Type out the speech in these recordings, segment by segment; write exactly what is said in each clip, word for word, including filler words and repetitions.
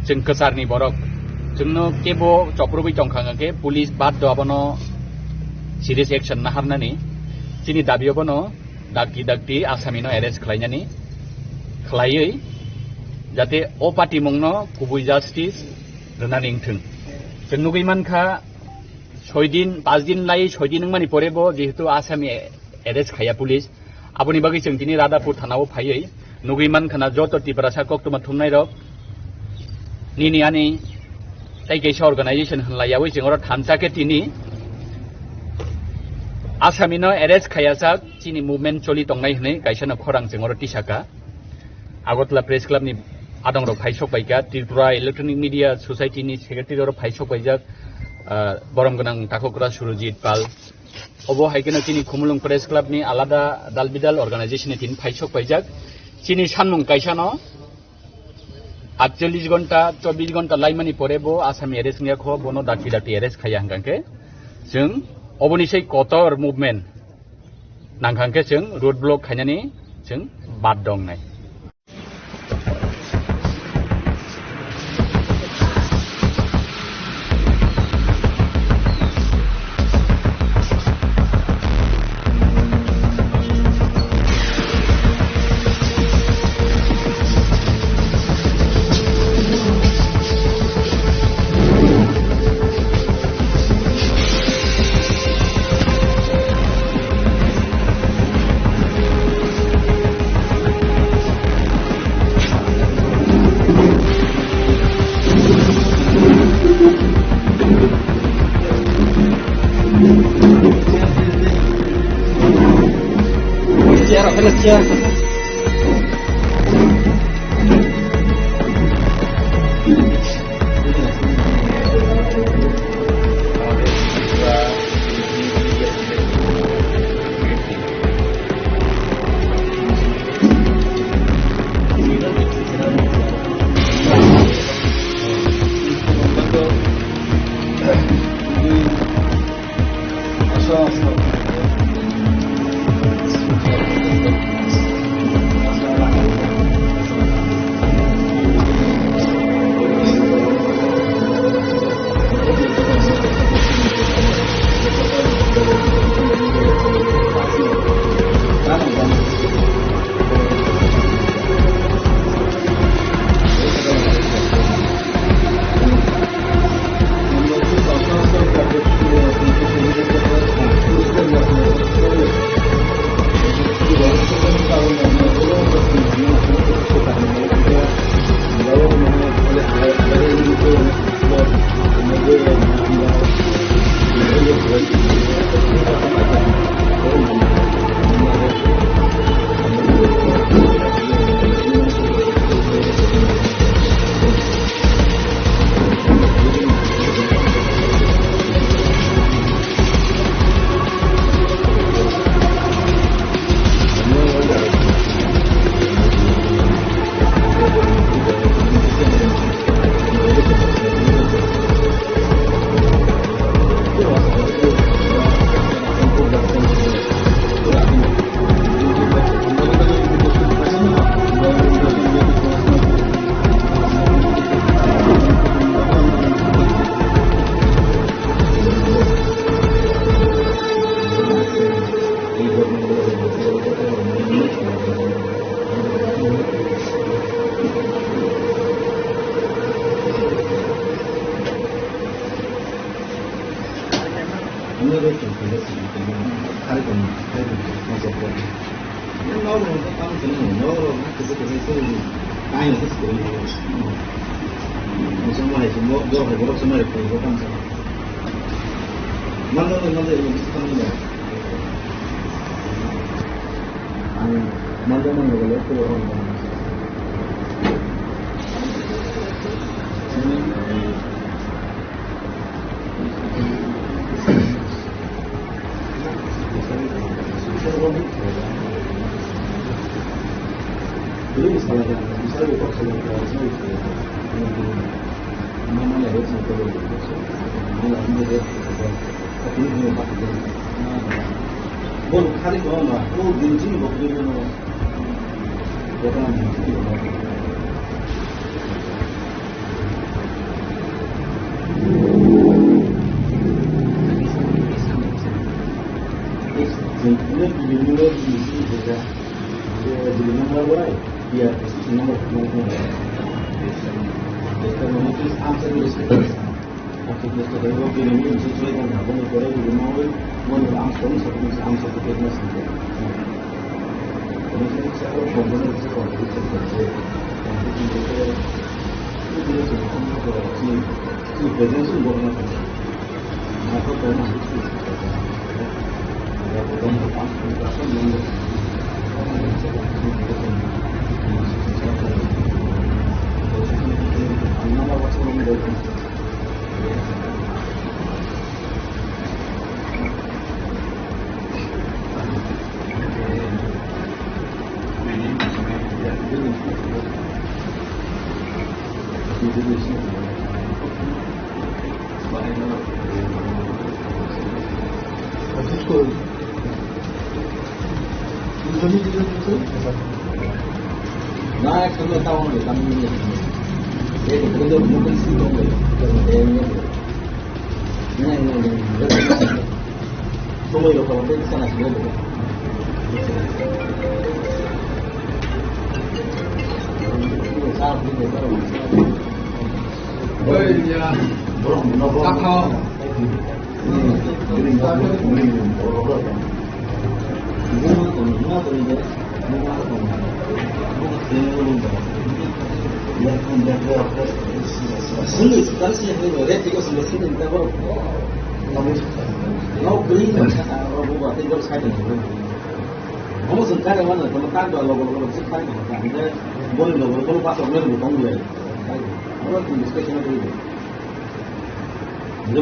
Chwng kwcharni borok, chwngno kebo choprwgwi tongkha hwnkhe police baddo abono serious action naharnani. Chini dabi abono dakti dakti asamino arrest khlainani, khlaiwi jate o patimungno kubui justice rwnani wngthwng. Chwng nugwi mankha, soi din, pas din lai soi din wngmani pore bo jehetu asami arrest khaiya police, aboni bagwi chwng tini Radhapur thanao phaiwi nugwi mankha na joto Tiprasa koktwma thumnairok nini ani tei kaisa organization hwnlaiyawi chwng oro thansa khe tini asamino arrest khaiyajak chini movement choli tongnai hwnwi kaisa no khorang chwng oro tisaka. Agartala Press Club ni adongrok phai sok paikha, Tripura Electronic Media Society ni secretary oro phai sok paijak, ah, borom gwnang takhukra Surojit Pal. Obo hai kheno chini Khumulwng Press Club ni alada dal bidal organization ni tini phai sok paijak. Chini sanmung kaisa no atchollish gonta, chobbish gonta laimani pore bo asami arrest wngya kho, bono dakti dakti arrest khaiya hwnkha khe chwng oboni sai kotor movement nangkha hwnkhe chwng road block khainani chwng bad dongnai.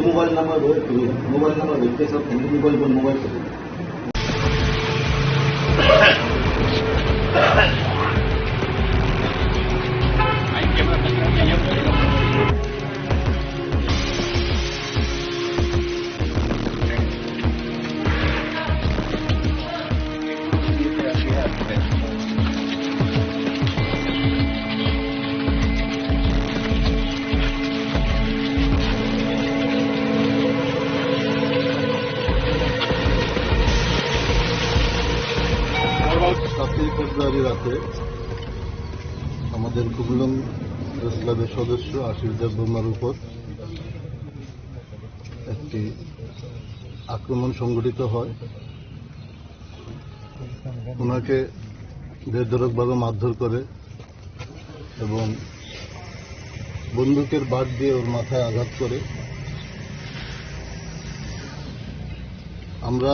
Mobile number bo, mobile number bo, mobile, mobile. সাতই ফেব্রুয়ারি রাতে আমাদের খুমলুং প্রেস ক্লাবের সদস্য আশিস দেববর্মার উপর একটি আক্রমণ সংঘটিত হয়। ওনাকে বেধড়কভাবে মারধর করে এবং বন্দুকের বাট দিয়ে ওর মাথায় আঘাত করে। আমরা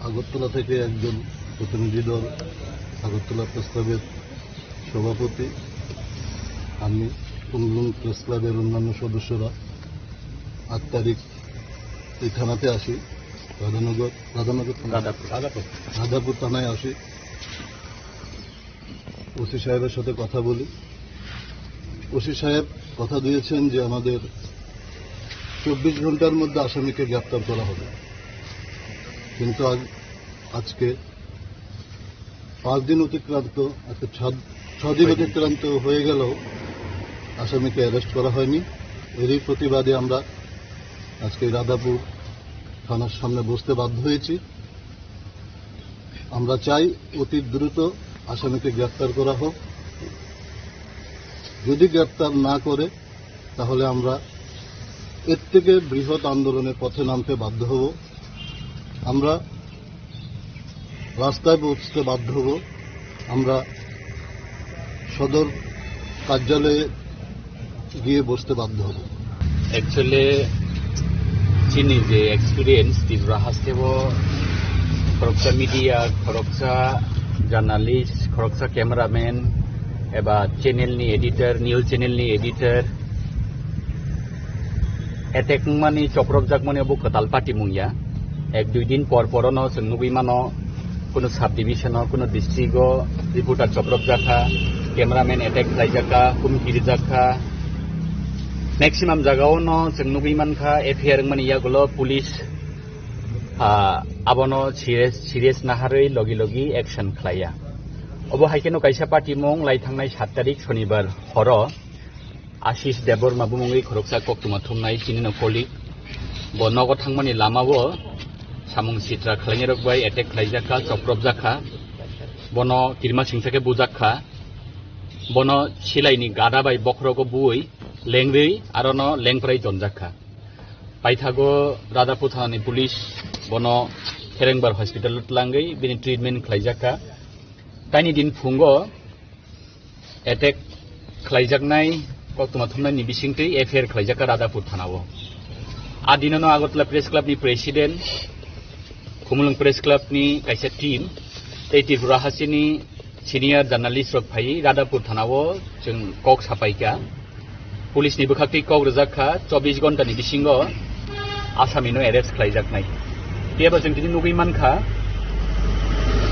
আগরতলা থেকে একজন প্রতিনিধি দল, আগরতলা প্রেস ক্লাবের সভাপতি, আমি, খুমলুং প্রেস ক্লাবের অন্যান্য সদস্যরা আট তারিখ এই থানাতে আসি, রাধানগর, রাধানগর থানা? রাধাপুর। রাধাপুর। রাধাপুর থানায় আসি। ওসি সাহেবের সাথে কথা বলি। ওসি সাহেব কথা দিয়েছেন যে আমাদের চব্বিশ ঘন্টার মধ্যে আসামিকে গ্রেপ্তার করা হবে, কিন্তু আজ, আজকে পাঁচ দিন অতিক্রান্ত, আজকে ছ-, ছ দিন ছয় দিন। অতিক্রান্ত হয়ে গেল, আসামিকে অ্যারেস্ট করা হয়নি। এরই প্রতিবাদে আমরা আজকে রাধাপুর থানার সামনে বসতে বাধ্য হয়েছি। আমরা চাই অতি দ্রুত আসামিকে গ্রেপ্তার করা হোক। যদি গ্রেপ্তার না করে, তাহলে আমরা এর থেকে বৃহৎ আন্দোলনের পথে নামতে বাধ্য হব। আমরা রাস্তায় বসতে বাধ্য হব। আমরা সদর কার্যালয়ে গিয়ে বসতে বাধ্য হব। Actually, chini je experience, Tripura haste o khoroksa media, khoroksa journalist, khoroksa cameraman, eba channel ni editor, news channel ni editor, attack wngmani, chopropjakmani obo kwtal patimung ya. Ek dui din por porono chwng nugwi mano, kuno sub division o, kuno district o reporter chopropjakha, cameraman attack khlaijakha, humki rijakha. Maximum jagao no chwng nugwi mankha, F I R wngmani yagulo police, ah, abono serious, serious naharwi logi logi action khlaiya. Obo hai kheno kaisa patimung lai thangnai sat tarik Shonibar horo. Ashish Debbarma bumungwi khoroksa koktwma thumnai chini no colleague. Bo nogo thangmani lamao samung sitra khlainairok bai attack khlaijakha, chopropjakha. Bono kirima singsa khe bujakha. Bono silaini gada bai bokhorogo buwi lengri arono lengprai tonjak kha. Paithago Radhapur thanani police bono Kherengbar hospital o twlangwi bini treatment khlaijak kha. Taini din phungo attack khlaijaknai koktwma thumnaini bisingtwi F I R khlaijakha Radhapur thanao. A dinono Agartala Press Club ni president, Khumulwng Press Club ni kaisa team tei Tripura hasteni senior journalist rok phaiwi Radhapur thanao chwng kok sapaikha. Police ni bwkhaktwi kok rwjak kha, chobbish ghonta ni bisingo asami no arrest khlaijaknai. Phiya ba chwng tini nugwi mankha,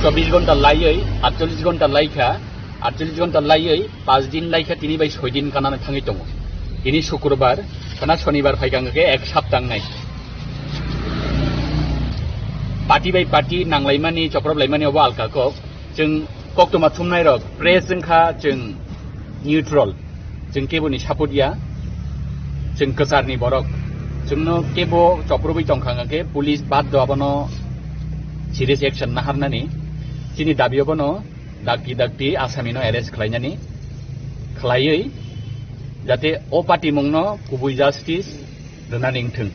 chobbish ghonta laiwi, atchollish ghonta laikha, atchollish ghonta laiwi, panch din laikha, tini bai soi din kanana thangwi tongo. Tini Sukrobar, khana Shonibar phaikha hwnkhe ek sapta wngnai. Party bai party nanglaimani, choprop laimani obo alka kok. Chwng koktwma thumnai rok press wngkha chwng neutral, chwng keboni support ya, chwng kwcharni borok, chwngno kebo choprobwi tongkha hwnkhe police baddo abono serious action naharnani. Chini dabi abono dakti dakti asamino arrest khlainani khlaiwi jate o party mungno kubui justice rwnani wngthwng.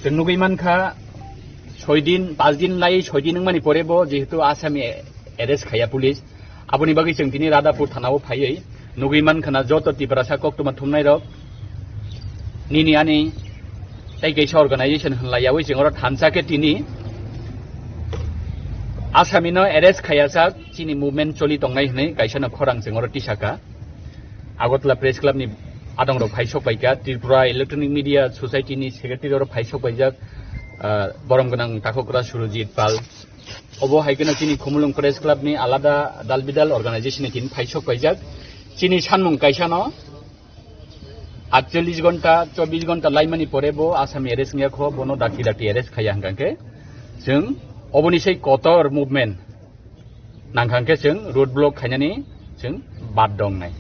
Chwng nugwi mankha, soi din, panch din lai soi din wngmani pore bo jehetu asami arrest khaiya police, aboni bagwi chwng tini Radhapur thanao phaiwi nugwi mankha na joto Tiprasa koktwma thumnai rok nini ani tei kaisa organization hwnlaiyawi chwng oro thansa khe tini asamino arrest khaiya sak chini movement choli tongnai hwnwi kaisa no khorang chwng oro tisaka. Agartala Press Club ni adong rok phai sok paikha, Tripura Electronic Media Society ni secretary oro phai sok paijak, ah, borom gwnang takhokra Surojit Pal. Obo hai kheno chini Khumulwng Press Club ni alada dal bidal organization ni tini phai sok paijak. Chini sanmung kaisa no atchollish ghonta, chobbish ghonta laimani pore bo asami arrest wngya kho, bono dakti dakti arrest khaiya hwnkha khe chwng oboni sai kotor movement nangkha hwnkhe chwng road block khainani chwng bad dongnai.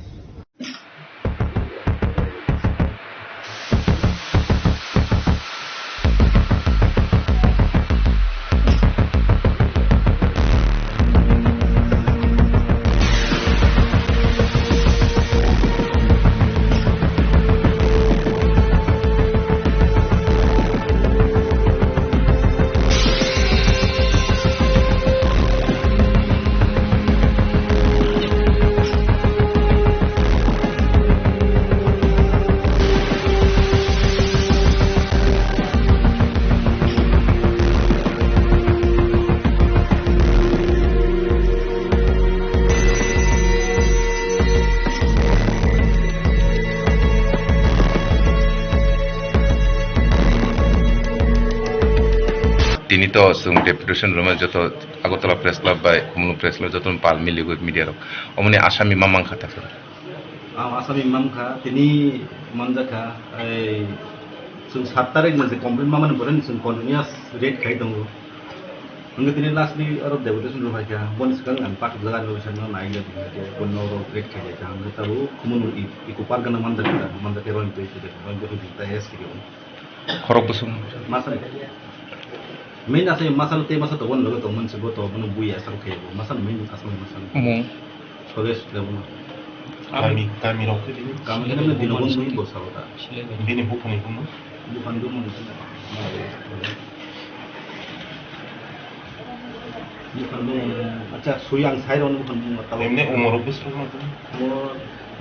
Tini to chwng deputation rwma joto Agartala Press Club bai Khumulwng Press Club joto pal miligwi media rok. Omoni asami ma mankha ta. Ang asami mankha, tini manjakha, ei, chwng sat tarik ni je complaint mamani boreni chwng continuous raid khai tongo. Hwnkhe tini last ni oro deputation rw phaikha, boni swkang ang pathak jaga ni bisingno naina tongkha, bono oro raid khailaikha, hwnkhe tabuk Khumulwng i-, Eco Park gana manjakha, manjakhe roni twi side, roni twi side, S K O. Khorok bwswk. Masa. Main asai masa tei masa tongmani loge tongmani se bo to bono buya asal khe bo. Masa main asal masa. Mung. Sodesh le bono. Kami, kami rok khe bini. Kami khe bini dino bon bini bo sabo ta. Bini buphani bono. Buphani bono. Buphani bono. Acha, sui ang sai rok buphani bono. Emne umor bwswk ma. Mo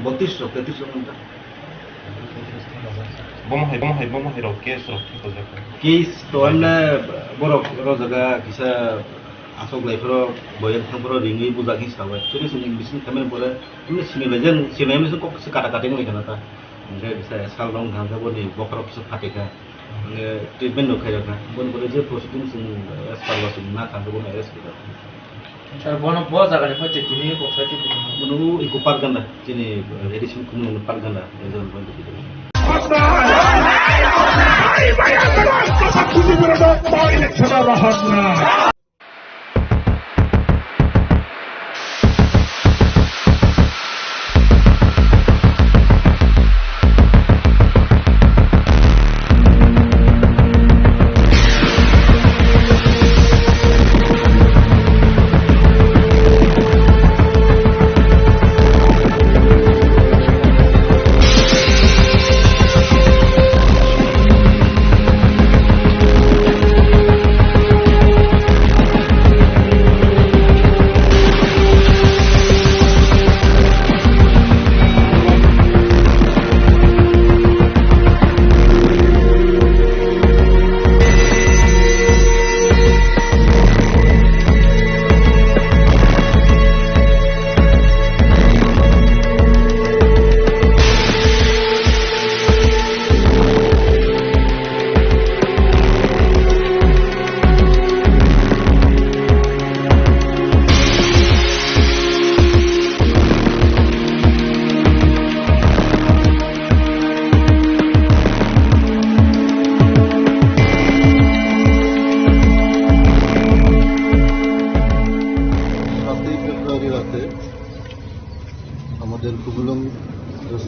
botris rok, tetris rok. Bomo hai, bomo hai, bomo hai rok case rok thik ojak. Case to emne borok oro jaga kisa asok lai phoro boyang thang phoro ringwi bujak hin sabai. Tini sini bising khamen pore emne sini lai jang sini emne kok kisa kata kata ngoi kana ta. Hingke kisa sal rong thang khe boni bokhorok kisa phatikha. Hingke treatment no khairokha. Boni pore je proceeding sini as per law sini na thang khe bono arrest khairokha. Sir, bono bo jaga ni phaite tini kok sai tini. Bono Eco Park ganda, chini, eh, addition Khumulwng park ganda, eh, zone point of view.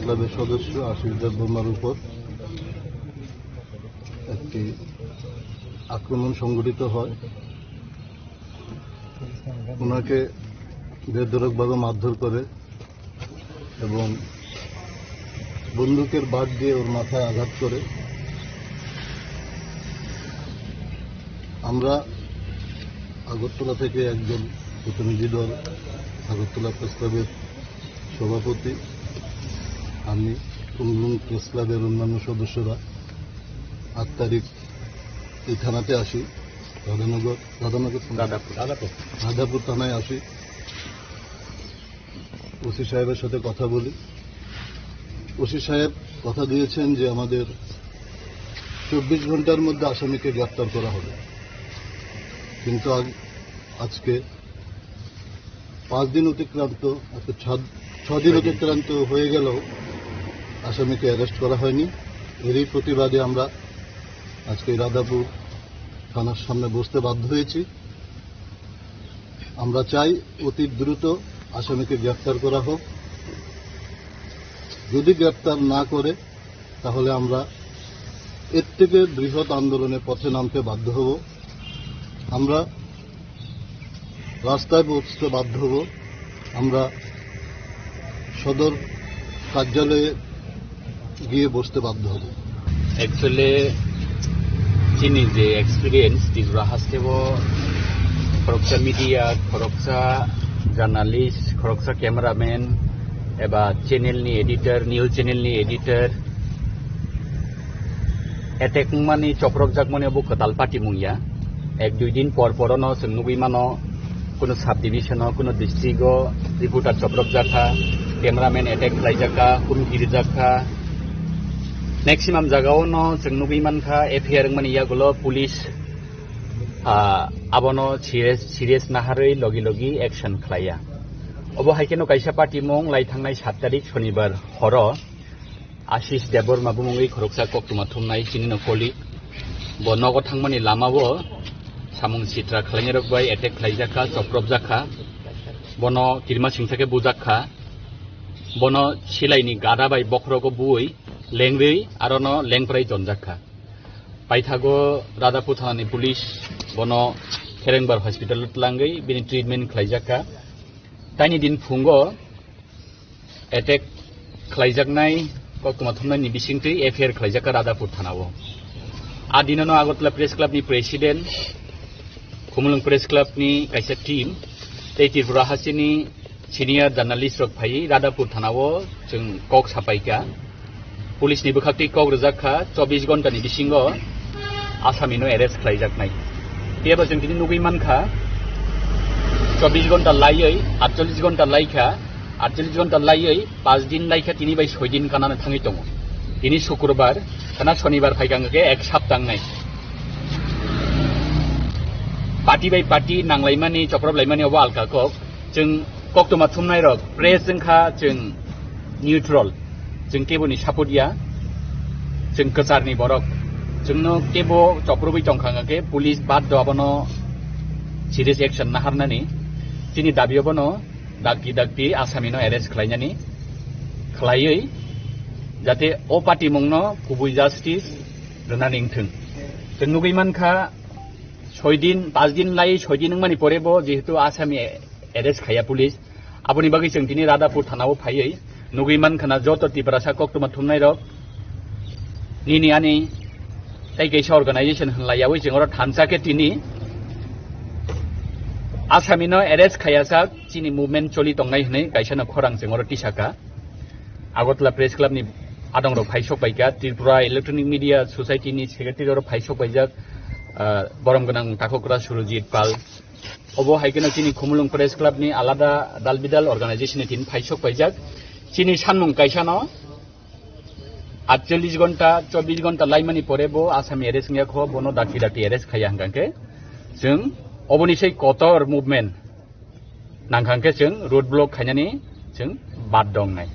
ক্লাবের সদস্য আশিস দেববর্মার উপর একটি আক্রমণ সংঘটিত হয়। ওনাকে বেধড়কভাবে মারধর করে এবং বন্দুকের বাট দিয়ে ওর মাথায় আঘাত করে। আমরা আগরতলা থেকে একজন প্রতিনিধি দল, আগরতলা প্রেস ক্লাবের সভাপতি, আমি, খুমুলুং প্রেস ক্লাবের অন্যান্য সদস্যরা আট তারিখ এই থানাতে আসি, রাধানগর, রাধানগর থানা। রাধাপুর। রাধাপুর থানায় আসি, ওসি সাহেবের সাথে কথা বলি। ওসি সাহেব কথা দিয়েছেন যে আমাদের চব্বিশ ঘন্টার মধ্যে আসামিকে গ্রেপ্তার করা হবে, কিন্তু আজ-, আজকে পাঁচ দিন অতিক্রান্ত, অর্থাৎ সাত, ছ দিন অতিক্রান্ত হয়ে গেল, আসামিকে অ্যারেস্ট করা হয়নি। এরই প্রতিবাদে আমরা আজকে রাধাপুর থানার সামনে বসতে বাধ্য হয়েছি। আমরা চাই অতি দ্রুত আসামিকে গ্রেপ্তার করা হোক। যদি গ্রেপ্তার না করে, তাহলে আমরা এর থেকে বৃহৎ আন্দোলনের পথে নামতে বাধ্য হব। আমরা রাস্তায় বসতে বাধ্য হব। আমরা সদর কার্যালয়ে গিয়ে বসতে বাধ্য হব। Actually, chini je experience, Tripura hasteo khoroksa media, khoroksa journalist, khoroksa cameraman, eba channel ni editor, news channel ni editor, attack wngmani, chopropjakmani obo kwtal patimung ya. Ek dui din por porono chwng nugwi mano, kuno sub division o, kuno district o reporter chopropjak kha, cameraman attack khlaijak kha, humki rijak kha. Maximum jagao no chwng nugwi man kha, F I R wngmani yagulo police, ah, abono serious, serious naharwi logi logi action khlaiya. Obo hai kheno kaisa patimung lai thangnai sat tarik Shonibar horo Ashish Debbarma bumungwi khoroksa koktwma thumnai chini no colleague. Bo nogo thangmani lamao samung sitra khlainairok bai attack khlaijak kha, chopropjak kha. Bono kirima singsa khe bujak kha. Bono silaini gada bai bokhorogo buwi lengwi arono lengprai tonjak kha. Paithago Radhapur thanani police bono Kherengbar hospital o twlangwi bini treatment khlaijak kha. Taini din phungo attack khlaijaknai koktwma thumnaini bisingtwi F I R khlaijakha Radhapur thanao. A dinono Agartala Press Club ni president, Khumulwng Press Club ni kaisa team tei Tripura hasteni senior journalist rok phaiwi Radhapur thanao chwng kok sapaikha. Police ni bwkhaktwi kok rwjak kha, chobbish ghonta ni bisingo asami no arrest khlaijaknai. Phiya ba chwng tini nugwi mankha, chobbish ghonta laiwi, atchollish ghonta laikha, atchollish ghonta laiwi, paanch din laikha, tini bai soi din kanano thangwi tongo. Tini Sukrobar, kana Shonibar phaikha hwnkhe ek sapta wngnai. Party bai party nanglaimani, choprop laimani obo alka kok. Chwng koktwma thumnairok press wngkha chwng neutral, chwng keboni support ya, chwng kwcharni borok, chwngno kebo choprobwi tongkha hwnkhe police baddo abono serious action naharnani. Chini dabi abono dakti dakti asamino arrest khlainani khlaiwi jate o patimungno kubui justice rwnani wngthwng. Chwng nugwi mankha soi din, paanch din lai soi din wngmani pore bo jehetu asami arrest khaiya police. Aboni bagwi chwng tini Radhapur thanao phaiwi nugwi mankha na joto Tiprasa koktwma thumnairok nini ani tei kaisa organization hwnlaiyawi chwng oro thansa khe tini asamino arrest khaiyajak chini movement choli tongnai hwnwi kaisano khorang chwng oro tisaka. Agartala Press Club ni adongrok phai sok paikha, Tripura Electronic Media Society ni secretary oro phai sok paijak, ah, borom gwnang takhukra Surojit Pal. Obo hai kheno chini Khumulwng Press Club ni alada dal bidal organization ni tin phai sok paijak. Chini sanmung kaisa no atchollish ghonta, chobbish ghonta laimani pore bo asami arrest wngya kho, bono dakti dakti arrest khaiya hwnkha khe chwng oboni sei kotor movement nangkha hwnkhe chwng road block khainani chwng bad dongnai.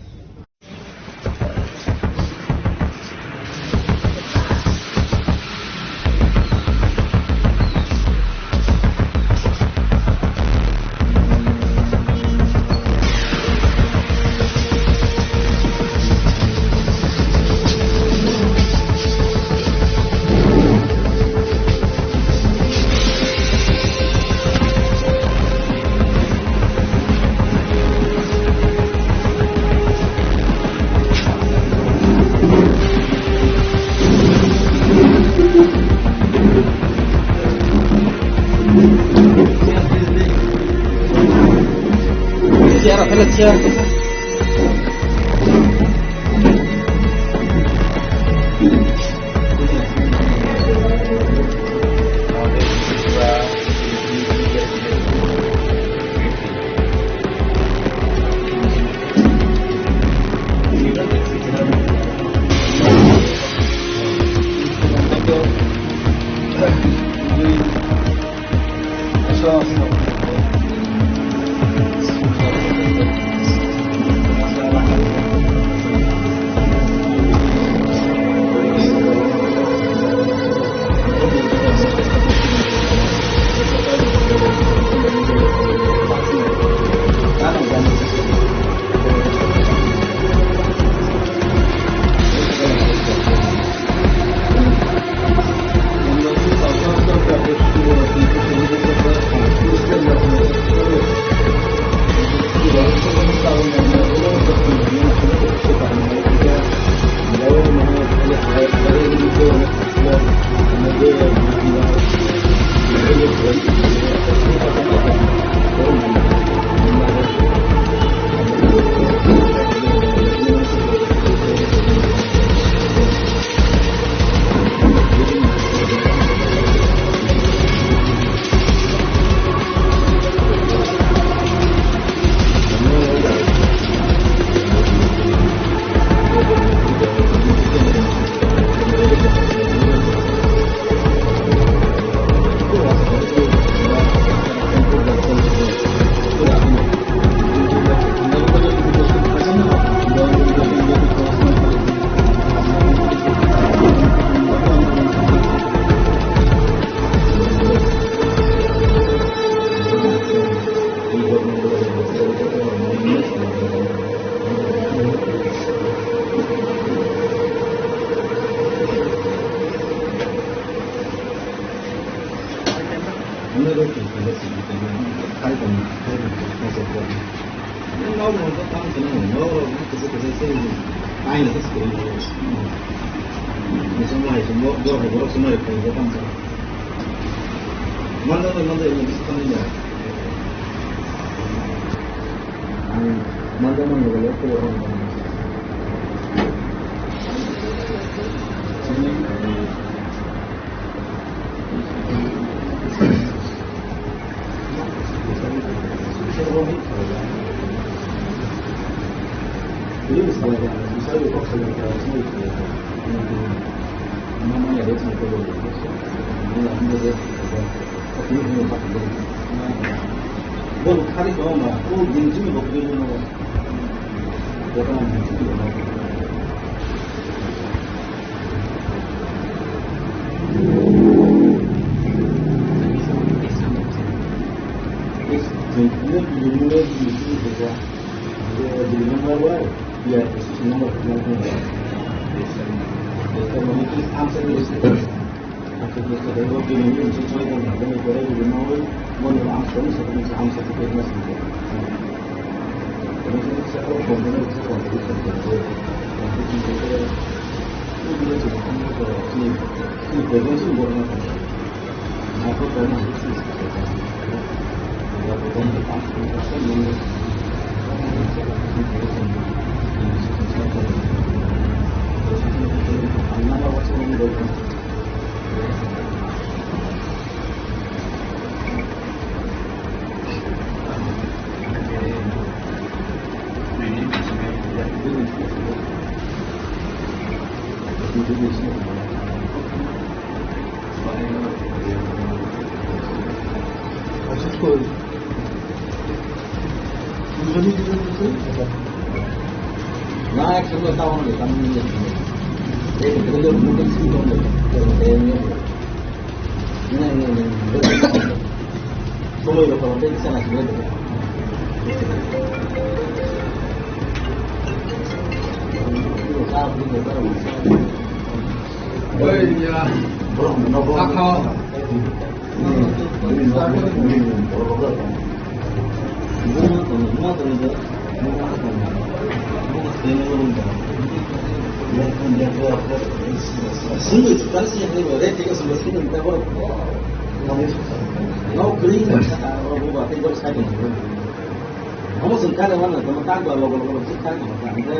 Omo chwng kane mano, tamo kang ba logo logo chwng kang ba kang. Hingke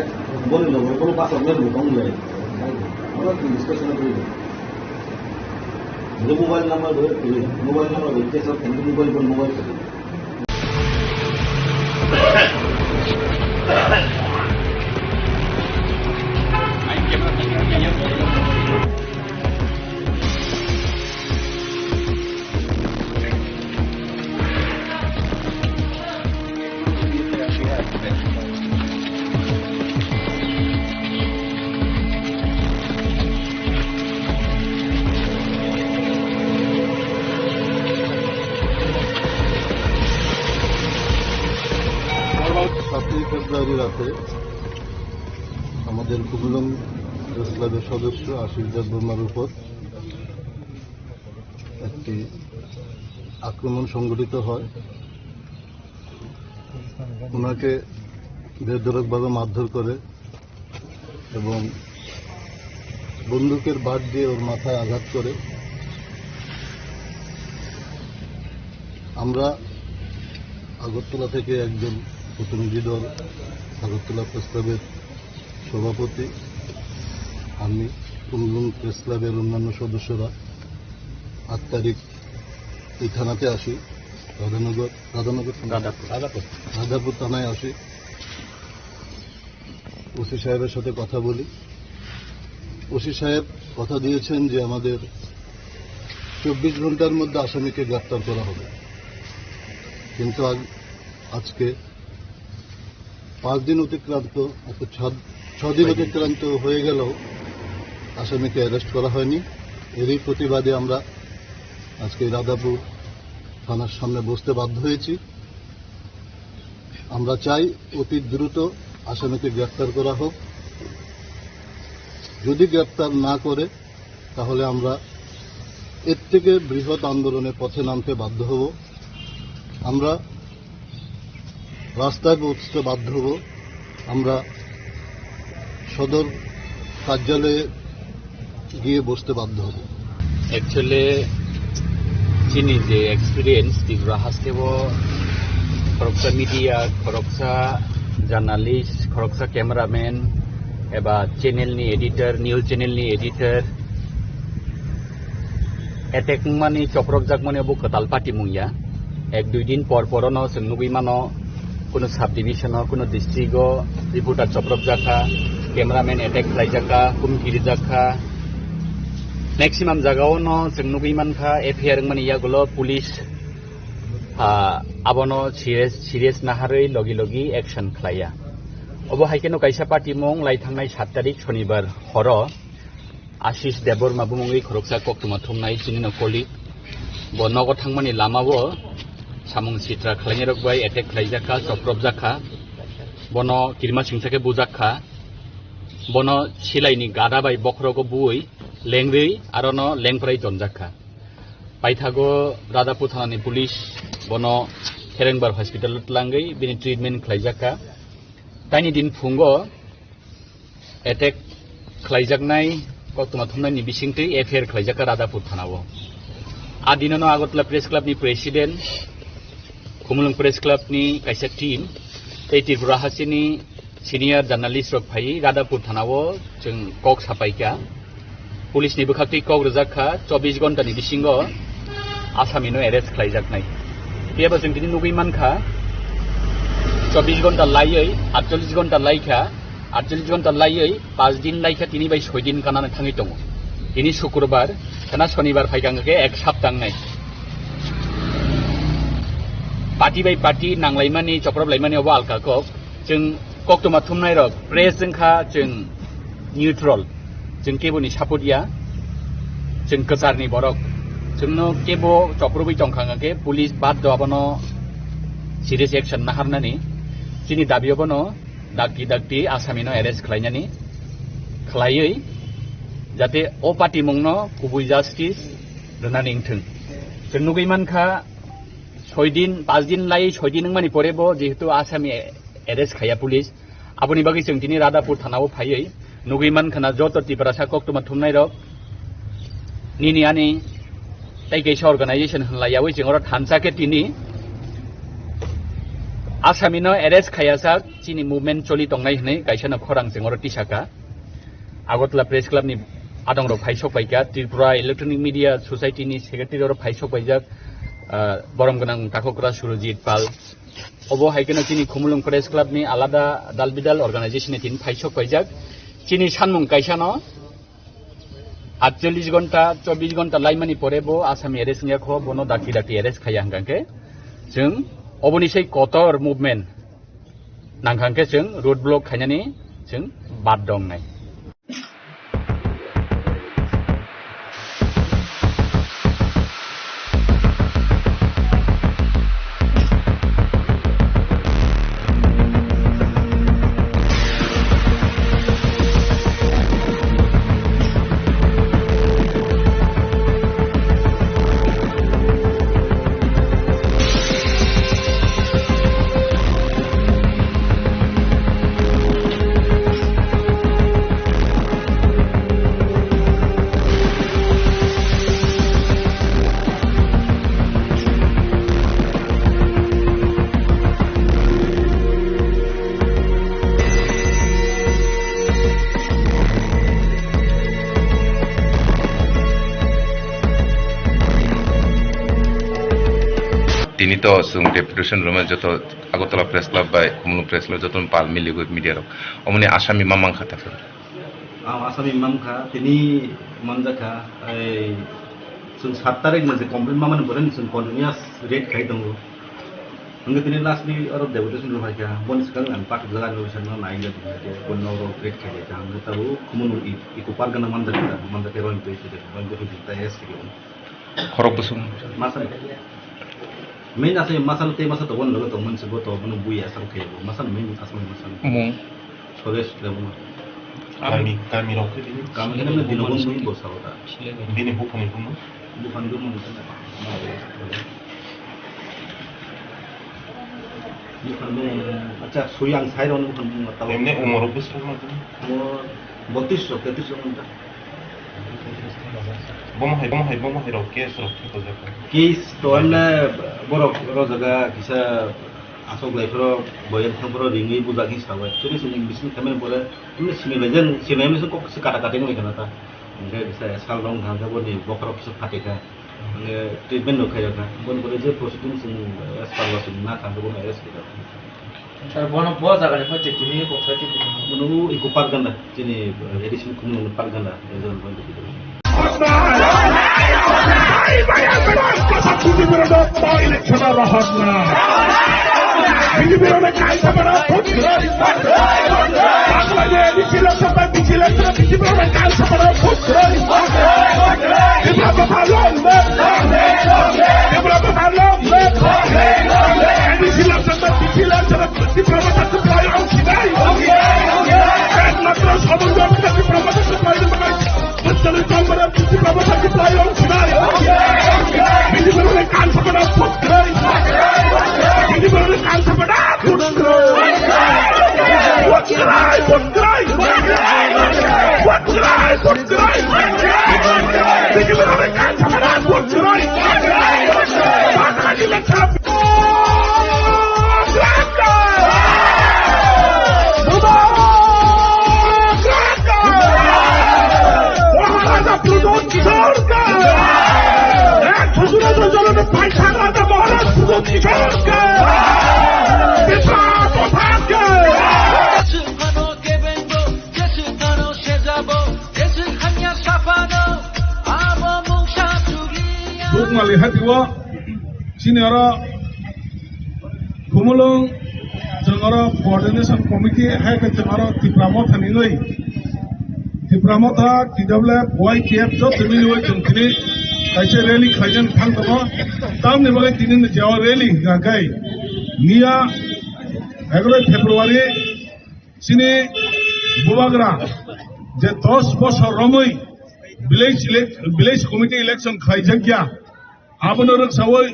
boni logo bono basa mel bo tong le. Oro chwng discussion o twi. Hingke mobile number bo twi. Mobile number bo twi. Mobile bo mobile twi. সাতই ফেব্রুয়ারি রাতে আমাদের খুমুলুং প্রেস ক্লাবের সদস্য আশিস দেববর্মার উপর একটি আক্রমণ সংঘটিত হয়। ওনাকে বেধড়কভাবে মারধর করে এবং বন্দুকের বাট দিয়ে ওর মাথায় আঘাত করে। আমরা আগরতলা থেকে একজন প্রতিনিধি দল, আগরতলা প্রেস ক্লাবের সভাপতি, আমি, খুমুলুং প্রেস ক্লাবের অন্যান্য সদস্যরা আট তারিখ এই থানাতে আসি, রাধানগর, রাধানগর থানা? রাধাপুর। রাধাপুর। রাধাপুর থানায় আসি, ওসি সাহেবের সাথে কথা বলি। ওসি সাহেব কথা দিয়েছেন যে আমাদের চব্বিশ ঘন্টার মধ্যে আসামিকে গ্রেপ্তার করা হবে, কিন্তু আজ-, আজকে পাঁচ দিন অতিক্রান্ত, অর্থাৎ সাত, ছ দিন ছয় দিন। অতিক্রান্ত হয়ে গেলেও আসামিকে অ্যারেস্ট করা হয়নি। এরই প্রতিবাদে আমরা আজকে রাধাপুর থানার সামনে বসতে বাধ্য হয়েছি। আমরা চাই অতি দ্রুত আসামিকে গ্রেপ্তার করা হোক। যদি গ্রেপ্তার না করে, তাহলে আমরা এর থেকে বৃহৎ আন্দোলনে পথে নামতে বাধ্য হব। আমরা রাস্তায় বসতে বাধ্য হব। আমরা সদর কার্যালয়ে গিয়ে বসতে বাধ্য হব। Actually, chini je experience, Tripura haste o khoroksa media, khoroksa journalist, khoroksa cameraman, eba channel ni editor, news channel ni editor, attack wngmani, chopropjakmani obo kwtal patimung ya. Ek dui din por por ono chwng nugwi mano, kuno sub division o, kuno district o reporter chopropjak kha, cameraman attack khlaijak kha, humki rijak kha. Maximum jaga o no chwng nugwi man kha, F I R wngmani yagulo police, ah, abono serious, serious naharwi logi logi action khlaiya. Obo hai kheno kaisa patimung lai thangnai sat tarik Shonibar horo. Ashish Debbarma bumungwi khoroksa koktwma thumnai chini no colleague. Bo nogo thangmani lamao samung sitra khlainai rok bai attack khlaijak kha, chopropjak kha. Bono kirima singsa khe bujak kha. Bono silaini gada bai bokhorogo buwi lengri arono lengprai tonjak kha. Paithago Radhapur thanani police bono Kherengbar hospital o tlangwi bini treatment khlaijak kha. Taini din phungo attack khlaijaknai koktwma thumnaini bisingtwi F I R khlaijakha Radhapur thanao. A dinono Agartala Press Club ni president, Khumulwng Press Club ni kaisa team, tei Tripura hasteni senior journalist rok phaiwi Radhapur thanao chwng kok sapaikha. Police ni bwkhaktwi kok rwjak kha, chobbish ghonta ni bisingo asami no arrest khlaijaknai. Phiya bo chwng tini nugwi mankha, chobbish ghonta laiwi, atchollish ghonta laikha, atchollish ghonta laiwi, paanch din laikha, tini bai soi din kanani thangwi tongo. Tini Sukrobar, khana Shonibar phaikha hwnkhe ek sapta wngnai. Party bai party nanglaimani, choprob laimani obo alka kok. Chwng koktwma thumnai rok press wngkha chwng neutral, chwng keboni support ya, chwng kwcharni borok, chwngno kebo choprobwi tongkha hwnkhe police baddo abono serious action naharnani. Chini dabi obono dakti dakti asamino arrest khlainani, khlaiwi jate o patimungno kubui justice rwnani wngthwng. Chwng nugwi mankha, soi din, paanch din lai soi din wngmani pore bo jehetu asami arrest khaiya police, aboni bagwi chwng tini Radhapur thanao phaiwi nugwi mankha na joto Tiprasa koktwma thumnai rok nini ani tei kaisa organization hwnlaiyawi chwng oro thansa khe tini Asami no arrest khayajak chini movement choli tongnai hwnwi kaisa no khorang chwng oro tisaka. Agartala Press Club ni adong rok phai sok paikha, Tripura Electronic Media Society ni secretary oro phai sok paijak, ah, borom gwnang takhukra Surojit Pal. Obo hai kheno chini Khumulwng Press Club ni alada dal bidal organization ni tin phai sok paijak. Chini sanmung kaisa no atchollish gonta, chobbish gonta laimani pore bo Asami arrest wngya kho, bono dakti dakti arrest khaya hwnkha khe chwng oboni sai kotor movement nangkha khe chwng road block khainani chwng bad dong nai. Tini to chwng deputation rwmani joto Agartala Press Club bai Khumulwng Press Club joto pal miligwi media rok. Omoni Asami ma mankha ta. Ang Asami mankha, tini manjakha, ei, chwng sat tarik ni je complaint mamani boreni chwng continuous raid khai tongo. Hwnkhe tini lastly oro deputation rwphaikha, boni swkang ang pak jaga ni officer no naina tongkha, boni nok rok raid khai kha, hwnkhe tabuk Khumulwng i-, Eco Park gana manjakha, manjakhe rohingya twi side, rohingya twi side, S K. Khorok bwswk. Masa. Main ase masa tei masa to bon logo to mun se bo to bono bui asal khe bo. Masa main asal masa. Mung. Sodes le bo. Kami, kami rok khe bini. Kami khe na dino bon bui bo sa ta. Bini bukhani bumo. Bukhani bumo. Bukhani bumo. Acha, sui ang sai ron bukhani bumo ta. Emne umor bwswk ma. Mo botris rok, tetris rok ta. Bomo hai, bomo hai, bomo hai rok case rok khe tongjakha. Case to emne borok oro jaga kisa asok lai phoro boyan thang phoro ringwi bujak hin sawi. Chini sini bising khamen pore emne sini lai jen sini emne kok se kata kata ngi kana ta. Hingke kisa sal rong thang khe boni bokhorok kisa phatikha. Hingke treatment no khaiyakha. Boni pore je proceeding sini as per law sini na thang khe bono arrest khaiyakha. Sir, bono bo jaga ni pha chini kothai ti. Bono Eco Park ganda, chini, eh, additional Khumulwng park ganda, eh, zone point of view. Tipra Motha Tipra Ayang Sinai. Ekmatro Somon Gopita Tipra Motha Tipra Ayang Sinai. Bujali Chambaram Tipra Motha Tipra Ayang Sinai. Bini Boroni Kan Sabada Putrai. Bini Boroni Kan Sabada Putrai. Putrai, Putrai. Putrai, Putrai. Bini Boroni Kan Sabada Putrai. Putrai. Bukmali hati o. Chini oro Khumulwng chwng oro coordination committee hai khe chwng oro Tipra Motha ni wnwi, Tipra Motha, T W F, Y T F joto miliwi chwng tini kaisa rally khlaijani thang tongo. Tamni bagwi tini ni jao rally hwnkha khe miya egaroh February chini Bubagra je dos bosor romwi village elec-, village committee election khlaijak ya. Abono rwksawi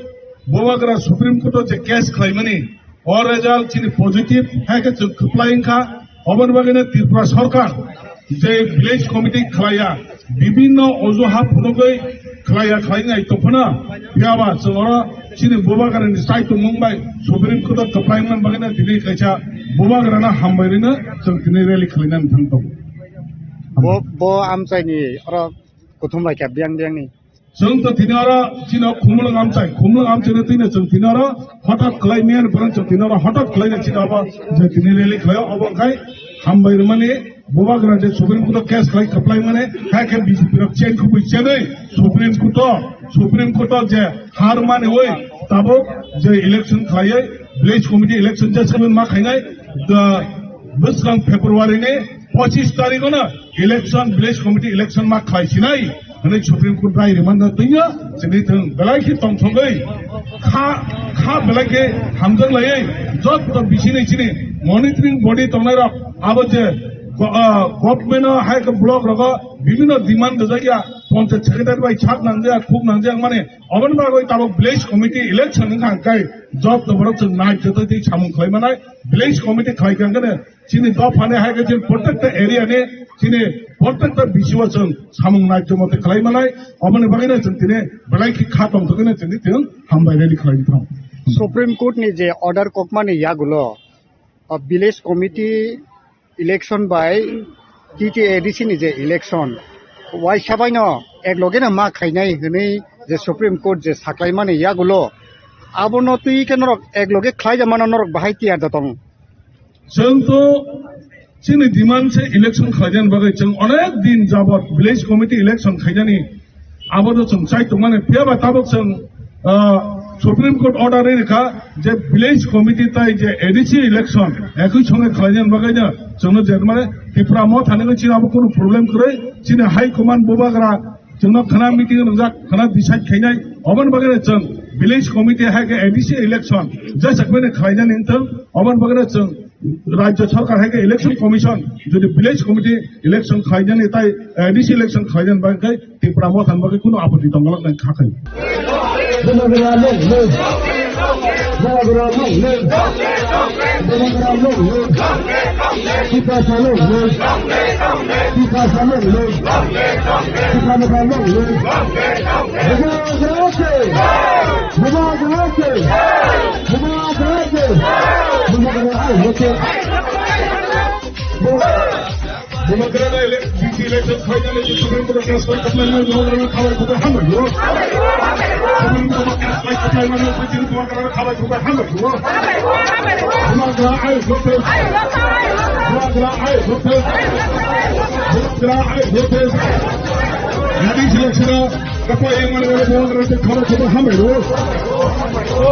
Bubagra Supreme Court o je case khlaimani, o result chini positive hai khe chwng kwplai wngkha. Oboni bagwino Tripura Sarkar je village committee khlaiya, bibinno ojuha phunugwi khlaiya khlai wngnai tongphano, phiyaba chwng oro Chini bubagrani chai tongmung bai Supreme Court o kwplai man bagwi no tini kaisa bubagrano hambai rino chwng tini rally khwlainani thang tongo. Bo, bo amchaini oro kuthum bai kha biyang biyangni. Chwng to tini oro chini o khumulwng amchai, khumulwng amchaino twi no chwng tini oro hotat khwlai miyani borok chwng tini oro hotat khwlai no chini abo je tini rally khwlai obo khai hambai rwmani. Bubagra je Supreme Court o case khlai kwplai mane, hai khe B J P rok chen kubui chenwi Supreme Court o, Supreme Court o je har mani oi tabuk je election khlaiwi village committee election je saben ma khainai, the bwskang February ni pochis tarikh no election, village committee election ma khlai sinai. Hwnwi Supreme Court rai rwmano twiyo, chini thwng belai khe tongthogwi kha, kha belai khe hamjak laiwi joto bisini chini monitoring body tongnairok abo je go-, ah, government o hai khe block rogo bibhinno demand rijak ya, panchayat secretary bai sak nangjak, khuk nangjak mani oboni bagwi tabuk village committee election wngkha hwnkhe joto borok chwng nai jotoi twi samung khlai manai village committee khlai kha hwnkhe Chini dophani hai khe chini protekta area ni, chini protekta B C O chwng samung nai chwng mate khlai manai, oboni bagwi no chwng tini belai khe kha tong thogwi no chwng tini hambai rally khlai thang. Supreme Court ni je order kokmani yagulo, o village committee election bai T T A D C ni je election, waisa bai no ek loge no ma khainai hwnwi je Supreme Court je saklaimani yagulo, abono twi khe norok ek loge khlai ja mano norok bahai tiyar da tong. Chwng to chini demand se election khlaijani bagwi chwng onek din jabot village committee election khaijani abo to chwng chai tongmani. Phiya ba tabuk chwng, ah, Supreme Court order ri rikha je village committee tai je A D C election ekoi songe khlaijani bagwi no chwngno je mane Tipra Motha ni chini abo kunu problem kwrwi chini high command bubagra Chwngno khwna meeting wngjak, khwna decide khainai, oboni bagwi chwng village committee hai khe A D C election jesa kwbangni khlainani wngthung, oboni bagwi chwng Rajya Sarkar hai khe election commission jodi village committee election khlainani tai A D C election khlainani bagwi khe Tipra Motha ni bagwi kunu apoti tongwlak nai kha khai. Bubagra long live! Bubagra long live! Bubagra long live! Tiprasa long live! Tiprasa long live! Tiprasa long live! Bubagra se! Bubagra se! Bubagra se! Bubagra ai hote! Bubagra ele-, B C election khlainani je Supreme Court o case file khlainani Bubagrano khabai khubai hambai o. Supreme Court o case file khlainani Bubagrano khabai khubai hambai o. Bubagra ai hote. Bubagra ai hote. Bubagra ai hote. Nadi sila sila kapa yang mana mana Bubagrano khabai khubai hambai o.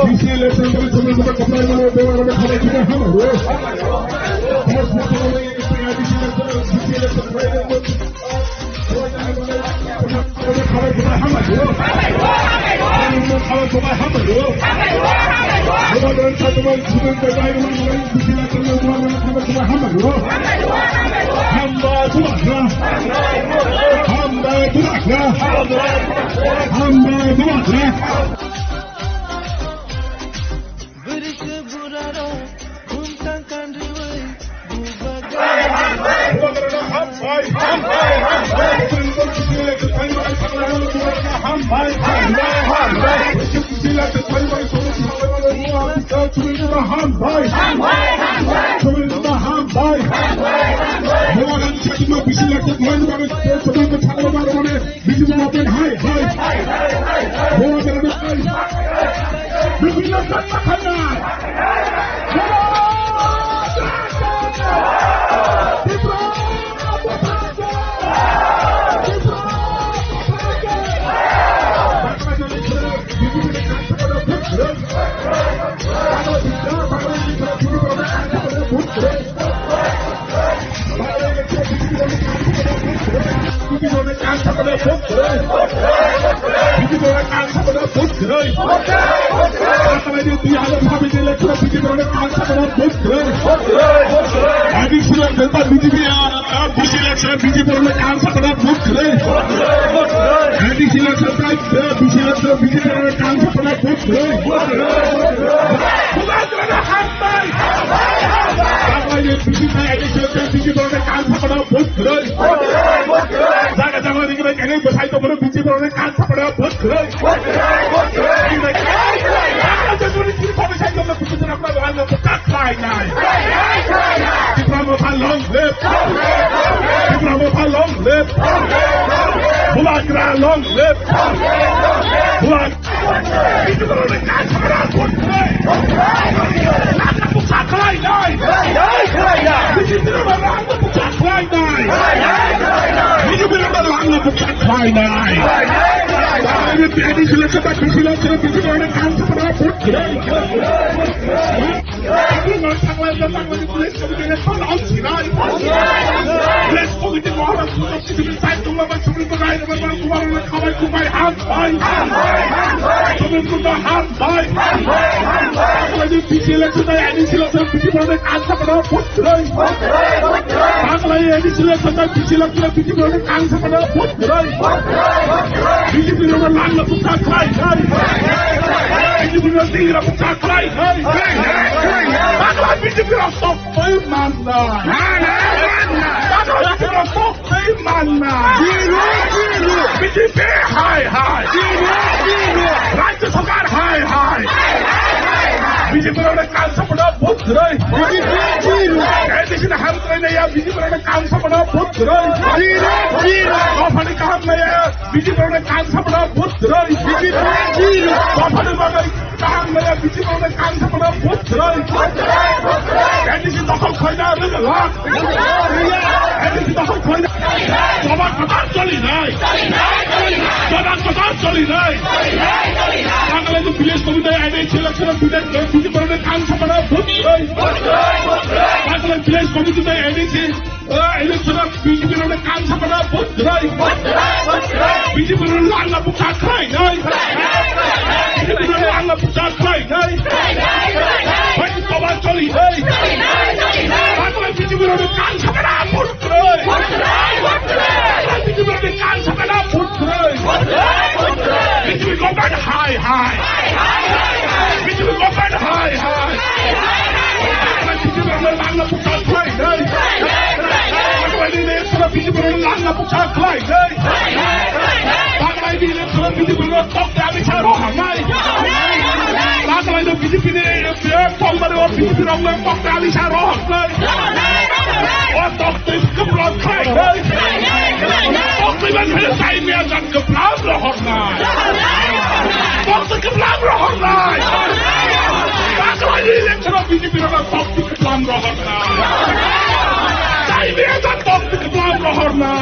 B C election khlainani Supreme Court o case file khlainani Bubagrano khabai khubai hambai o. Hambai bubagra! Hambai bubagra! Hambai bubagra! Bwrwi khe burarok khumtang kandriwi bubagra. Bubagrano hambai, hambai, hambai. Hambai, hambai, hambai. Hambai, hambai. Bubagrani chatima bisi lakh tak mai bubagrani chatima bisi lakh tak mai. Bisi jama pen hai, hai. Bubagrano hai. Bisi jama pen hai. Bubagrano hambai! Hambai ni B J P election B J P borokni kaam sakno vote kwrwi. Jaga jaga ni gwnang kene bwsai tongmani B J P borokni kaam sakno vote kwrwi. Hambai! Bubagra long live! Bubagra! Bijiproni kansapra vote khlai! Langna bukcha khlainai! Bijiproni langna bukcha khlainai! Bijiproni langna bukcha khlainai! Ani sila sila bisila sila bijiproni kansapra vote khlai! Village committee Maharaj Sudhir Singh Sai Tumba Sudhir Rai Rai Kumar Khamai Kumai Ham Bai Sudhir Rai Ham Bai Bai P C election N E C election P C Maharaj Kansapra Putrai Baklai N E C election P C election P C Maharaj Kansapra Putrai B J P Maharaj Langna Putrai B J P Maharaj Dingra Putrai Baklai B J P Maharaj Tei manna. Manna, manna. Tei manna. Zero, zero. B J P hai, hai. Zero, zero. Rajya Sarkar hai, hai. B J P rokni kansapra vote roi. B J P zero. A D C ni ham roi naya B J P rokni kansapra vote roi. Zero, zero. Dophani kaham naya B J P rokni kansapra vote roi. B J P zero. Dophani bagwi Kaham maya bithi mane kansapra vote roi. N D C dokhol khoina rwgwlak. N D C dokhol khoina. Joba kwtal choli nai. Joba kwtal choli nai. Baklai ni village committee N D C election bithi mane kansapra vote roi. Baklai village committee N D C Election B J P rokni kansapra vote roi. B J P rokni langna bukcha khlai nai. B J P rokni langna bukcha khlai nai. Hai toba choli nai. Baklai B J P rokni kansapra vote roi. B J P rokni kansapra vote roi. B J P government hai hai. B J P government hai hai. Baklai ni election B J P rokni langna bukcha khlai nai. Baklai ni election B J P rokni tok tei ani sa rohor nai. Baklai ni B J P ni, eh, tongmani o B J P rokni tok tei ani sa rohor nai. O tok tei kwplam khlai nai. Tok tei ban phele sai mia jan kwplam rohor nai. Tok tei kwplam rohor nai. Baklai ni election B J P rokni tok tei Kwplam rohorna. Chai de ta tok kwplam rohorna.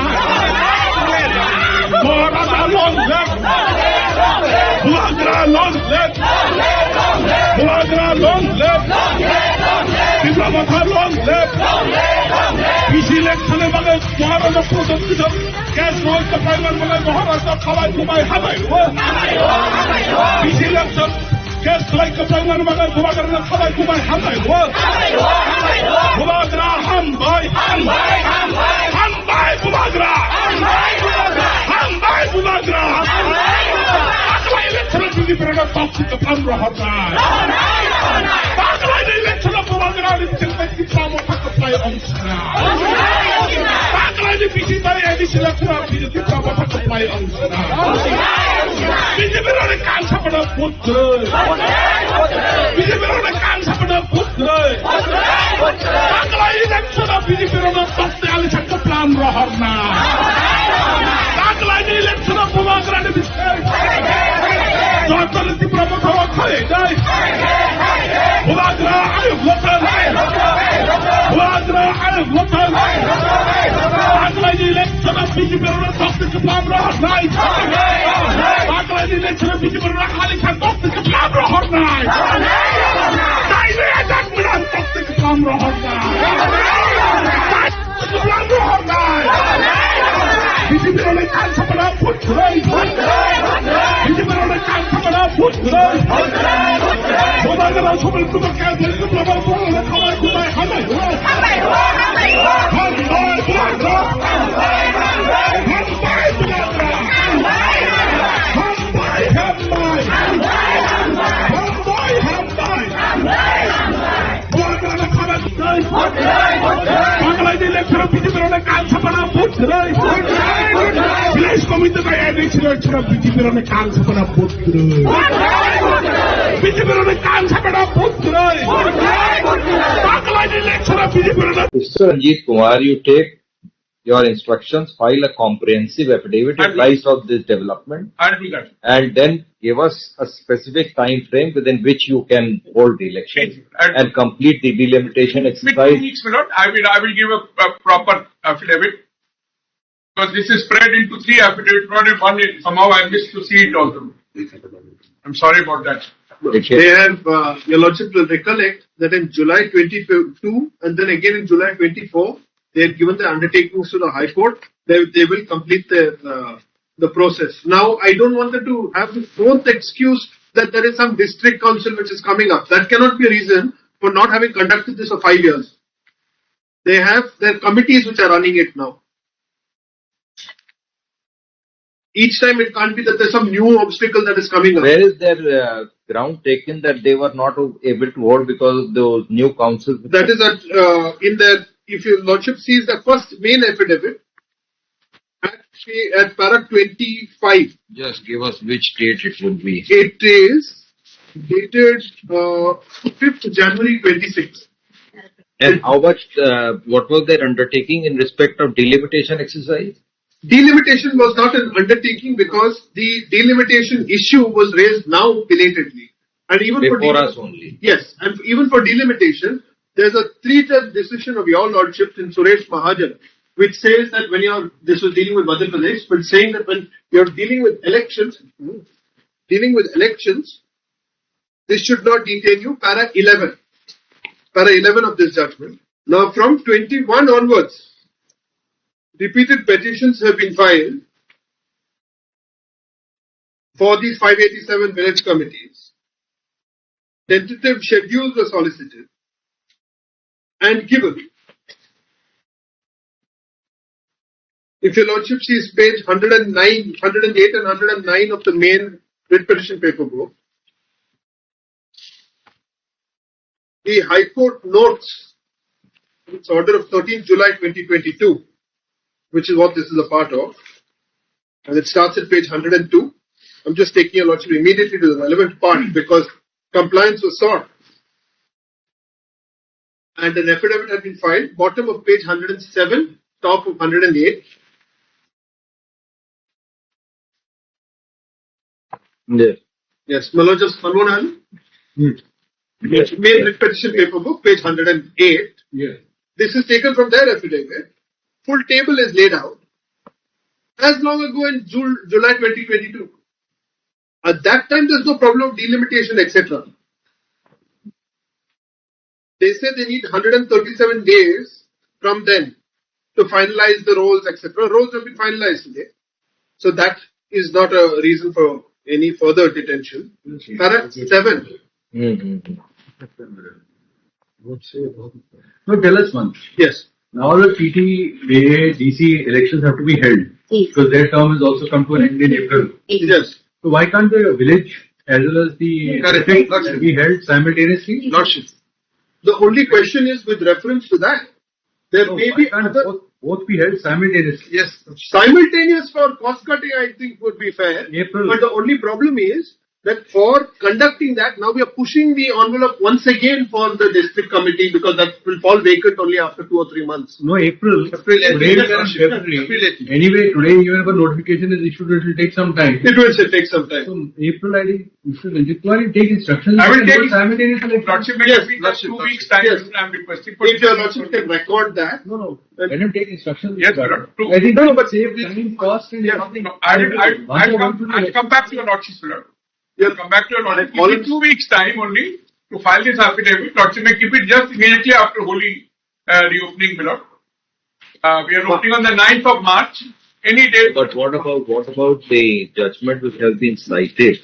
Bubagra long live. Bubagra long live. Bubagra long live. Tipra Motha long live. Bisi election ni bagwi Bubagra no proton kitab gas roi kapai man bagwi Maharashtra khalai kumai hamai. Bisi election Case khlai kwplangmani bagwi Bubagrano khalai kumai hambai o. Bubagra hambai. Hambai Bubagra. Hambai Bubagra. Baklai election B J P rokno toxic kwplang rohornai. Baklai election Bubagra ni biching bai Tipra Motha kwplai ong. Baklai ni bisi tari A D C election B J P Tipra Motha kwplai ong. B J P rokni kansapra vote kwrwi. B J P rokni kansapra vote kwrwi. Baklai election B J P rokno tokti alisa kwplam rohorna. Baklai ni election Bubagra ni Jotoni Tipra Motha o khainai. Bubagra ayuk lothar. Bubagra ayuk lothar. Baklai ni election B J P rokno tokti kwplam rohornai. Baklai ni election B J P rokno alisa tokti kwplam rohornai. Tainai ajak mwnang tokti kwplam rohornai. Kwplang rohornai. B J P rokni kansapra vote kwrwi. B J P rokni kansapra vote kwrwi. Bubagra Supreme Court o case kwplangma borok khamai kumai hambai. Hambai Bubagra. Hambai Bubagra. Hambai, hambai. Hambai, hambai. Bubagrano khabai. Baklai ni election B J P rokni kansapra vote kwrwi. Village committee bai A D C election B J P rokni kansapra vote kwrwi. B J P rokni kansapra vote kwrwi. Baklai ni election B J P rokni Mister Ranjit Kumar, you take your instructions, file a comprehensive affidavit in light of this development, I'll do that. And then give us a specific time frame within which you can hold the election and complete the delimitation exercise. Within two weeks, my lord, I will, I will give a, a proper affidavit. Because this is spread into three affidavits, not in one. Somehow I missed to see it also. I'm sorry about that. They have, uh, Your Lordship will recollect that in July twenty-two and then again in July twenty-four, they had given the undertakings to the High Court. They, they will complete the, uh, the process. Now, I don't want them to have the fourth excuse that there is some district council which is coming up. That cannot be a reason for not having conducted this for five years. They have their committees which are running it now. Each time it can't be that there's some new obstacle that is coming up. Where is their, uh, ground taken that they were not able to hold because of those new councils? That is at, uh, in their, if your lordship sees the first main affidavit, at, at para twenty-five. Just give us which date it would be. It is dated, uh, fifth January twenty-six. And how much, uh, what was their undertaking in respect of delimitation exercise? Delimitation was not an undertaking because the delimitation issue was raised now belatedly. And even for Before del- us only. Yes, and even for delimitation, there's a three-judge decision of Your Lordship in Suresh Mahajan, which says that when you're, this was dealing with Madhya Pradesh, but saying that when you're dealing with elections, dealing with elections, this should not detain you. Para eleven. Para eleven of this judgment. Now, from twenty-one onwards, repeated petitions have been filed for these five eighty-seven village committees. Tentative schedules were solicited and given. If your lordship sees page hundred and nine, hundred and eight and hundred and nine of the main writ petition paper book, the High Court notes its order of thirteenth July twenty twenty-two, which is what this is a part of, and it starts at page hundred and two. I'm just taking your lordship immediately to the relevant part because compliance was sought. And an affidavit had been filed, bottom of page hundred and seven, top of hundred and eight. Yes. Yes, Maloja Salwan. Hmm. Yes. Main petition paper book, page hundred and eight. Yes. This is taken from their affidavit. Full table is laid out. As long ago in Jul-, July twenty twenty-two. At that time, there's no problem of delimitation, et cetera. They say they need hundred and thirty-seven days from then to finalize the rolls, et cetera. Rolls have been finalized today. So that is not a reason for any further detention. Para seven. Hmm, hmm, hmm. No, tell us one. Yes. Now the P T A D C elections have to be held. Yes. Because their term is also come to an end in April. Yes. So why can't the village as well as the Correct. District Lordship. Be held simultaneously? Lordship. The only question is with reference to that. There No, may why be can't other both, both be held simultaneously? Yes. Simultaneous for cost cutting, I think, would be fair. April. But the only problem is that for conducting that, now we are pushing the envelope once again for the district committee because that will fall vacant only after two or three months. No, April. April, Today April, we are in February. April eighteen. Anyway, today even if a notification is issued, it will take some time. It will still take some time. So April, I think, you should inquire, take instructions. I will And take simultaneously. Lordship, yes, two weeks time, yes. I'm requesting for If your lordship can record that. No, no. Let him take instructions. Yes, Lord. I think no, but save time, cost and everything. No, I will, I will, I will come, I will come back to your lordship, Lord. Yes. Come back to your lordship. Give me two weeks time only to file this affidavit. Lordship may keep it just immediately after Holi, uh, reopening, Lord. Uh, we are opening on the ninth of March. Any day. But what about, what about the judgment which has been cited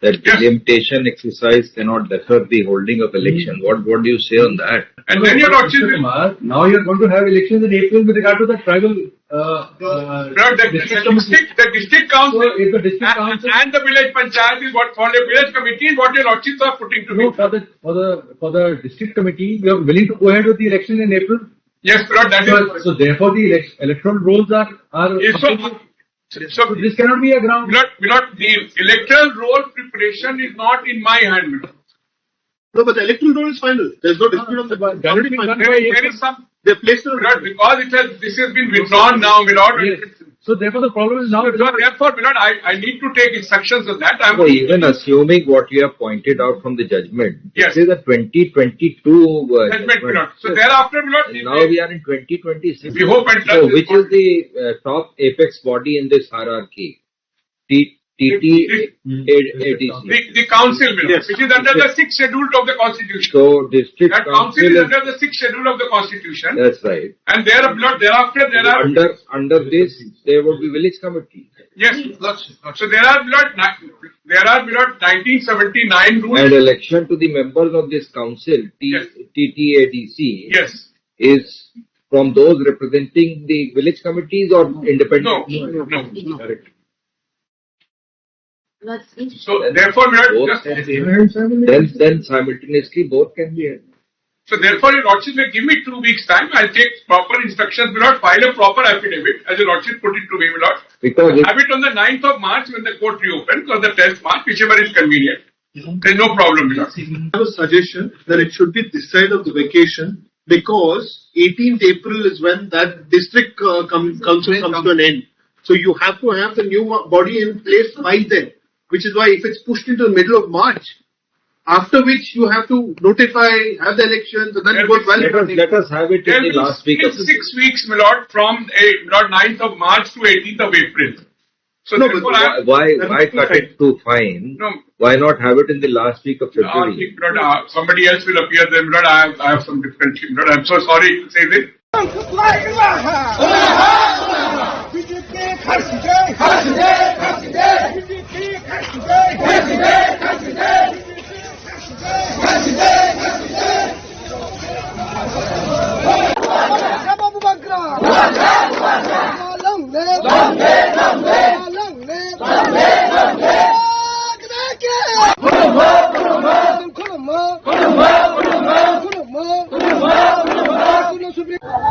that Yes. delimitation exercise cannot deter the holding of election? Hmm. What, what do you say on that? And then your lordship Kumar, now you're going to have elections in April with regard to the tribal, uh, uh, Lord, the district district, committee. The district council So if the district and, council and the village panchayat is what, for the village committee is what your lordships are putting to No, me. for the, for the, for the district committee, you are willing to go ahead with the election in April? Yes, Lord, that is So, so therefore the elec-, electoral rolls are, are Yes, so, so, So this cannot be a ground. Lord, Lord, the electoral roll preparation is not in my hand, Lord. No, but the electoral roll is final. There's no dispute on the, already final. There, there is some, they placed it on, because it has, this has been withdrawn now, Milord. Yes. So therefore the problem is now, so therefore, Milord, I, I need to take instructions on that. I'm, so even assuming what you have pointed out from the judgment, yes, this is a twenty twenty-two, uh, judgment, judgment, Milord. So thereafter, Milord, now we are in twenty twenty-six. We hope and trust. So which is the, uh, top apex body in this hierarchy? T-, T T A D C. The, the council, Milord, yes, which is under the sixth schedule of the constitution. So district council is under the sixth schedule of the constitution. That's right. And there, Milord, thereafter there are under, under this, there would be village committee. Yes. So there are, Milord, ni-, there are, Milord, nineteen seventy-nine rules. And election to the members of this council, T-, yes, T T A D C, yes, is from those representing the village committees or independent? No, no, no. Correct. So therefore, Milord, both just can be, then, then simultaneously both can be held. So therefore, Your Lordship may give me two weeks' time. I'll take proper instructions, Milord, file a proper affidavit, as Your Lordship put it to me, Milord. Because it have it on the ninth of March when the court reopens, or the tenth March, whichever is convenient. There's no problem, Milord. I have a suggestion that it should be this side of the vacation, because eighteenth April is when that district, uh, com-, council comes to an end. So you have to have the new mo-, body in place by then, which is why if it's pushed into the middle of March, after which you have to notify, have the elections, and then it goes well. Let us, let us have it in the last week of, six weeks, Milord, from, eh, Milord, ninth of March to eighteenth of April. So no, but therefore, I, why, why cut it too fine? No. Why not have it in the last week of February? Last week, Milord, uh, somebody else will appear there, Milord. I have, I have some different thing, Milord. I'm so sorry to say this.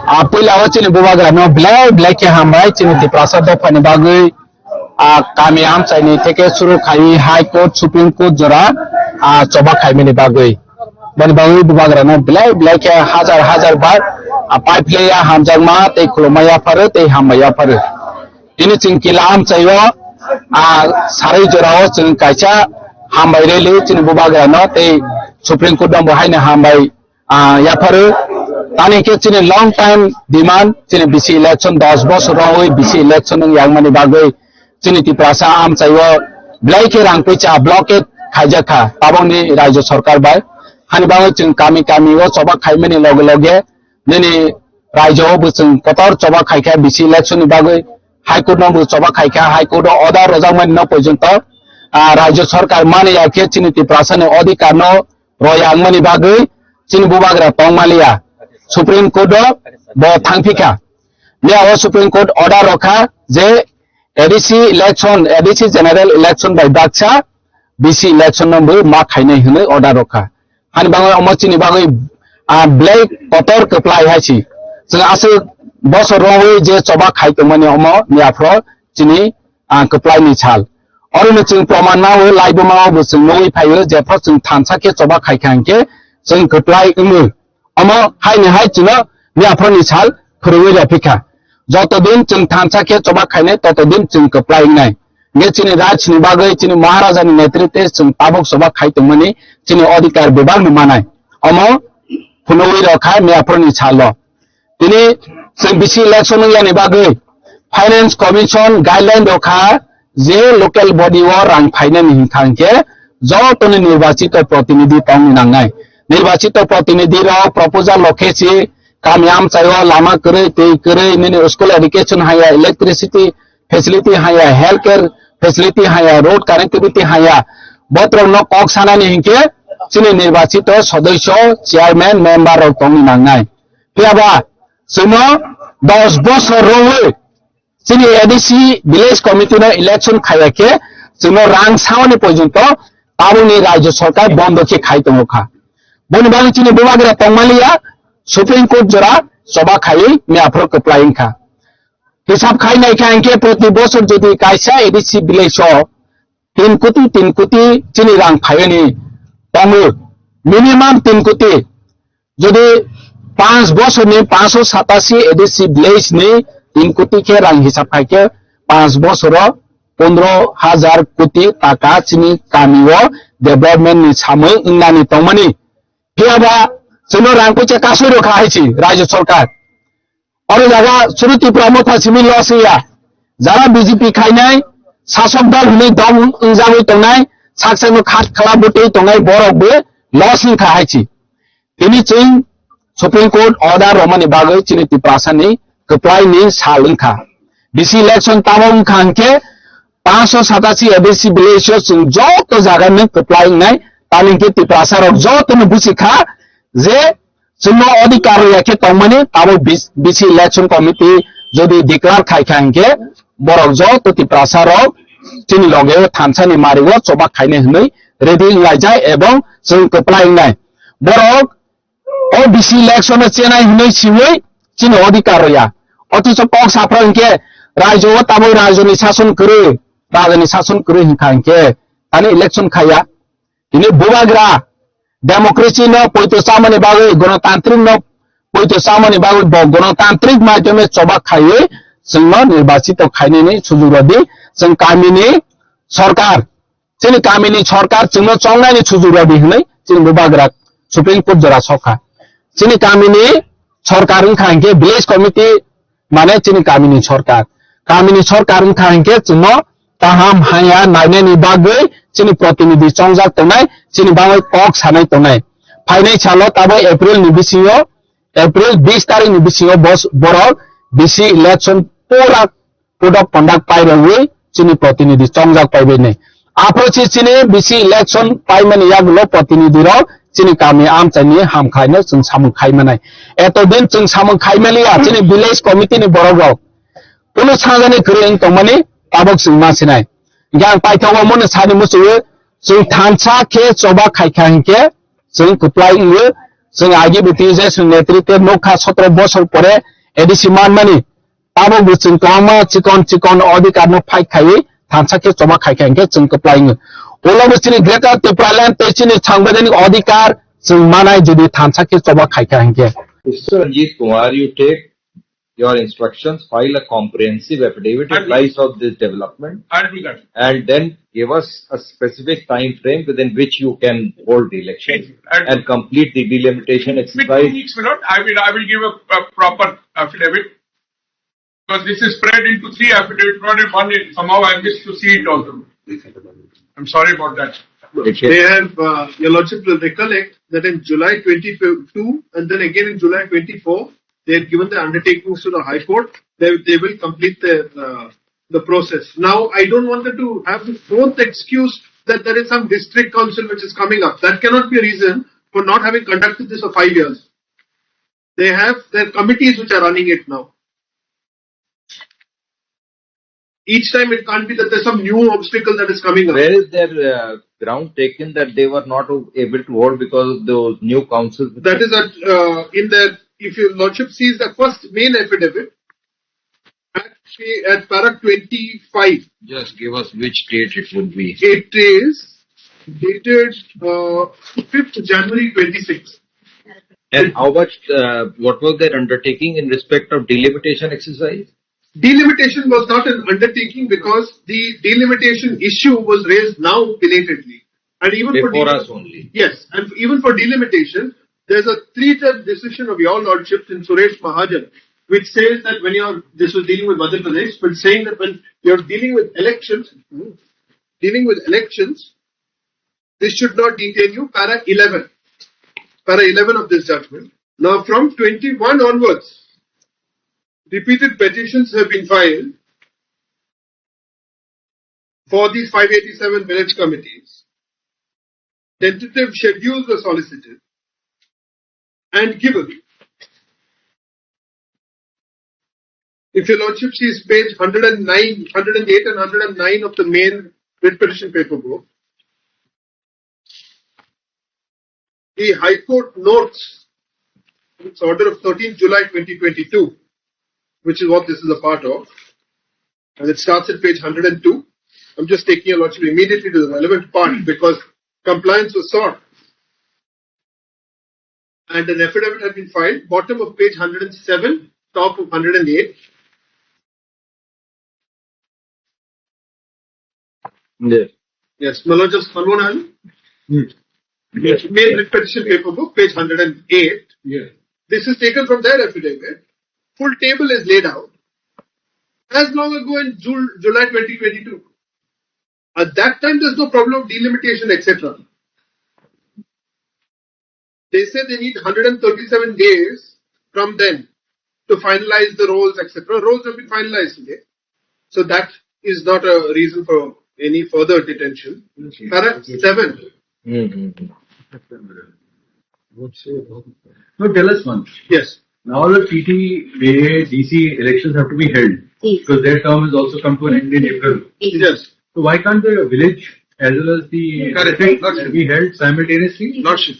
A puila o chini bubagra no belai belai khe hambai chini Tiprasa dophani bagwi. A kami amchaini theke suru khai High Court, Supreme Court jora, a choba khaimani bagwi. Boni bagwi bubagrano belai belai khe hajar hajar bar a pai phlaiya, hamjakma tei khulumma yapharo tei hambai yapharo. Tini chwng kila amchaio a sarwi jorao chwng kaisa hambai rally chini bubagrano tei Supreme Court no bo haino hambai ah, yapharo. Tani khe chini long time demand, chini bisi election dos bosor rogwi bisi election wng yangmani bagwi chini Tiprasa amchaio belai khe rang puisa blockade khaijak kha tabokni Rajya Sarkar bai. Hani bagwi chwng kami kami o choba khaimani loge loge nini Rajya o bo chwng kotor choba khaikha bisi election ni bagwi, High Court no bo choba khaikha, High Court o order rwjakmani no porjonto, ah, Rajya Sarkar mani ya khe chini Tiprasa ni odhikar no roi ang mani bagwi chini bubagra tong maliya. Supreme Court o bo thangphikha. Miya o Supreme Court order rokha je A D C election, A D C general election bai baksa B C election no bo ma khainai hwnwi order rokha. Hani bagwi omo chini bagwi, ah, belai kotor kwplai hai si. Chwng aswk bosor rogwi je choba khai tongmani omo miya phro chini, ah, kwplai ni sal. Oro no chwng proman ma o, laibuma o bo chwng nugwi phaio, jephru chwng thansa khe choba khai kha hinkhe chwng kwplai wngo. Omo haini hai chwngno miyaphurni sal phwrwngwi rw phi kha. Joto din chwng thansa khe choba khainai, toto din chwng kwplai wngnai. Hinkhe chini rajni bagwi, chini Maharajani netritwe chwng tabuk choba khai tongmani chini odhikar bebakno manai. Omo phunugwi rw kha miyaphurni salo. Tini chwng bisi election wngyani bagwi Finance Commission guideline rw kha je local body o rang phainani hinkha hinkhe jotoni nirbachito protinidhi tongni nangnai. Nirbachito protinidhi rok proposal rok khe si kami amchaio lama kwrwi, twi kwrwi, nini school education haya, electricity facility haya, healthcare facility haya, road connectivity haya, botrok no kok sanani hinkhe chini nirbachito sodosyo, chairman, member rok tongni nangnai. Phiya ba chwngno dos bosor rwwi chini A D C village committee no election khaiya khe chwngno rang saoni porjonto tabukni Rajya Sarkar bondo khe khai tongo kha. Boni bagwi chini bubagra tongmaliya Supreme Court jora choba khaiwi miyaphuru kwplai wngkha. Hisab khai naikha hinkhe proti bosor jodi kaisa A D C village o tin koti, tin koti chini rang phaiani tongo. Minimum tin koti. Jodi panch bosorni panchsho satasi A D C village ni tin koti khe rang hisab khai khe, panch bosoro pondro hajar koti taka chini kamio development ni samung wngnani tongmani. Phiya ba chwngno rang koicha kasui rwkha hai si Rajya Sarkar. Oro jaga suru Tipra Motha simi loss ya. Jara B J P khainai, sasok dal hwnwi dom wngjagwi tongnai, sak sakno khat khala bwtwi tongnai borok bo loss wngkha hai si. Tini chwng Supreme Court order romani bagwi chini Tiprasani kwplaini sal wngkha. B C election tamo wngkha hwnkhe panchsho satasi A D C village o chwng joto jaga nwng kwplai wngnai, tamni hwnkhe Tiprasa rok jotono buchikha je chwngno odhikar rwya khe tongmani, tabuk B C, B C election committee jodi declare khai kha hwnkhe borok joto Tiprasa rok chini loge o thansa ni mari o choba khainai hwnwi ready wnglaijak ebong chwng kwplai wngnai. Borok o B C election o chenai hwnwi siwi chini odhikar rwya. Othocho kok saphra hwnkhe rajyo o tabuk rajyo ni sason kwrwi, rajyo ni sason kwrwi hwnkha hwnkhe ani election khaiya. Tini bubagra democracy no poito chamani bagwi, gonotantrik no poito chamani bagwi bo gonotantrik maidhyome choba khaiwi chwngno nirbachito khainani sujuk rwdi, chwng kamini sorkar, chini kamini sorkar chwngno chongnaini sujuk rwdi hwnwi chini bubagra Supreme Court jora sokha. Chini kamini sorkar wngkha hwnkhe village committee, mane chini kamini sorkar. Kamini sorkar wngkha hwnkhe chwngno kaham haya nainani bagwi chini protinidhi chongjak tongnai, chini bagwi kok sanai tongnai. Phainai salo tabuk April ni bisingo, April bis tarikh ni bisingo bos-, borok B C election pura code of conduct pairogwi chini protinidhi chongjak paibainai. Aphuru se chini B C election paimani yagulo protinidhi rok chini kami amchaini hamkhaino chwng samung khaimanai. Etodin chwng samung khaimaliya chini village committee ni borok rok. Kunu sajani kwrwi wng tongmani tabuk chwng ma sinai. Hingke ang paithago mono sani muchungo chwng thansa khe choba khaikha hingke chwng kwplai wngo. Chwng agi bwtwi je chwng netrite nukha sotro bosor pore A D C manmani. Tabuk bo chwng kwbangma chikon chikon odhikar no fight khaiwi thansa khe choba khaikha hingke chwng kwplai wngo. Ulo bo chini Greater Tipraland tei chini sangbidhanik odhikar chwng manai jodi thansa khe choba khaikha hingke. Mister Ranjit Kumar, you take your instructions, file a comprehensive affidavit in light of this development. I'll do that. And then give us a specific time frame within which you can hold the election and complete the delimitation exercise. Within two weeks, my lord, I will, I will give a, a proper affidavit. Because this is spread into three affidavits, not in one. Somehow I missed to see it also. I'm sorry about that. They have, uh, your lordship will recollect that in July twenty-two and then again in July twenty-four, they had given the undertakings to the High Court. They, they will complete the, uh, the process. Now, I don't want them to have the fourth excuse that there is some district council which is coming up. That cannot be a reason for not having conducted this for five years. They have their committees which are running it now. Each time it can't be that there's some new obstacle that is coming up. Where is their, uh, ground taken that they were not able to hold because of those new councils? That is at, uh, in their, if your lordship sees the first main affidavit, at, at para twenty-five. Just give us which date it would be. It is dated, uh, fifth January twenty-six. And how much, uh, what was their undertaking in respect of delimitation exercise? Delimitation was not an undertaking because the delimitation issue was raised now belatedly. And even for delimitation only. Yes, and even for delimitation, there's a three-judge decision of your lordships in Suresh Mahajan, which says that when you're, this was dealing with Madhya Pradesh, but saying that when you're dealing with elections, dealing with elections, this should not detain you, para eleven. Para eleven of this judgment. Now, from twenty-one onwards, repeated petitions have been filed for these five eighty-seven village committees. Tentative schedules were solicited and given. If your lordship sees page hundred and nine, hundred and eight and hundred and nine of the main writ petition paper book, the High Court notes its order of thirteenth July twenty twenty-two, which is what this is a part of, and it starts at page hundred and two. I'm just taking your lordship immediately to the relevant part because compliance was sought. And an affidavit had been filed, bottom of page hundred and seven, top of hundred and eight. Yes. Yes, Malonjos Malonal. Hmm. Yes. Main petition paper book, page hundred and eight. Yes. This is taken from their affidavit. Full table is laid out. As long ago in Jul-, July twenty twenty-two. At that time, there's no problem of delimitation, et cetera. They say they need hundred and thirty-seven days from then to finalize the rolls, et cetera. Rolls have been finalized today. So that is not a reason for any further detention. Okay. Correct? Seven. Mm-hmm. No, tell us one. Yes. Now the T T A D C elections have to be held. Yes. Because their term is also come to an end in April. Yes. So why can't the village as well as the Correct. District be held simultaneously? Lordship.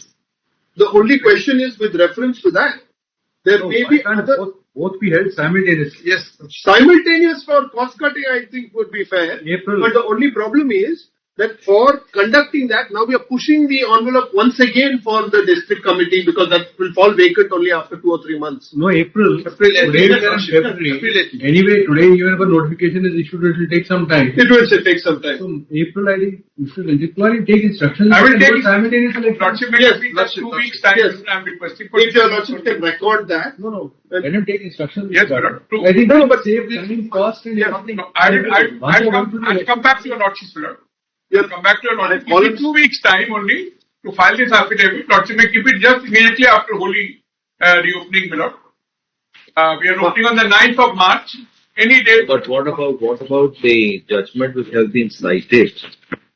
The only question is with reference to that. There No, may why be can't other both, both be held simultaneously? Yes. Simultaneous for cost cutting, I think, would be fair. April. But the only problem is that for conducting that, now we are pushing the envelope once again for the district committee because that will fall vacant only after two or three months. No, April. April, Today April, we are in April, February. April eighteen. Anyway, today even if a notification is issued, it will take some time. It will still take some time. So April, I think, you should, you should take instructions I will and take do it simultaneously. Lordship, may Yes, give me just Lordship, two Lordship. weeks time. Yes. I'm requesting for If your Lordship can record that. No, no. Let him take instructions. Yes, Lord. True. I think No, no, but save this time, cost and Yes, everything. no, I will, I will, Once I will you come, want to I will do come back to your Lordship, Lord. Yes. Come back to your Lordship. I Give me two weeks time only to file this affidavit. Lordship may keep it just immediately after Holi, uh, reopening, Lord. Uh, we are opening on the ninth of March. Any day. But what about, what about the judgment which has been cited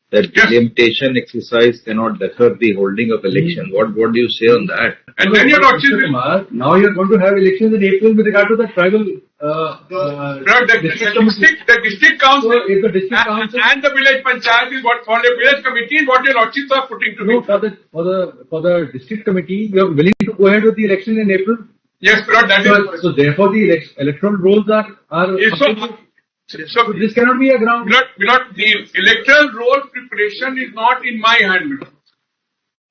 that Yes. delimitation exercise cannot deter the holding of election? Hmm. What, what do you say on that? And then your Lordship will Kumar, now you're going to have elections in April with regard to the tribal, uh, uh, Lord, the, the district committee. district, the district council So if the district and, council and the village panchayat is what, for the village committee is what your Lordships are putting to No, me. for the, for the, for the district committee, you are willing to go ahead with the election in April? Yes, Lord, that So, is so therefore the elec-, electoral rolls are, are Yes, so, completely- so, so this cannot be a ground. Lord, Lord, the electoral roll preparation is not in my hand, Lord.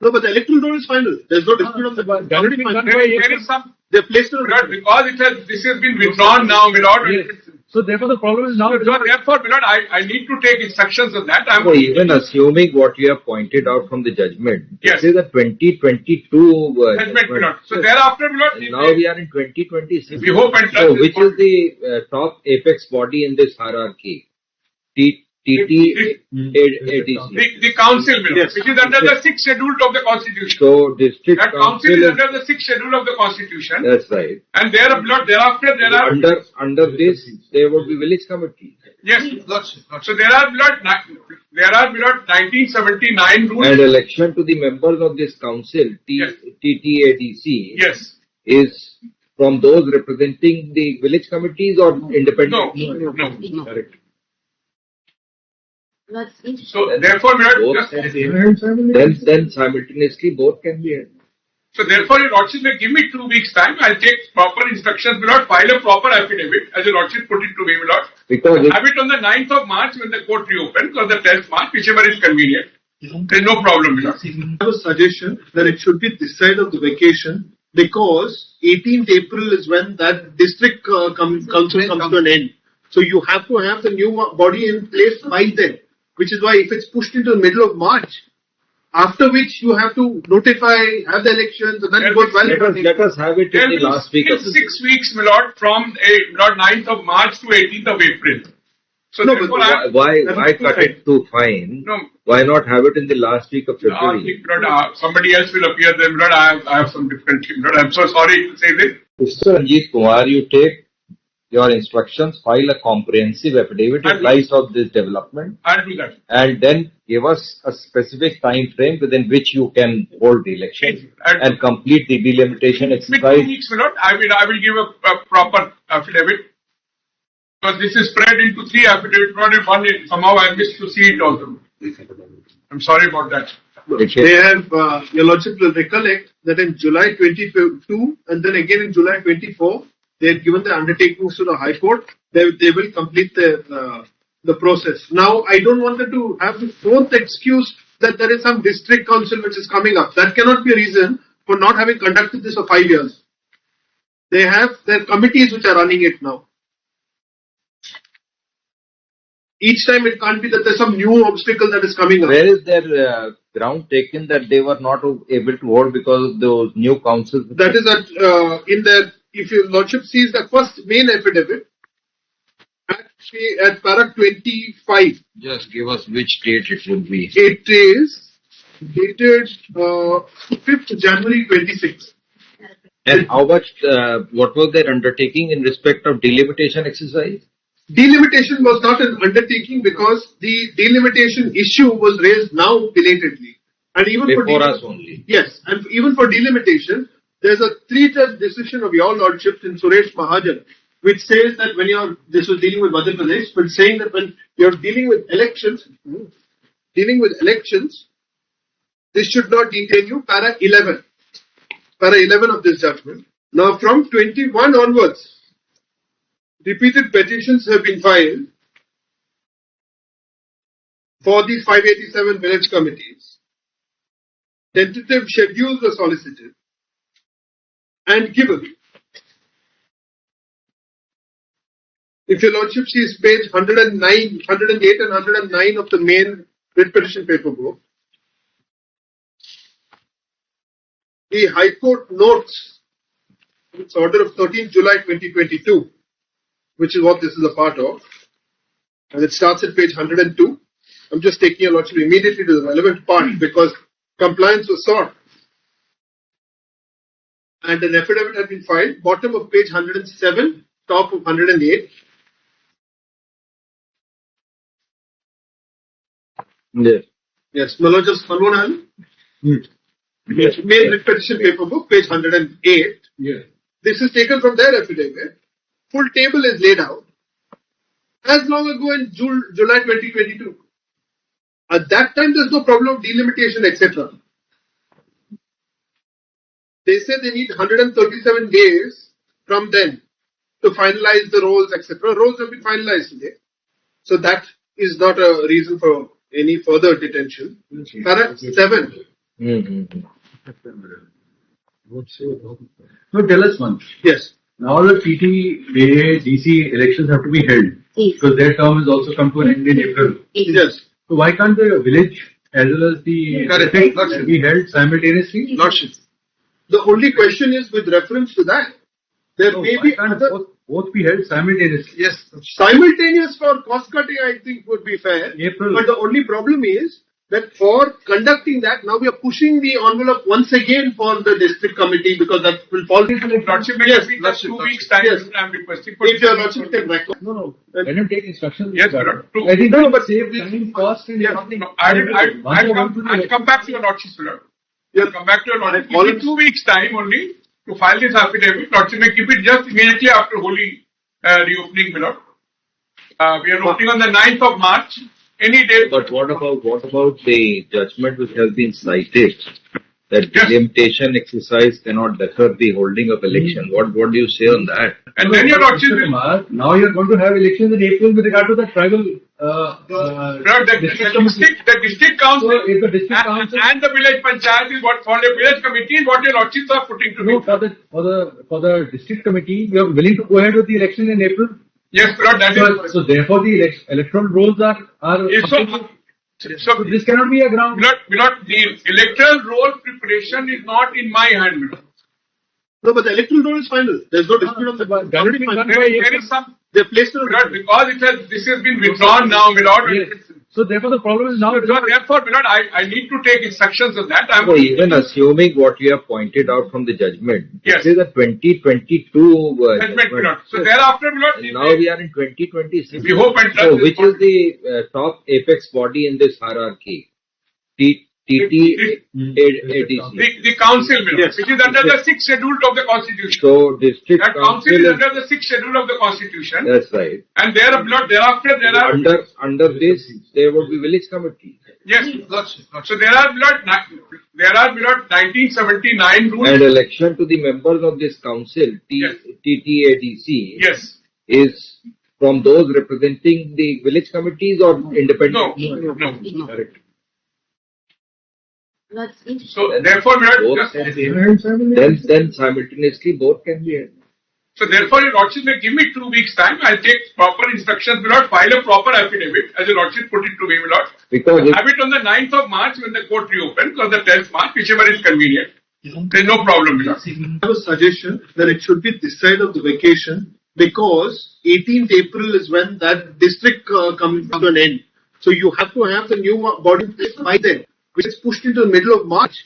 No, but the electoral roll is final. There's no dispute on that. But Already final. There, there is some, They placed it on Lord, because it has, this has been withdrawn now, Lord. Yes. So therefore the problem is now So therefore, Lord, I, I need to take instructions on that. I'm So even assuming what you have pointed out from the judgment, Yes. this is a twenty twenty-two, uh, Judgment, judgment. Lord. So Yes. thereafter, Lord, And we, now we are in twenty twenty-six. we hope and So trust which that is the, uh, top apex body in this hierarchy? T-, T T A D C. The, the council, Lord, Yes. which is under the sixth schedule of the constitution. So district That council council is is under the sixth schedule of the constitution. That's right. And there, Lord, thereafter, there are Under, under this, there would be village committee. Yes, Lord. So there are, Lord, ni-, there are, Lord, nineteen seventy-nine rules. And election to the members of this council, T-, Yes. T T A D C, Yes. is from those representing the village committees or independent? No, no, no. Correct. So therefore, we are Both just can be held. Then, then simultaneously both can be held. So therefore, your lordship may give me two weeks time. I'll take proper instructions, my lord, file a proper affidavit, as your lordship put it to me, my lord. Because it Have it on the ninth of March when the court reopens, or the tenth March, whichever is convenient. There's no problem, my lord. I have a suggestion that it should be this side of the vacation because eighteenth April is when that district, uh, com-, council comes to an end. So you have to have the new mo-, body in place by then, which is why if it's pushed into the middle of March, after which you have to notify, have the elections, and then it goes well. Let us, let us have it in There the will last week still of six weeks, my lord, from, eh, my lord, ninth of March to eighteenth of April. So No, but therefore, I Why, why, that is why too cut fine. it too fine? No. Why not have it in the last week of No, I February? think, my lord, uh, somebody else will appear there, my lord. I have, I have some different thing, my lord. I'm so sorry to say this. Mister Ranjit Kumar, you take your instructions, file a comprehensive affidavit I'll in do light of this development, I'll do that. and then give us a specific time frame within which you can hold the election I'll do and complete the delimitation Give me two exercise. weeks, my lord. I will, I will give a, a proper affidavit. Because this is spread into three affidavits, not in one. Somehow I missed to see it also. I'm sorry about that. Okay. They have, uh, your lordship will recollect that in July twenty-two and then again in July twenty-four, they had given the undertakings to the High Court. They, they will complete the, uh, the process. Now, I don't want them to have the fourth excuse that there is some district council which is coming up. That cannot be a reason for not having conducted this for five years. They have their committees which are running it now. Each time it can't be that there's some new obstacle that is coming up. Where is their uh, ground taken that they were not able to hold because of those new councils? That is at, uh, in their, if your lordship sees the first main affidavit, at, at para twenty-five. Just give us which date it would be. It is dated uh, fifth January twenty-six. And how much, uh, what was their undertaking in respect of delimitation exercise? Delimitation was not an undertaking because the delimitation issue was raised now belatedly. And even for Before delim- us only. Yes, and even for delimitation, there's a three-judge decision of your lordships in Suresh Mahajan, which says that when you're, this was dealing with Madhya Pradesh, but saying that when you're dealing with elections, dealing with elections, this should not detain you, para eleven. Para eleven of this judgment. Now, from twenty-one onwards, repeated petitions have been filed for these five eighty-seven village committees. Tentative schedules were solicited and given. If your lordship sees page hundred and nine, hundred and eight and hundred and nine of the main writ petition paper book, the High Court notes its order of thirteenth July twenty twenty-two, which is what this is a part of, and it starts at page hundred and two. I'm just taking your lordship immediately to the relevant part because compliance was sought. And an affidavit had been filed, bottom of page hundred and seven, top of hundred and eight. Yes. Yes, Malonjam Salwan. Hmm. Yes. Main writ petition paper book, page hundred and eight. Yes. This is taken from their affidavit. Full table is laid out. As long ago in Jul-, July twenty twenty-two. At that time, there's no problem of delimitation, et cetera. They say they need hundred and thirty-seven days from then to finalize the rolls, et cetera. Rolls have been finalized today. So that is not a reason for any further detention. Correct? Seven. Mm-hmm. No, tell us one. Yes. Now the T T A D C elections have to be held. Yes. Because their term is also come to an end in April. Yes. So why can't the village as well as the Correct. Lordship. Be held simultaneously? Lordship. The only question is with reference to that. There No, may why be can't other both, both be held simultaneously? Yes. Simultaneous for cost cutting, I think, would be fair. April. But the only problem is that for conducting that, now we are pushing the envelope once again for the district committee because that will fall into the Lordship, may Yes, be just Lordship, two Lordship. Weeks time. Yes. I'm requesting for If your Lordship can record. No, no. Let him take instructions. Yes, Lord. True. I think No, no, but save this time, cost and Yes, everything. No, I will, I will, Once I will you come, come to the I will come back to your Lordship, Lord. Yes. Come back to your Lordship. I Give me two weeks time only to file this affidavit. Lordship may keep it just immediately after Holi, uh, reopening, Lord. Uh, we are opening on the ninth of March. Any day. But what about, what about the judgment which has been cited? That Yes. Delimitation exercise cannot defer the holding of election. Hmm. What, what do you say on that? And then your Lordship will Kumar, now you are going to have elections in April with regard to the tribal, uh, uh, Lord, the, the district committee. District, the district council So if the district and, council and the village panchayat is what, for the village committee is what your Lordships are putting to No, me. for the, for the, for the district committee, you are willing to go ahead with the election in April? Yes, Lord, that is So, so therefore the elec-, electoral rolls are, are Yes, so, completely so, So this cannot be a ground. Milord, Milord, the electoral roll preparation is not in my hand, Milord. No, but the electoral roll is final. There's no dispute on that. But Already final. There is, there is some, They placed it on Milord, because it has, this has been withdrawn now, Milord. Yes. So therefore the problem is now So therefore, Milord, I, I need to take instructions on that. I'm So even assuming what you have pointed out from the judgment, Yes. this is a twenty twenty-two, uh, Judgment, judgment. Milord. So thereafter, Milord, And the, now we are in twenty twenty-six. We hope and trust So this which is the, uh, top apex body in this hierarchy? T-, T T A D C. The, the council, Milord, Yes. which is under the sixth schedule of the constitution. So district That council council is is under the sixth schedule of the constitution. That's right. And there, Milord, thereafter, there are Under, under this, there would be village committee. Yes. So there are, Milord, ni-, there are, Milord, nineteen seventy-nine rules. And election to the members of this council, T-, Yes. T T A D C, Yes. is from those representing the village committees or independent? No, no, no. Correct. So therefore, we are Both just can be held. Then, then simultaneously both can be held. So therefore, your lordship may give me two weeks time. I'll take proper instructions, my lord, file a proper affidavit, as your lordship put it to me, my lord. Because if Have it on the ninth of March when the court reopen, or the tenth March, whichever is convenient. There's no problem, my lord. I have a suggestion that it should be this side of the vacation, because eighteenth April is when that district, uh, comes to an end. So you have to have the new mo-, body in place by then, which is pushed into the middle of March,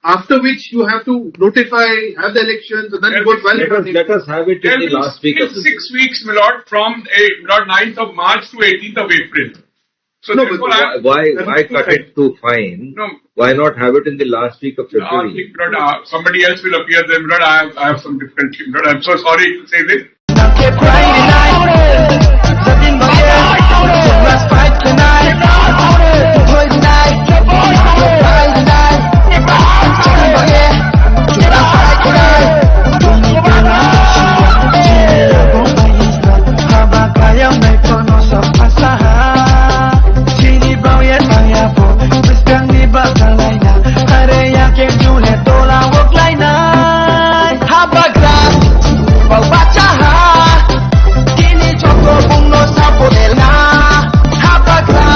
after which you have to notify, have the elections, and then There vote will, valid. Let us, let us have it in There the will last week still of six weeks, my lord, from, eh, my lord, ninth of March to eighteenth of April. So No, but therefore, I why, why, why cut it too fine? No. Why not have it in the last week of February? Last week, my lord, uh, somebody else will appear there, my lord. I have, I have some difficulty, my lord. I'm so sorry to say this. Chini bauya tangya po, bwskangni bakalaina. Are ya ke jule tola oklainai. Habagra, bau bachaha. Tini chokro bungno sapo elna. Habagra,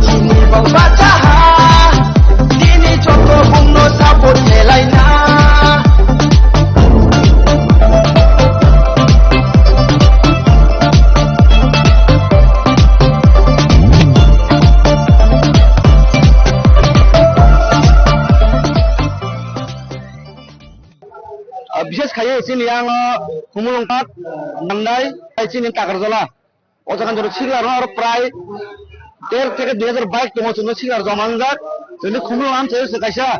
chini bau bachaha. Tini chokro bungno sapo elaina. Ah, bishes khaiwi chini yang o Khumulwng Park, Nandai, tai chini Takarjala. O jaga jora sikla rok prai der theke dui hajar bike tongo, chwngno sikla rok joma wngjak. Chwngni Khumulwng amchaio chwng kaisa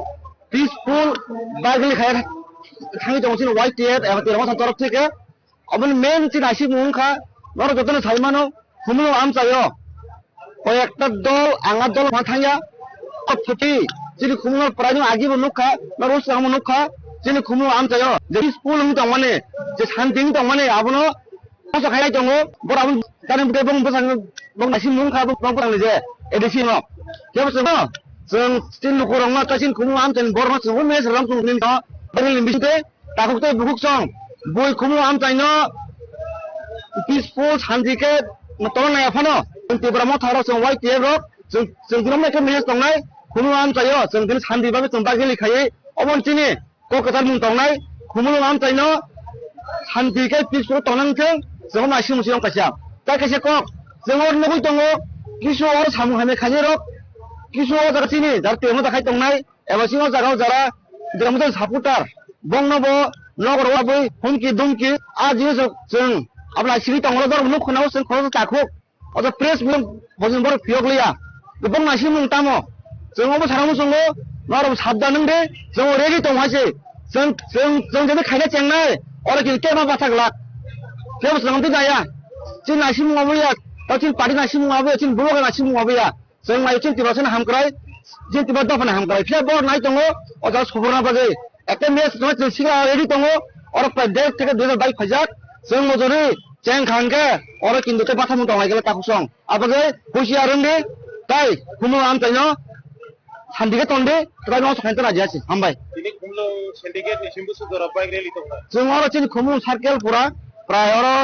peaceful bike rally khai thangwi tongo chini Y T F eba Tirangsa torof theke. Oboni main chini naisingmung wngkha, norok jotono sai mano, Khumulwng amchaio koyekta dol, ang a dol ma thangya. O phuti chini Khumulwng prai no agi bo nukha, norok swkang bo nukha, chini Khumulwng amchaio je peaceful wngwi tongmani, je shanti wngwi tongmani, abono kosto khailai tongo. Borok aboni jani bwtwi bong bwsang, bong naisingmung wngkha, bong bwsangni je A D C no. Kebo chwngno, chwng chini lukurokno tei chini Khumulwng amchaini borokno chwng o message rwna tongmani no, bini bisingtwi takhuk tei bukhuk song bui Khumulwng amchaino peaceful shanti khe tongna naiya phano chwng Tipra Motha rok, chwng Y T F rok, chwng, chwng tini khe message tongnai, Khumulwng amchaio chwng tini shanti bagwi chwng bagili khaiwi obo chini kok kwchar mung tongnai, Khumulwng amchaino shanti khe peaceful tongna wngthwng, chwng naising musi wng kaisa. Tai kaisa kok chwng oro nugwi tongo, kisu oro samung hamya khainai rok, kisu o jaga chini jar temo da khai tongnai. Eba sini o jaga o jara Dramjani supporter, bongno bo nogo rwui humki dumki, a jinis rok chwng abla siri tongro, borok nuk khna o chwng khoroksa takhuk. O jaga press meet bojin borok phiyok liya. Bong naisingmung tamo. Chwng obo sana muchungo, norok sabdan wng de, chwng ready tong hai se. Chwng, chwng, chwng jadi khaina chengnai, oro kini kema bathak lak. Kebo chwng twi jaya. Chini naisingmung obo ya, tei chini party naisingmung obo ya, chini bubagra naisingmung obo ya. Chwng nai chini Tiprasani hamkrai, chini Tipra dophani hamkrai. Phiya bo nai tongo, o jaga subruna bagwi. Ekta match no chwng sikla ready tongo, oro prai date theke dui hajar bike phaijak. Chwng mojori cheng kha hwnkhe, oro kintu tei bathamung tong lai khe takhuk song. Abagwi husiar wng di, tai Khumulwng amchaino shanti khe tong di, tei no sakhain tong raji asi. Hambai. Tini Khumulwng syndicate ni simbusu jora bike rally tong kha. Chwng oro chini Khumulwng circle pura, prai oro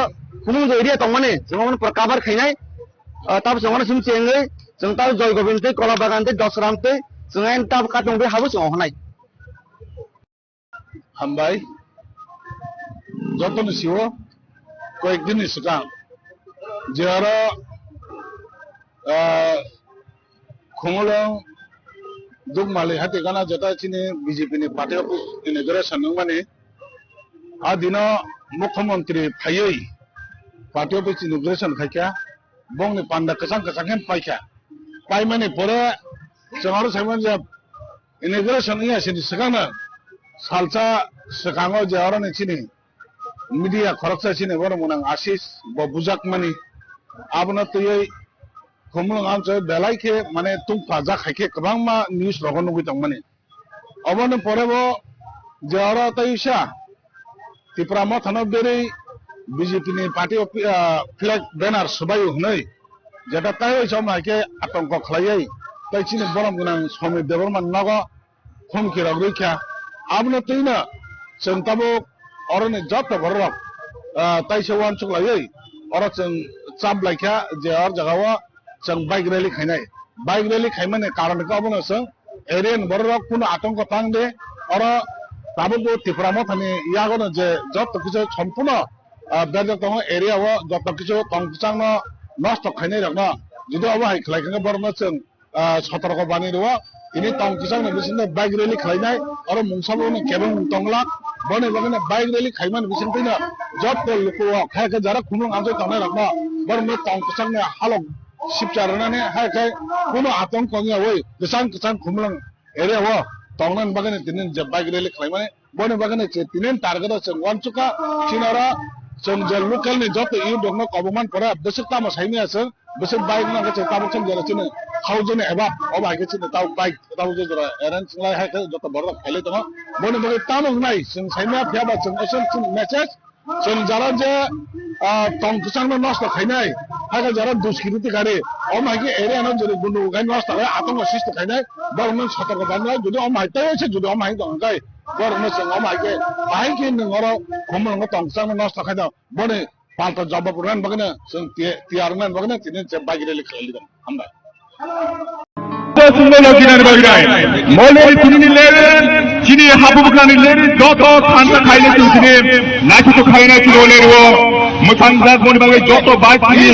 Khumulwng je area tongmani, chwng omono pura cover khainai. Ah, tab chwng oro sim chengwi, chwng tab Joy Gobind tei Kola Bagan tei Dosram tei chwng ayang tab katung bai habo chwng ohonai. Hambai, joto ni sio, koyek din ni swkang, je oro, ah, Khumulwng Dukmali hati gana jeta chini B J P ni party office inauguration wngmani, a dino mukhyamantri phaiwi party office inauguration khaikha. Bongni panda kwchang kwchang khe paikha. Paimani pore chwng aro saimanya inauguration wngya sini swkangno salsa swkango je oroni chini media khoroksa chini borok mwnang Ashish bo bujakmani, abono twiwi Khumulwng amchoi belai khe mane tungpha jak hai khe kwbangma news rogo nugwi tongmani. Oboni pore bo je oro tei wisa Tipra Mothano berwi B J P ni party of, ah, flag banner swbaio hwnwi jeta tei wisa omo hai khe atongko khlaiwi tei chini borom gwnang Somir Debbarma nogo humki rok rwkha. Abono twino chwng tabuk oroni joto borok rok, ah, taisa uansuk laiwi oro chwng chap laikha je or jaga o chwng bike rally khainai. Bike rally khaimani karon khe obono chwng area ni borok rok kuno atongko tang de. Oro tabuk bo Tipra Mothani yagono je joto kisu sompuno, ah, berjak tongo area o joto kisu tong kwchangno nosto khainai rokno. Jodi obo hai khlai khe borokno chwng ah, sotorko bani rwo. Tini tong kwchangni bisingo bike rally khlainai, oro mungsa bo no kebeng tongla. Boni bagwi no bike rally khaimani bisingtwi no joto luku o khe khe jara khumlwng amchai tongnai rokno borokno tong kwchangni halok sipcha rwnani hai khe kuno atongko wngya wi kwchang kwchang khumlwng area o tongnani bagwi no tini je bike rally khlaimani. Boni bagwi no chwng tini target o chwng uansukha, chini oro chwng je local ni joto youth rokno kobongman pore bwswk tamo saimanya chwng, bwswk bike nangkhe chwng tabuk chwng jora chini thousand eba, obo hai khe chini tabuk bike tabuk je jora arrange wnglaihai khe joto borok rok phailai tongo. Boni bagwi tamo wngnai chwng saimanya, phiyaba chwng aswk chini message, chwng jara je, ah, tong kwchangno nosto khainai, hakhe jara duskiriti kari, omo hai khe area no jori gundu gai nosto khai, atongo sisti khainai, borokno sotorko banai, jodi omo hai tei se jodi omo hai tong khe, borokno chwng omo hai khe, bahai khe nwng oro khumlwngo tong kwchangno nosto khai do, boni palta jawab rwnani bagwino chwng tiya-, tiyar wngnani bagwino tini je bike rally khlai lidong. Hambai. Chwngno loginani bagwi nai. Mole tini ni leri, chini habugrani leri, joto thansa khaile chwng tini naithuto khaina chini o leri o. Mwsang jak moni bagwi joto bike tini.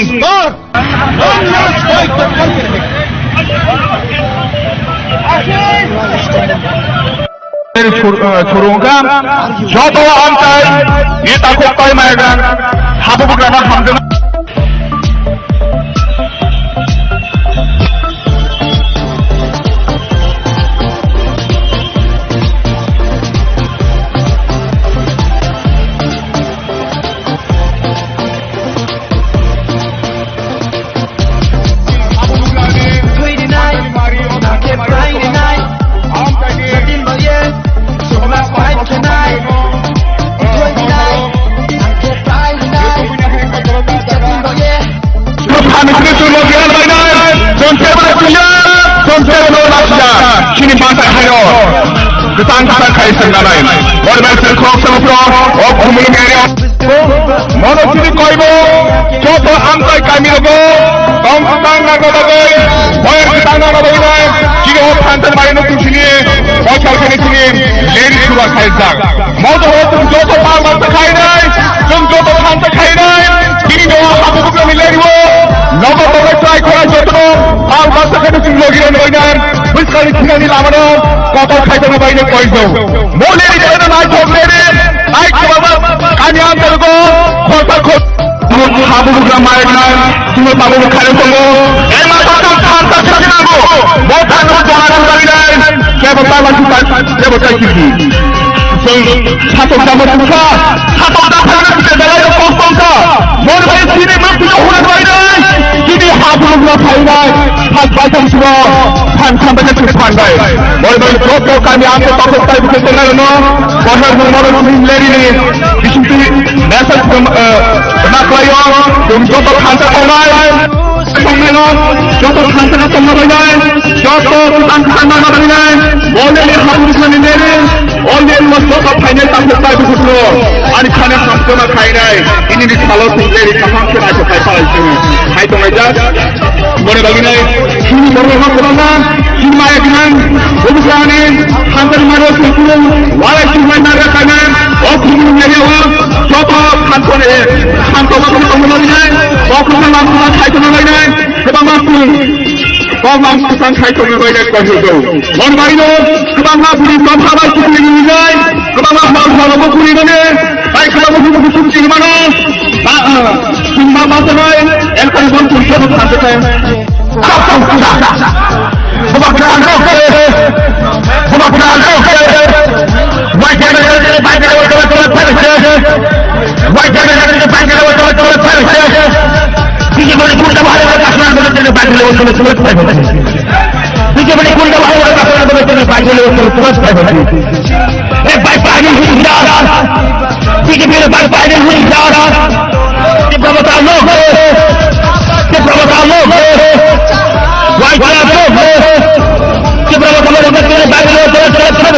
Sur-, eh, surungkha, joto amchai, neta kok tai maigang, habugrano hamjak. Chini bangsa hayo, kwtang kwtang khai swngnanai. Bormai sengkrok sengkrok, o khumulwng area. Mono chini koibo, joto amchai kami rogo, tong kwtang nangna bagwi, boyar kwtang nangna bagwi nai, chini o phantan bai no chini, o chalkani chini, leri suba khaijak. Moto o chwng joto pal baksa khainai, chwng joto phansa khainai, chini no habugrani leri o, nogo togo chai khora joto, pal baksa khainai chwng logi rani bainai, bwskangni thwinani lama no, kotor khaijak bainai koijo. Mo leri bainai nai thok leri, Ai, kwbangma kami ang tabuk o, khorsa khor-, tabuk bugra mairoknai, chwngno tabuk o khairok tongo. Ema tabuk thansa khe nango. Bo thansa jora jora rinai. Kebo tala suka, kebo tai kiki. Chwng satok jamo tongkha, satok da phai na kute belai rok kok tongkha. Bor bai chini mukti no hura bai nai. Chini ha bugra phai nai. Thak bai tong subo, than than bai tong than bai. Bor bai joto kami ang tabuk tai buke tongnai no. Bohar no moro leri ni. Bisingtwi message, eh, rwna khlaio, chwng joto thansa tongnai, tongnaino, joto thansa tongna bainai, joto kwthang kwthang nangna bainai, already habugrani leri, already joto phainai tangkuk tai bukhukno, ani thani hamkhe ma khainai, ini ni salo chwng leri kaham khe naisok khai phalai chwng khai tongnai jak. Boni bagwi nai, chini borok rok kwbangma, chini maya gwnang, bubugrani, thansa ni maro songkulu, walai chumai nagra kaina, o khumulwng area o, joto thansa ni, thansa o khumulwng area o, o khumulwng area o, thansa ni, kwbangma bwrwi, kok mang swkang khai tongna bai nai koi hwnkhe. Mon bai no, kwbangma bwrwi tong ha bai chukli ni nai, kwbangma hor hor bo bwrwi mane, bai kwbangma bwrwi bo chukli mano, ba, ah, chwng ma ma sanai, el kan bon chwng chwng thansa khai. B J P ni bike pai ni hwnkha, B J P ni bike pai ni hwnkha, Tipra Motha no, Tipra Motha no, Y T F no, Tipra Motha no,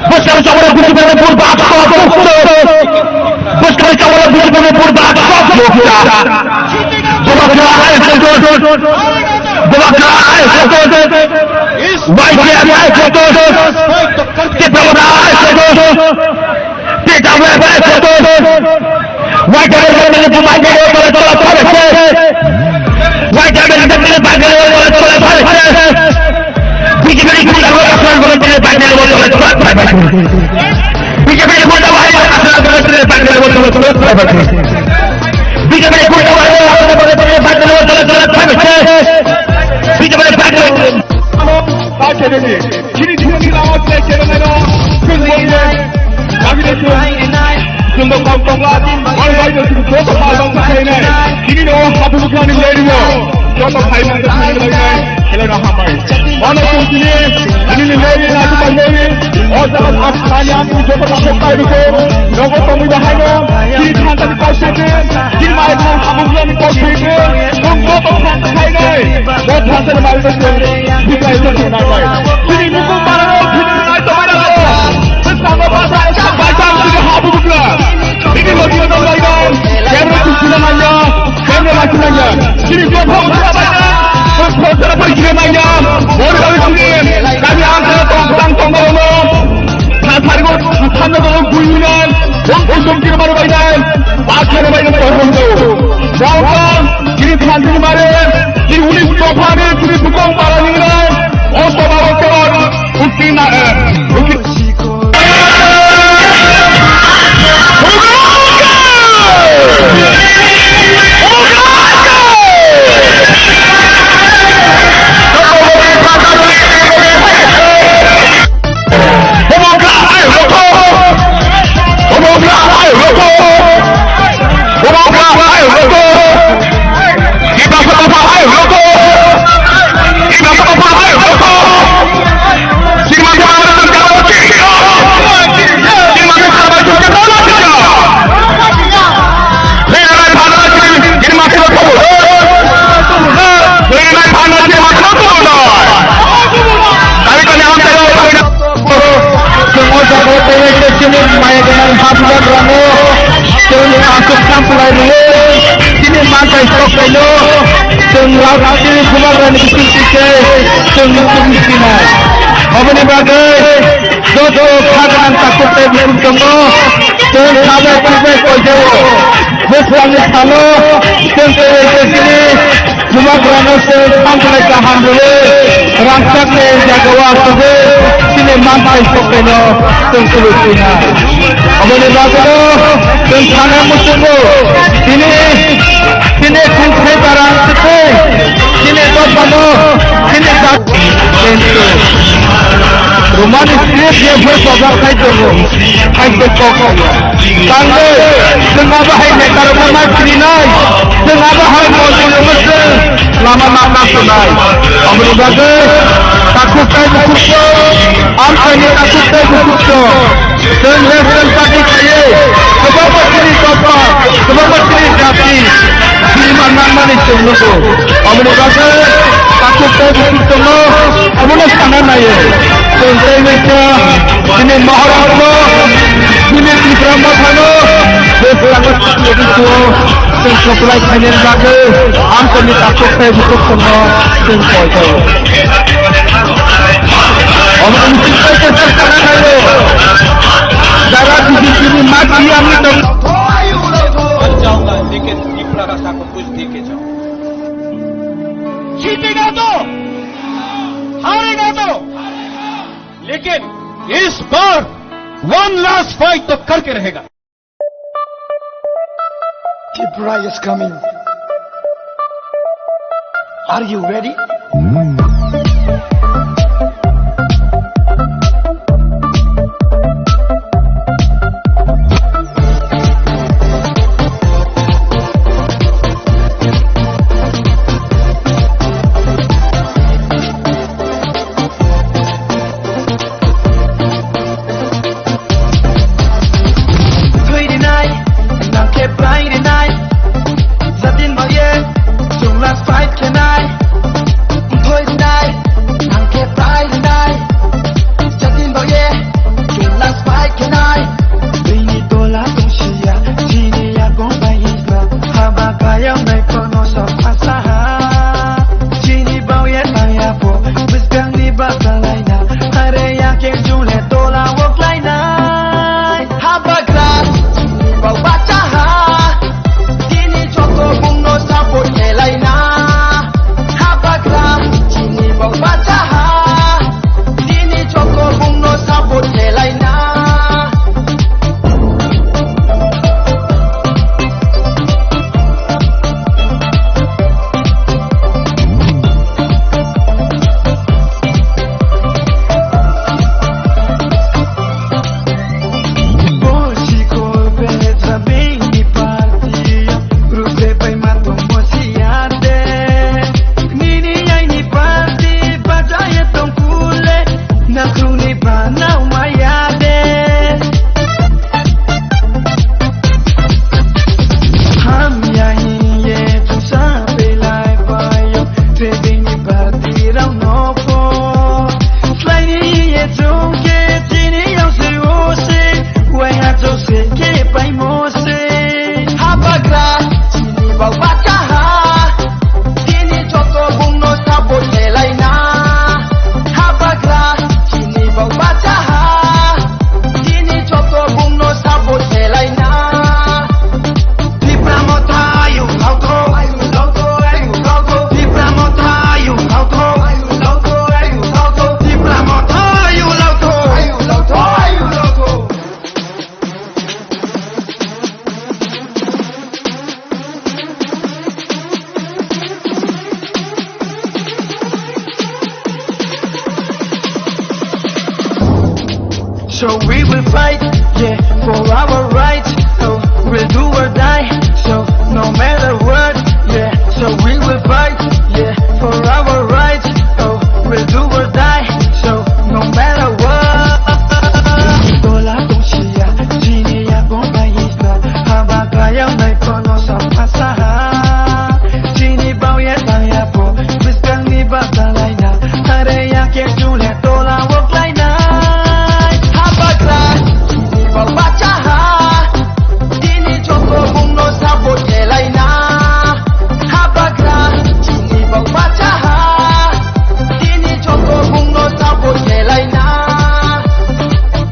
Bwskang chawla buji bwrwi pur bak kok mukta. Bwskang chawla buji bwrwi pur bak kok mukta. Bubagra ai sokot. Bubagra ai sokot. Y T F ai sokot. Tipra Motha ai sokot. P W F ai sokot. Y T F ai sokot. Y T F ai sokot. B J P ni kunda rogo aswk rogo tini bai nai bo tole tole tole bai bai. B J P ni kunda bahai aswk rogo tini bai nai bo tole tole bai bai. B J P ni kunda bahai aswk rogo tini bai nai bo tole tole bai bai. B J P ni bai nai. Chini chini ni lawa chini chini ni lawa. Chwng bo ni. Kami de chwng. Chwng bo kong kong la. Bai bai de chwng bo kong kong la. Chini no hapu bukan ni lady no. Joto phai man ta phai lai nai, helai no hambai. Mano tum tini, tini ni lewi na tu bai lewi. O jaga as kani am tu joto ta phok kai ruko. Nogo to mui bahai no. Tini than ta kau sete. Tini mai ko hapu bukan ni kau sete. Tum joto than ta khai nai. Bo than ta mai ko sete. Tini mai ko sete nai bai. Tini ni ko mara no, tini nai to mara no. Tini sama bahasa, bahasa tini hapu bukan. Tini lagi no bai no. Kero tu sila manja. Kemne lachilangya. Chini dophang uthra baina. Dophang uthra bai chini manya. Bori bori chini. Kami angkara tong tang tong tong. Tha thari bo thamna tong buinan. Bom bom chini mari baina. Ba chini baina tong tong tong. Bom bom chini than chini mari. Chini unis dophani chini tukong para ni nai. O to ba o to. Utti na. Utti Chwng o jaga o tei chini maya gwnang hapjak rano chwng aswk samplai rwi chini manthai sok kaino chwng rao chini bubagrani bising twi khe chwng nukhung sinai. Aboni bagwi joto kha gwnang takhuk tei bukhuk tongo, chwng kha bai thwk bai koijao. Bwskango salo chwng tei chini Bubagrano chwng thanglai kaham rwui, rangchakni jagao achugwi chini manthai sokeno chwng kwrwi twina. Aboni bagwino chwng sana muchungo, tini, tini khungthai barang kwthwi, chini dophano, chini jat-, Romani script je bhai pojak khai tongo, khai tongo. Tangwi, chwng abo hai netarokno ma sinai, chwng abo hai montrino chwng lama ma kasunai. Aboni bagwi takhuk tei bukhuk chwng, amchaini takhuk tei bukhuk chwng, chwng national party khaiwi kwbangma chini dopha, kwbangma chini jati, bini ma nangmani chwng nugo. Aboni bagwi takhuk tei bukhuk chwngno abono sana naio. Chwng tei nai kha chini Maharashtra, chini Tipra Mothano, je bwskango chwng supply khainani bagwi ang chini takhuk tei bukhuk chwngno chwng koi khaio. Omo chwng tei khe sana naio. Jara chini mati ang tong. जीतेगा तो, हारेगा तो, लेकिन इस बार one last fight तो करके रहेगा। Tripura is coming. Are you ready? So we will fight, yeah, for our rights. So we'll do or die. So no matter what, yeah. So we will fight, yeah, for our rights. So we'll do or die. So no matter what. Tola tongsia, chini ya bomba isna, haba kaya nai kono sa pasaha. Chini bauya taya po, biskang ni bata laina, hare ya ke chule tola wok lainai. Habagra, chini bau bachaha, chini choko bungno sabo kelaina. Habagra, chini bau bachaha, chini choko bungno sabo kelaina.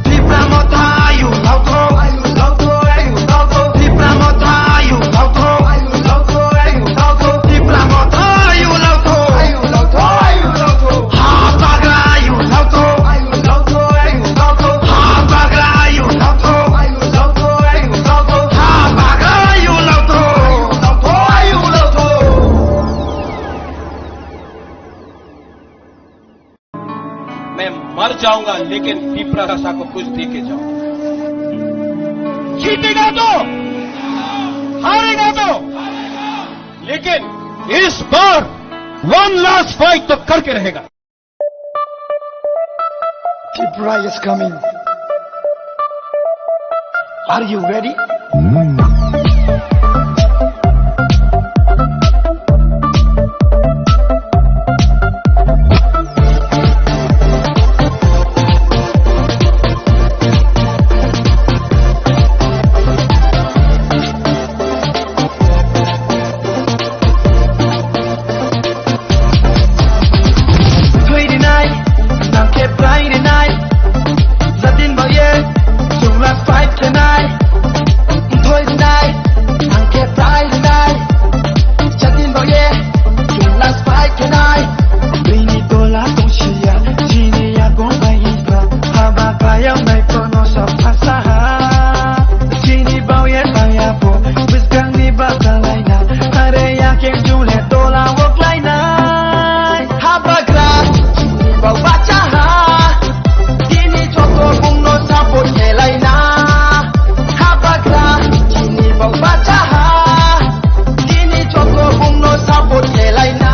Tipra motha ayu lautho, ayu lautho, ayu lautho. Tipra motha ayu lautho, ayu lautho, ayu lautho. Tipra motha ayu lautho, ayu lautho, ayu lautho. Habagra ayu lautho, ayu lautho, ayu lautho. Habagra ayu lautho, ayu lautho, ayu lautho. Habagra ayu lautho, ayu lautho, ayu lautho. मैं मर जाऊंगा, लेकिन पिपरासा को कुछ दे के जाऊंगा। जीतेगा तो, हारेगा तो, लेकिन इस बार वन लास्ट फाइट तो करके रहेगा। Tipra is coming. Are you ready? Thwi rinai, nang khe plai rinai. Jatin baye, chwng last fight khenai. Thwi rinai, nang khe plai rinai. Jatin baye, chwng last fight khenai. Bini tola tongsiya, chini ya gong bai hibra. Haba kaya nai kono sa phasaha. Chini bauya taya po, bwskang ni bata laina. Hare ya ke chule tola wok lainai. Habagra, chini bau bachaha. Chini choko bungno support kelaina. Habagra, chini bau bachaha. Chini choko bungno support kelaina.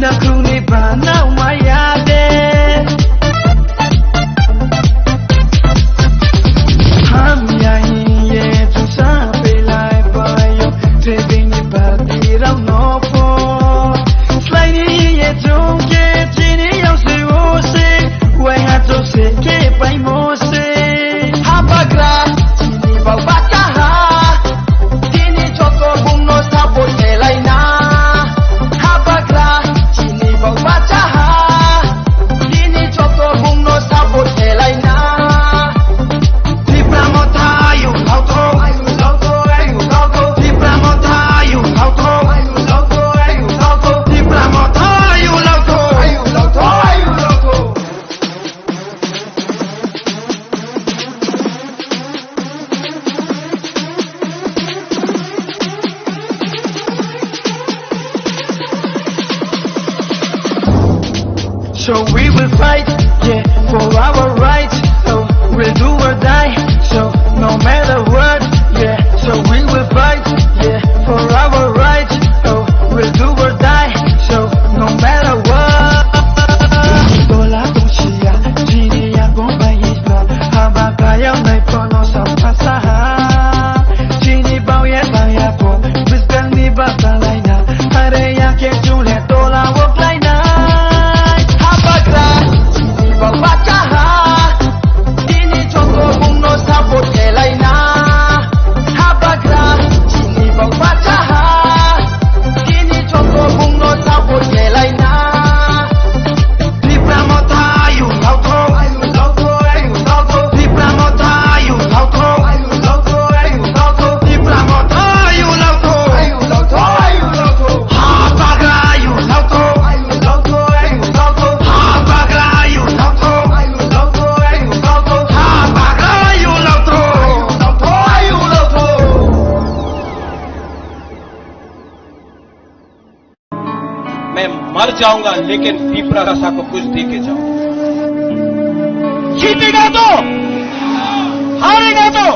Nakhungni banao maya de. Hamya hiye chusa pelai payo, trading ni party rao no po. Slai ni hiye chungke chini yao se o se, wai ha chok se ke pai mo se. Habagra, chini bau bachaha. Chini choko bungno support kelaina. Habagra, chini bau bachaha. Chini choko bungno support kelaina. Tipra motha ayu lautho, ayu lautho, ayu lautho. Tipra motha ayu lautho, ayu lautho, ayu lautho. Tipra motha ayu lautho, ayu lautho, ayu lautho. So we will fight, yeah, for our rights. So we'll do or die. So no matter what, yeah. So we will fight, yeah, for our rights. So we'll do or die. So no matter what. Tola tongsiya, chini ya bomba isna, haba kaya nai kono sa phasaha. Chini bauya taya po, bwskang ni bata laina, hare ya ke chule tola wok lainai. Habagra, chini bau bachaha, chini choko bungno support kelaina. जाऊंगा, लेकिन पिपरा का साको कुछ दे के जाऊंगा। जीतेगा तो, हारेगा तो,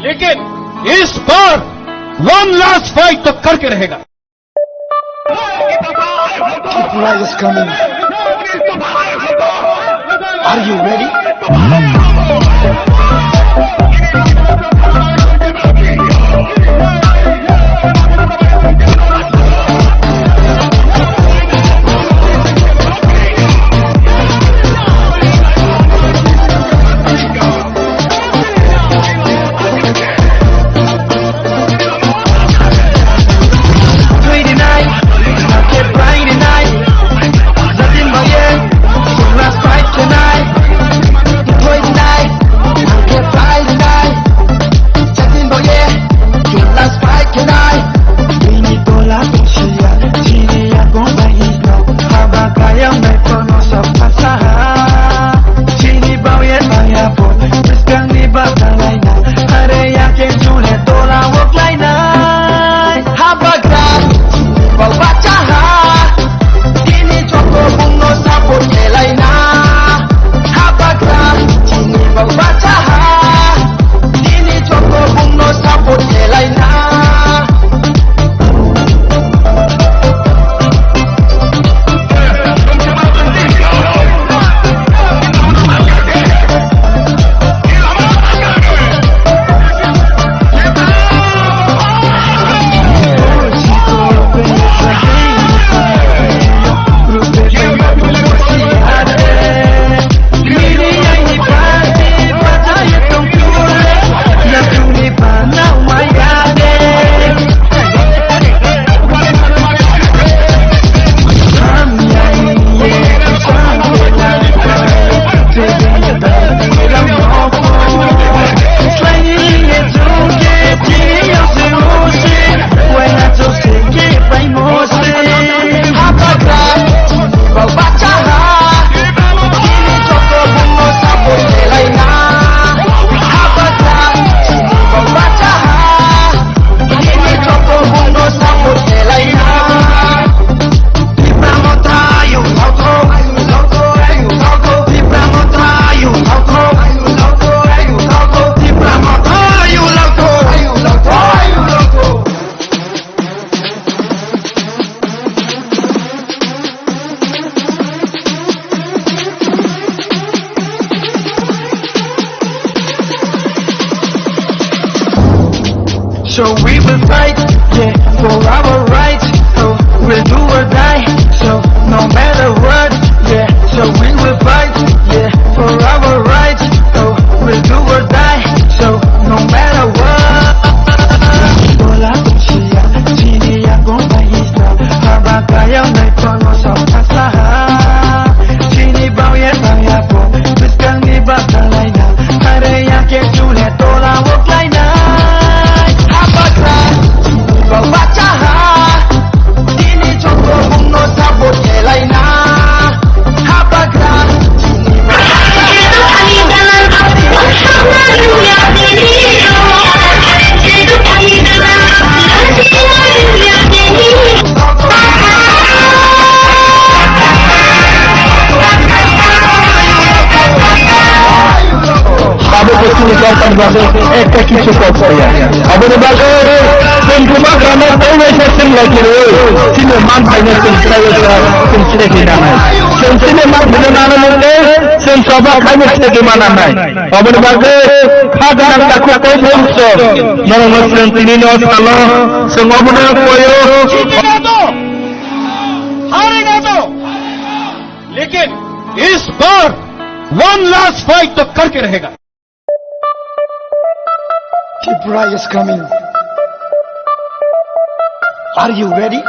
लेकिन इस बार वन लास्ट फाइट तो करके रहेगा। Tripura is coming. Are you ready? Chini tola tongsiya, chini yakung bai no, haba kayang bai kono sok pasaha. Chini bauye baya bo, bwskangni bata laina, are yake chule tola wok lainai. Haba gra, chini bau bachaha, chini chokro bungno support kelaina. Haba gra, chini bau bachaha. Nini joto bungno support kelaina. So we will fight, yeah, for our rights. So we'll do or die. So no matter what, yeah. So we will fight, yeah, for our rights. So we'll do or die. So no matter what. Dola kuchia, chini ya gomba isla. Haba kaya nai kono sa pasaha. Chini bauye baya bo, bwskangni bata laina. Are yake chule tola wok lainai. Haba gra, chini bau bachaha. Chini chokro bungno support kelaina. Haba gra, chini bau Abo bo chini Jharkhand bagwi ekta kichu kok saya. Aboni bagwi chwng kwma grama tei waisa chwng lai khe rw, chini man phaino chwng khlai waisa chwng chini khe nanai. Chwng chini man phaino nanai mungkhe chwng choba khaino chini khe mananai. Aboni bagwi kha gwnang takhuk tei bwrwsong norokno chwng tinino salo chwng obono koyo. जीतेगा तो, हारेगा तो, लेकिन इस बार one last fight तो करके रहेगा। Tripura is coming. Are you ready?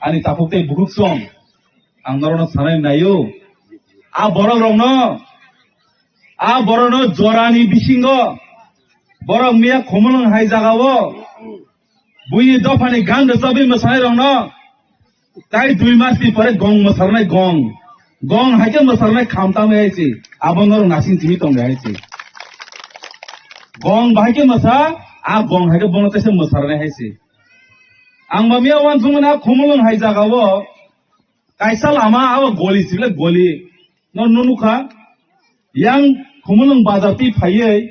Ani takhuk tei bukhuk song, ang norokno sanai naio. A borok rokno, a borokno jorani bisingo, borok miya Khumulwng hai jagao, buini dophani gan rwchabwi mwsanai rokno, tai dui mas ni pore gong mwsarnai gong. Gong hai khe mwsarnai kham tamwi hai se. Abo norok nasing simi tong hai se. Gong bahai khe mwsa, a gong hai khe bono tesa mwsarnai hai se. Ang ba miya wansukmani a Khumulwng hai jagao kaisa lama abo goli sibile goli. No, no nukha, yang Khumulwng bazar twi phaiwi,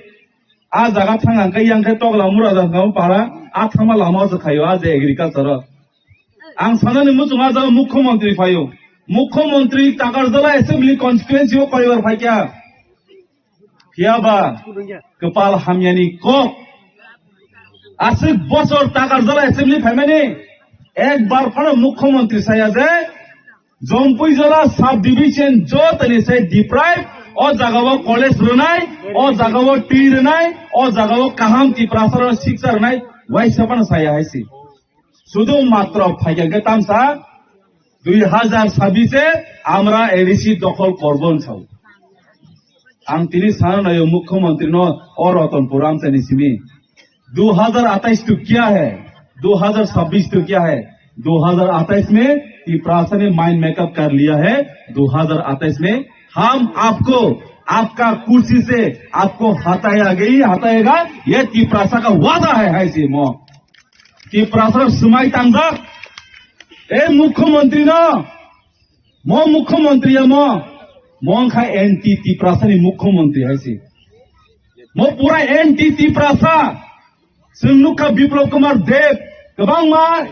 a jaga thang ang khe yang khe tokla mura jaga para, a thangma lama o se khaio, a je agriculture o. Ang sanani muchung a jaga mukhyamantri phaio. Mukhyamantri Takarjala Assembly Constituency o koibar phaikha. Phiya ba kwpal hamyani kok. Aswk bosor Takarjala Assembly phaimani ekbar phano mukhyamantri saya je Jompuijala sub division jotoni se deprive, o jagao college rwnai, o jagao twi rwnai, o jagao kaham Tiprasa rok siksa rwnai, waisa phano saya hai se. Sudu matro phaikha khe tamsa, dui hazar sabbish e amra A D C dokhol korbo hwn sao. Ang tini sana naio mukhyamantri no o Ratanpur amchaini simi. दो हज़ार अट्ठाईस तो क्या है, दो हज़ार छब्बीस तो क्या है, दो हज़ार अट्ठाईस में तिपरासा ने माइंड मेकअप कर लिया है। दो हज़ार अट्ठाईस में हम आपको, आपका कुर्सी से आपको हटाया गई, हटाएगा। ये तिपरासा का वादा है, है से मो। Tiprasa rok swmai tangjak. E mukhyamantri no, mo mukhyamantri ya mo, mo wngkha anti Tiprasa ni mukhyamantri hai se. Mo pura anti Tiprasa. Chwng nukha Biplab Kumar Deb, kwbangma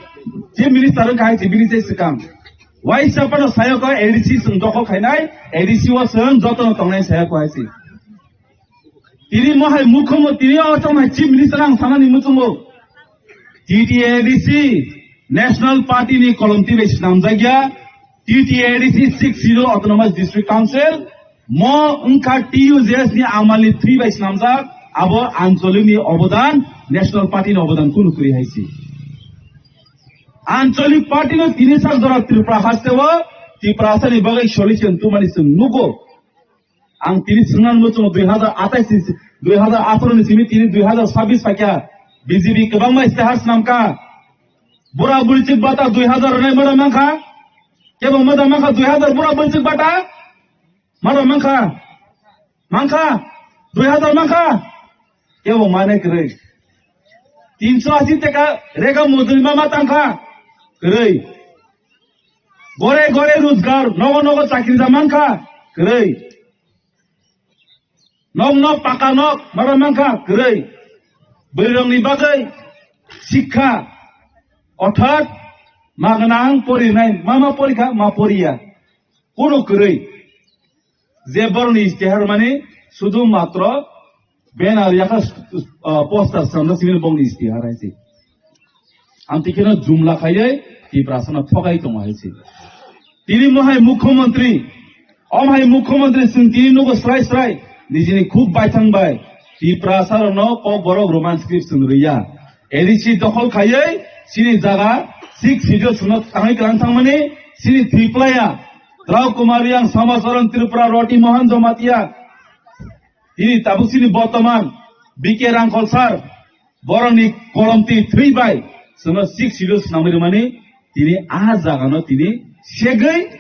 chief minister wngkha hai se bini se swkang. Waisa phano sayoko A D C chwng dokhol khainai, A D C o chwng jotono tongnai sayoko hai se. Tini mohai mukhyamantri, tini o chongnai chief minister ang sanani muchungo. T T A D C National Party ni kolomtwi bai swnamjakya. T T A D C Sixth Schedule Autonomous District Council, mo wngkha T U J S ni amalni thwi bai swnamjak, abo ancholik ni obodan, National Party ni obodan kunu kwrwi hai se. Ancholik party no tini sak jora Tripura hasteo Tiprasa ni bagwi solution tubumani chwng nugo. Ang tini swngnani muchungo dui hazar atais ni, dui hazar atharo ni simi tini dui hazar sabbish phaikha, B J P kwbangma istihar swnamkha. Bura buri chik bata dui hazar rwnai mada mankha? Kebo mada mankha dui hazar bura buri chik bata? Mada mankha? Mankha? Dui hazar mankha? Kebo mane kwrwi. Tinso asi teka rega mojuri mama tangkha? Kwrwi. Gore gore rojgar, nogo nogo chakri ja mankha? Kwrwi. Nok nok paka nok mara mankha? Kwrwi. Bwrwirokni bagwi sikha, orthat magnang porinai, mama porikha, ma poriya. Kunu kwrwi. Je borokni istihar mani sudu matro banner yakha, uh, poster swnamjak simi bongni istihar hai se. Amtwi kheno jumla khaiwi Tiprasa no thogai tongo hai se. Tini mohai mukhyamantri, om hai mukhyamantri chwng tini nugo srai srai nijini khuk baithang bai Tiprasa rokno kok borok Roman script chwng rwya. A D C dokhol khaiwi chini jaga Sixth Schedule chwngno tangwi kwlang thangmani chini thwi playa Drau Kumar Riang, Samacharan Tripura, Roti Mohan Jamatia, tini tabuk chini bortoman B K Rangkhol sir, borokni kolomtwi thwi bai chwngno Sixth Schedule swnamwi rwmani tini a jagano tini segwi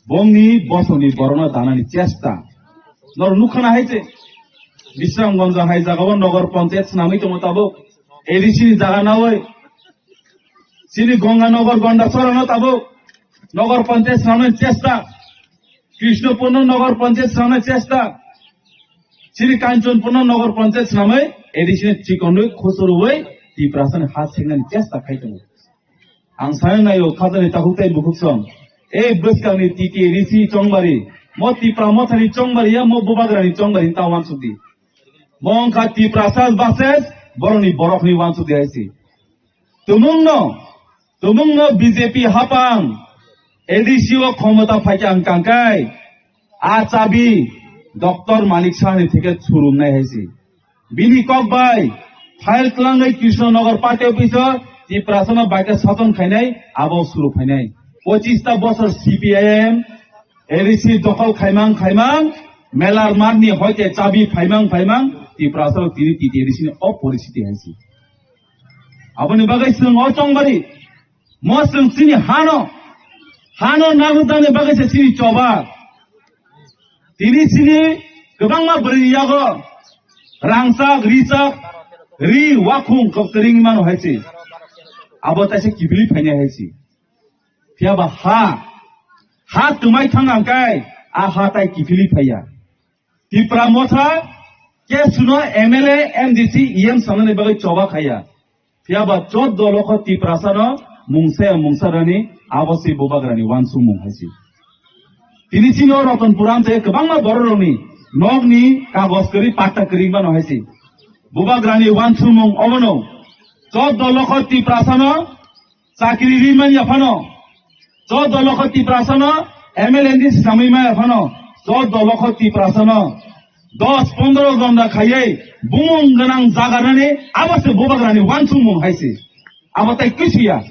bongni bosongni borokno danani chesta. Norok nukha na hai se, Bisramganj hai jagao Nogor Panchayat swnamwi tongo tabuk, A D C ni jaga nawi. Chini Ganga Nogor Gondasora no tabuk Nogor Panchayat swnamnani chesta. Krishnapur no Nogor Panchayat swnamnani chesta. Chini Kanchanpur no Nogor Panchayat swnamwi A D C ni chikonwi khusurwi Tiprasa ni ha sengmani chesta khai tongo. Ang sanai naio khajani takhuk tei bukhuk song. E bwskangni T T A D C chongbari, mo Tipra mothani chongbari ya mo bubagrani chongbari ta wansukdi. Mo wngkha Tiprasa versus borokni borokni wansukdi hai se. Tumungno, tumungno B J P hapang A D C o khomota phaikha ang kangkai. A chabi Doctor Manik Sahni theke churumnai hai se. Bini kok bai file twlangwi Krishna Nagar party office o Tiprasano baikhe sason khainai, abo suru phainai. Pochista bosor C P I M, A D C dokhol khaimang khaimang, melar marni hoite chabi phaimang phaimang, Tiprasarok tini T T A D C ni o poristhiti hai se. Aboni bagwi chwng o chongbari, mo chwng chini hano, hano nagwdani bagwi se chini choba. Tini chini kwbangma bwrwini yago rangchak, richak, ri, wakhung kok kwrwngwi mano hai se. Abo taisa kiphilwi phainai hai se. Phiya ba ha, ha twmai thang ang kai, a ha tai kiphilwi phaiya. Tipra Motha kesuno M L A, M D C, E M sanani bagwi choba khaiya. Phiya ba choddo lokho Tiprasano mungsa ya mungsa rani abo se bubagrani wansukmung hai se. Tini chini o Ratanpur amchai kwbangma bororokni nokni kagoj kwrwi patta kwrwi mano hai se. Bubagrani wansukmung obono choddo lokho Tiprasano chakri ri manya phano, choddo lokho Tiprasano M L A ni samwi manya phano, choddo lokho Tiprasano dos pondro gonda khaiwi bumung gwnang jaga rani abo se bubagrani wansukmung hai se. Abo tai kisiya.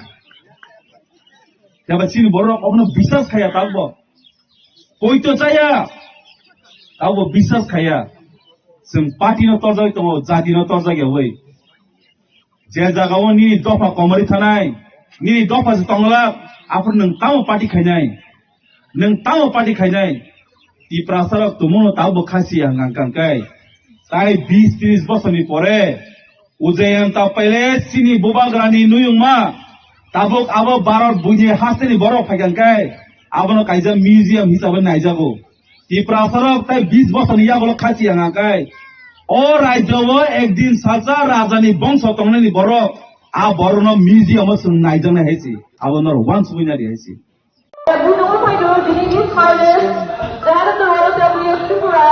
Phiya ba chini borok obono biswas khaiya tabukbo. Poito chaya. Tabukbo biswas khaiya. Chwng party no torjagwi tongo, jati no torjak ya wi. Je jaga o nini dopha komori thanai, nini dopha se tonglak, aphuru nwng tamo party khainai? Nwng tamo party khainai? Tiprasarok tumuno tabukbo khasi ang ang kangkai. Tai bis tris bosorni pore Ujayanta Palace chini bubagrani nuyungma tabuk abo Bharat buini hasteni borok phaikangkai, abono kaisa museum hisabe naijago. Tiprasarok tai bis bosorni yagulo khasi ang ang kai. O rajyo o ekdin salsa rajani bongso tongnani borok, a borokno museum o chwng naijaknai hai se. Abo norok wansugwi nari hai se. Buino upai do, dini His Highness, the Head of the Royal Family of Tripura,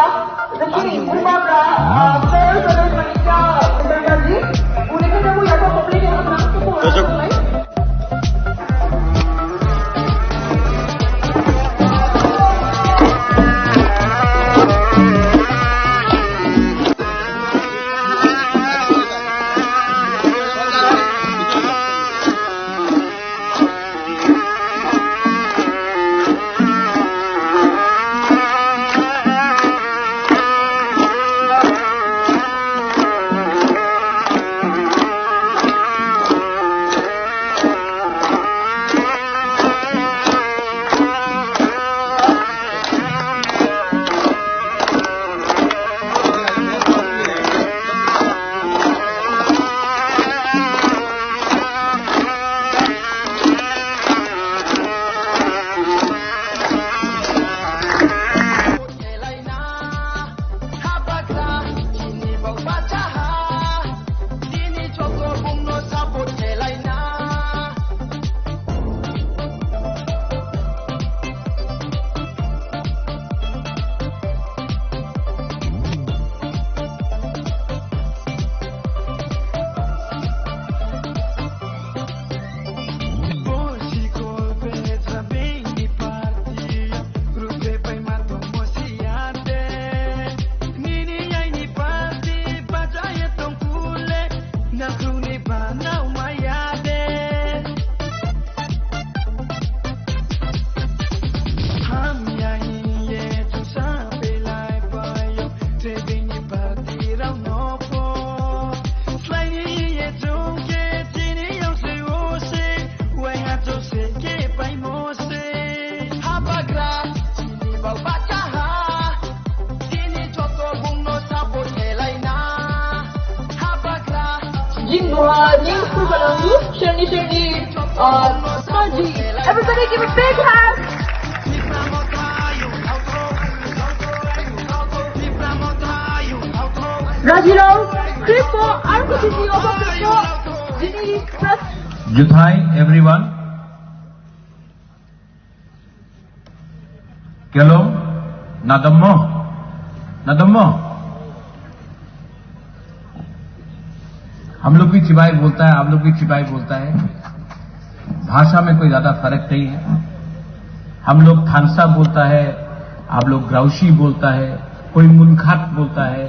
the King, Bubagra, uh, Sir Sundar Manikya Bannerjee, unikhe tamo yakho public and announce to. Jing Buha, News Kukalangu, Shani Shani, uh, Kaji. Everybody give a big hand. Rajirao, Kripo, Arko Titi, Obo Kripo, Jini, Pras- Juthai, everyone. Kelo, nadammo, nadammo. हम लोग भी चिबाई बोलता है, आप लोग भी चिबाई बोलता है। भाषा में कोई ज्यादा फर्क नहीं है। हम लोग थानसा बोलता है, आप लोग ग्राउशी बोलता है, कोई मुनखात बोलता है,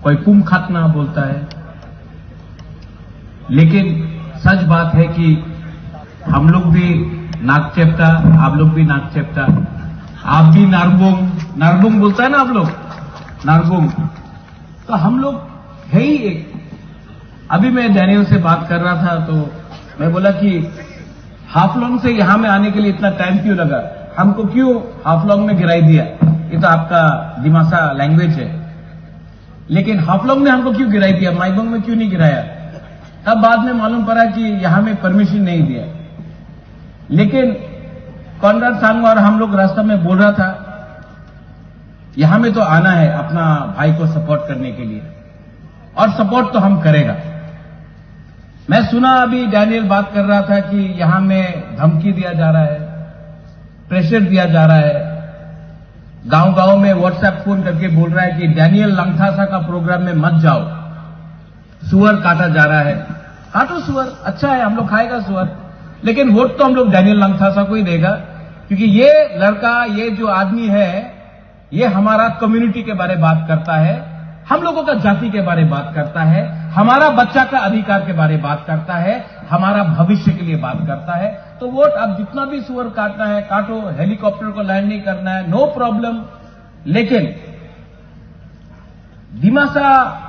कोई पुमखातना बोलता है। लेकिन सच बात है कि हम लोग भी नाक चेपटा, आप लोग भी नाक चेपटा, आप भी नारबुंग, नारबुंग बोलता है ना आप लोग, नारबुंग। तो हम लोग है ही एक। अभी मैं डैनियल से बात कर रहा था तो मैं बोला कि हाफलोंग से यहाँ में आने के लिए इतना टाइम क्यों लगा, हमको क्यों हाफलोंग में गिराई दिया? ये तो आपका दिमासा लैंग्वेज है। लेकिन हाफलोंग ने हमको क्यों गिराई दिया, माइबंग में क्यों नहीं गिराया? तब बाद में मालूम पड़ा कि यहाँ में परमिशन नहीं दिया। लेकिन कॉनराड सांगमा और हम लोग रास्ता में बोल रहा था, यहाँ में तो आना है अपना भाई को सपोर्ट करने के लिए, और सपोर्ट तो हम करेगा। मैं सुना अभी डैनियल बात कर रहा था कि यहाँ में धमकी दिया जा रहा है, प्रेशर दिया जा रहा है, गांव गांव में WhatsApp फोन करके बोल रहा है कि डैनियल लंगथासा का प्रोग्राम में मत जाओ, सुअर काटा जा रहा है। काटो सुअर, अच्छा है, हम लोग खाएगा सुअर, लेकिन वोट तो हम लोग डैनियल लंगथासा को ही देगा, क्योंकि ये लड़का, ये जो आदमी है, ये हमारा कम्युनिटी के बारे बात करता है, हम लोगों का जाति के बारे बात करता है, हमारा बच्चा का अधिकार के बारे बात करता है, हमारा भविष्य के लिए बात करता है। तो वोट आप जितना भी सुअर काटना है काटो, हेलीकॉप्टर को लैंड नहीं करना है, नो प्रॉब्लम। लेकिन दिमासा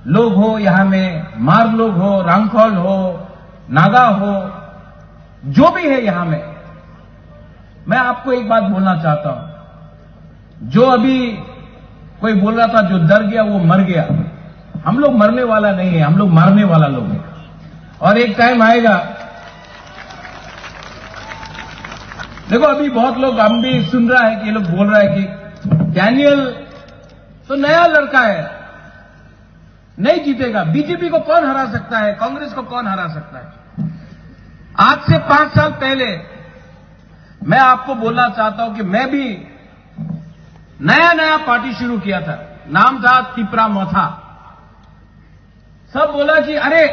लोग हो, यहाँ में मार लोग हो, रांखल हो, नागा हो, जो भी है यहाँ में, मैं आपको एक बात बोलना चाहता हूँ। जो अभी कोई बोल रहा था, जो डर गया वो मर गया, हम लोग मरने वाला नहीं है, हम लोग मारने वाला लोग हैं। और एक टाइम आएगा, देखो, अभी बहुत लोग, हम भी सुन रहा है कि ये लोग बोल रहा है कि डैनियल तो नया लड़का है, नहीं जीतेगा, बीजेपी को कौन हरा सकता है, कांग्रेस को कौन हरा सकता है। आज से पांच साल पहले मैं आपको बोलना चाहता हूं कि मैं भी नया नया पार्टी शुरू किया था, नाम था तिपरा मथा। सब बोला कि अरे,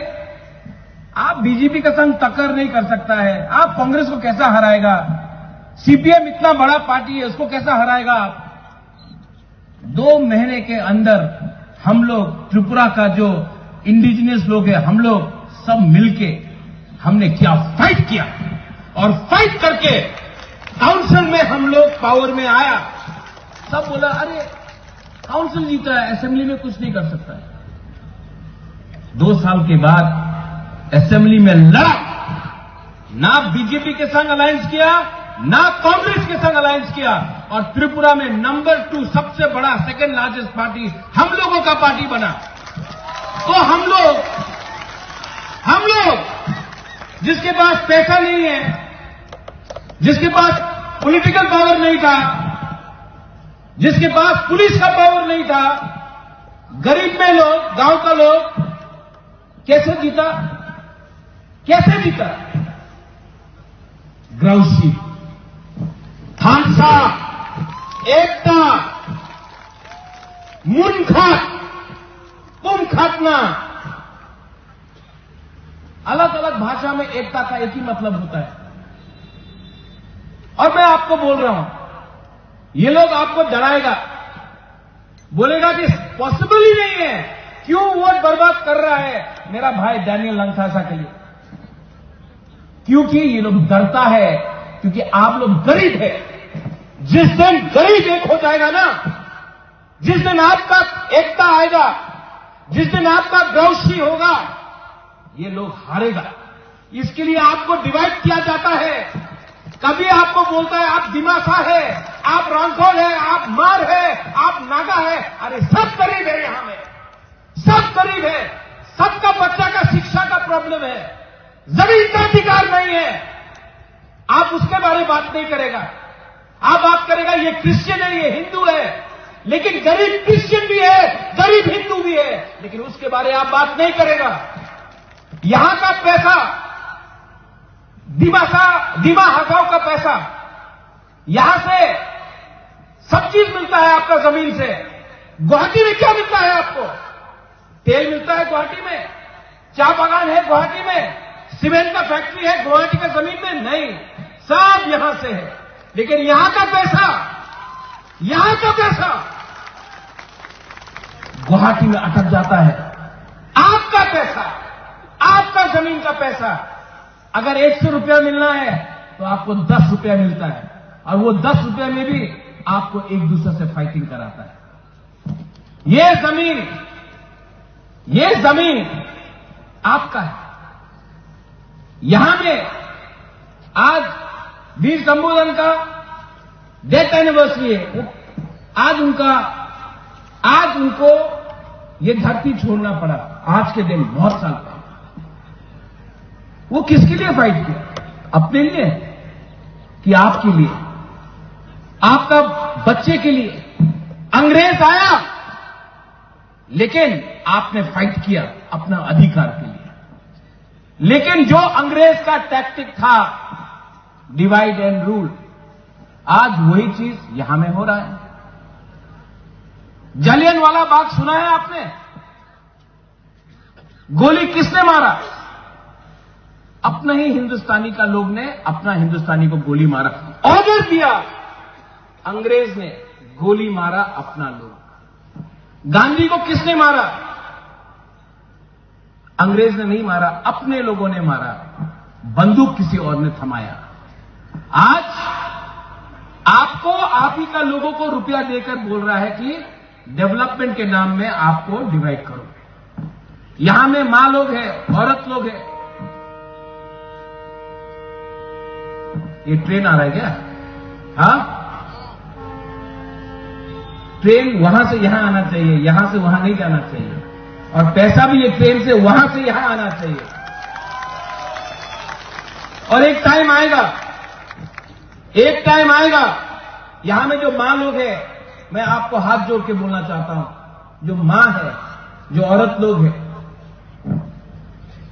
आप बीजेपी का संग टक्कर नहीं कर सकता है, आप कांग्रेस को कैसा हराएगा, सीपीएम इतना बड़ा पार्टी है, उसको कैसा हराएगा आप? दो महीने के अंदर हम लोग, त्रिपुरा का जो इंडिजिनस लोग हैं, हम लोग सब मिलके हमने क्या फाइट किया, और फाइट करके काउंसिल में हम लोग पावर में आया। सब बोला, अरे, काउंसिल जीता है, असेंबली में कुछ नहीं कर सकता है। दो साल के बाद असेंबली में लड़ा, ना बीजेपी के संग अलायंस किया, ना कांग्रेस के संग अलायंस किया, और त्रिपुरा में नंबर टू, सबसे बड़ा, सेकंड लार्जेस्ट पार्टी हम लोगों का पार्टी बना। तो हम लोग, हम लोग जिसके पास पैसा नहीं है, जिसके पास पॉलिटिकल पावर नहीं था, जिसके पास पुलिस का पावर नहीं था, गरीब में लोग, गांव का लोग कैसे जीता, कैसे जीता? ग्राउसी, थानसा, एकता, मुनखात, पुमखातना, अलग अलग भाषा में एकता का एक ही मतलब होता है। और मैं आपको बोल रहा हूं, ये लोग आपको डराएगा, बोलेगा कि पॉसिबल ही नहीं है, क्यों वोट बर्बाद कर रहा है मेरा भाई डैनियल लंगथासा के लिए? क्योंकि ये लोग डरता है, क्योंकि आप लोग गरीब है। जिस दिन गरीब एक हो जाएगा ना, जिस दिन आपका एकता आएगा, जिस दिन आपका ग्राउसी होगा, ये लोग हारेगा। इसके लिए आपको डिवाइड किया जाता है। कभी आपको बोलता है आप दिमासा है, आप रांखोल है, आप मार है, आप नागा है। अरे, सब गरीब है यहाँ में, सब गरीब है। सबका बच्चा का शिक्षा का प्रॉब्लम है, जमीन का अधिकार नहीं है। आप उसके बारे में बात नहीं करेगा। आप बात करेगा ये क्रिश्चियन है, ये हिंदू है, लेकिन गरीब क्रिश्चियन भी है, गरीब हिंदू भी है, लेकिन उसके बारे में आप बात नहीं करेगा। यहाँ का पैसा, दिमासा, दिमा हसाओ का पैसा, यहाँ से सब चीज मिलता है आपका जमीन से। गुवाहाटी में क्या मिलता है आपको? तेल मिलता है गुवाहाटी में, चाय बागान है गुवाहाटी में, सीमेंट का फैक्ट्री है गुवाहाटी का जमीन में? नहीं, सब यहाँ से है। लेकिन यहाँ का पैसा, यहाँ का पैसा गुवाहाटी में अटक जाता है। आपका पैसा आपका जमीन का पैसा अगर एक सौ रुपया मिलना है तो आपको दस रुपया मिलता है, और वो दस रुपया में भी आपको एक दूसरे से फाइटिंग कराता है। ये जमीन, ये जमीन आपका है। यहां में आज वीर शंभुधन का डेथ एनिवर्सरी है। वो आज उनका, आज उनको ये धरती छोड़ना पड़ा। आज के दिन बहुत साल पहले वो किसके लिए फाइट किया? अपने लिए कि आपके लिए, आपका बच्चे के लिए? अंग्रेज आया, लेकिन आपने फाइट किया अपना अधिकार के लिए। लेकिन जो अंग्रेज का टैक्टिक था, डिवाइड एंड रूल, आज वही चीज यहां में हो रहा है। जलियनवाला बाग सुना है आपने? गोली किसने मारा? अपना ही हिंदुस्तानी का लोग ने अपना हिंदुस्तानी को गोली मारा, ऑर्डर दिया। अंग्रेज ने गोली मारा अपना लोग। गांधी को किसने मारा? अंग्रेज ने नहीं मारा, अपने लोगों ने मारा, बंदूक किसी और ने थमाया। आज आपको, आप ही का लोगों को रुपया देकर बोल रहा है कि डेवलपमेंट के नाम में आपको डिवाइड करो। यहां में माँ लोग है, औरत लोग है। ये ट्रेन आ रहा है क्या? हाँ, ट्रेन वहां से यहां आना चाहिए, यहां से वहां नहीं जाना चाहिए। और पैसा भी ये ट्रेन से वहां से यहां आना चाहिए। और एक टाइम आएगा, एक टाइम आएगा, यहां में जो माँ लोग हैं, मैं आपको हाथ जोड़ के बोलना चाहता हूं, जो माँ है, जो औरत लोग हैं,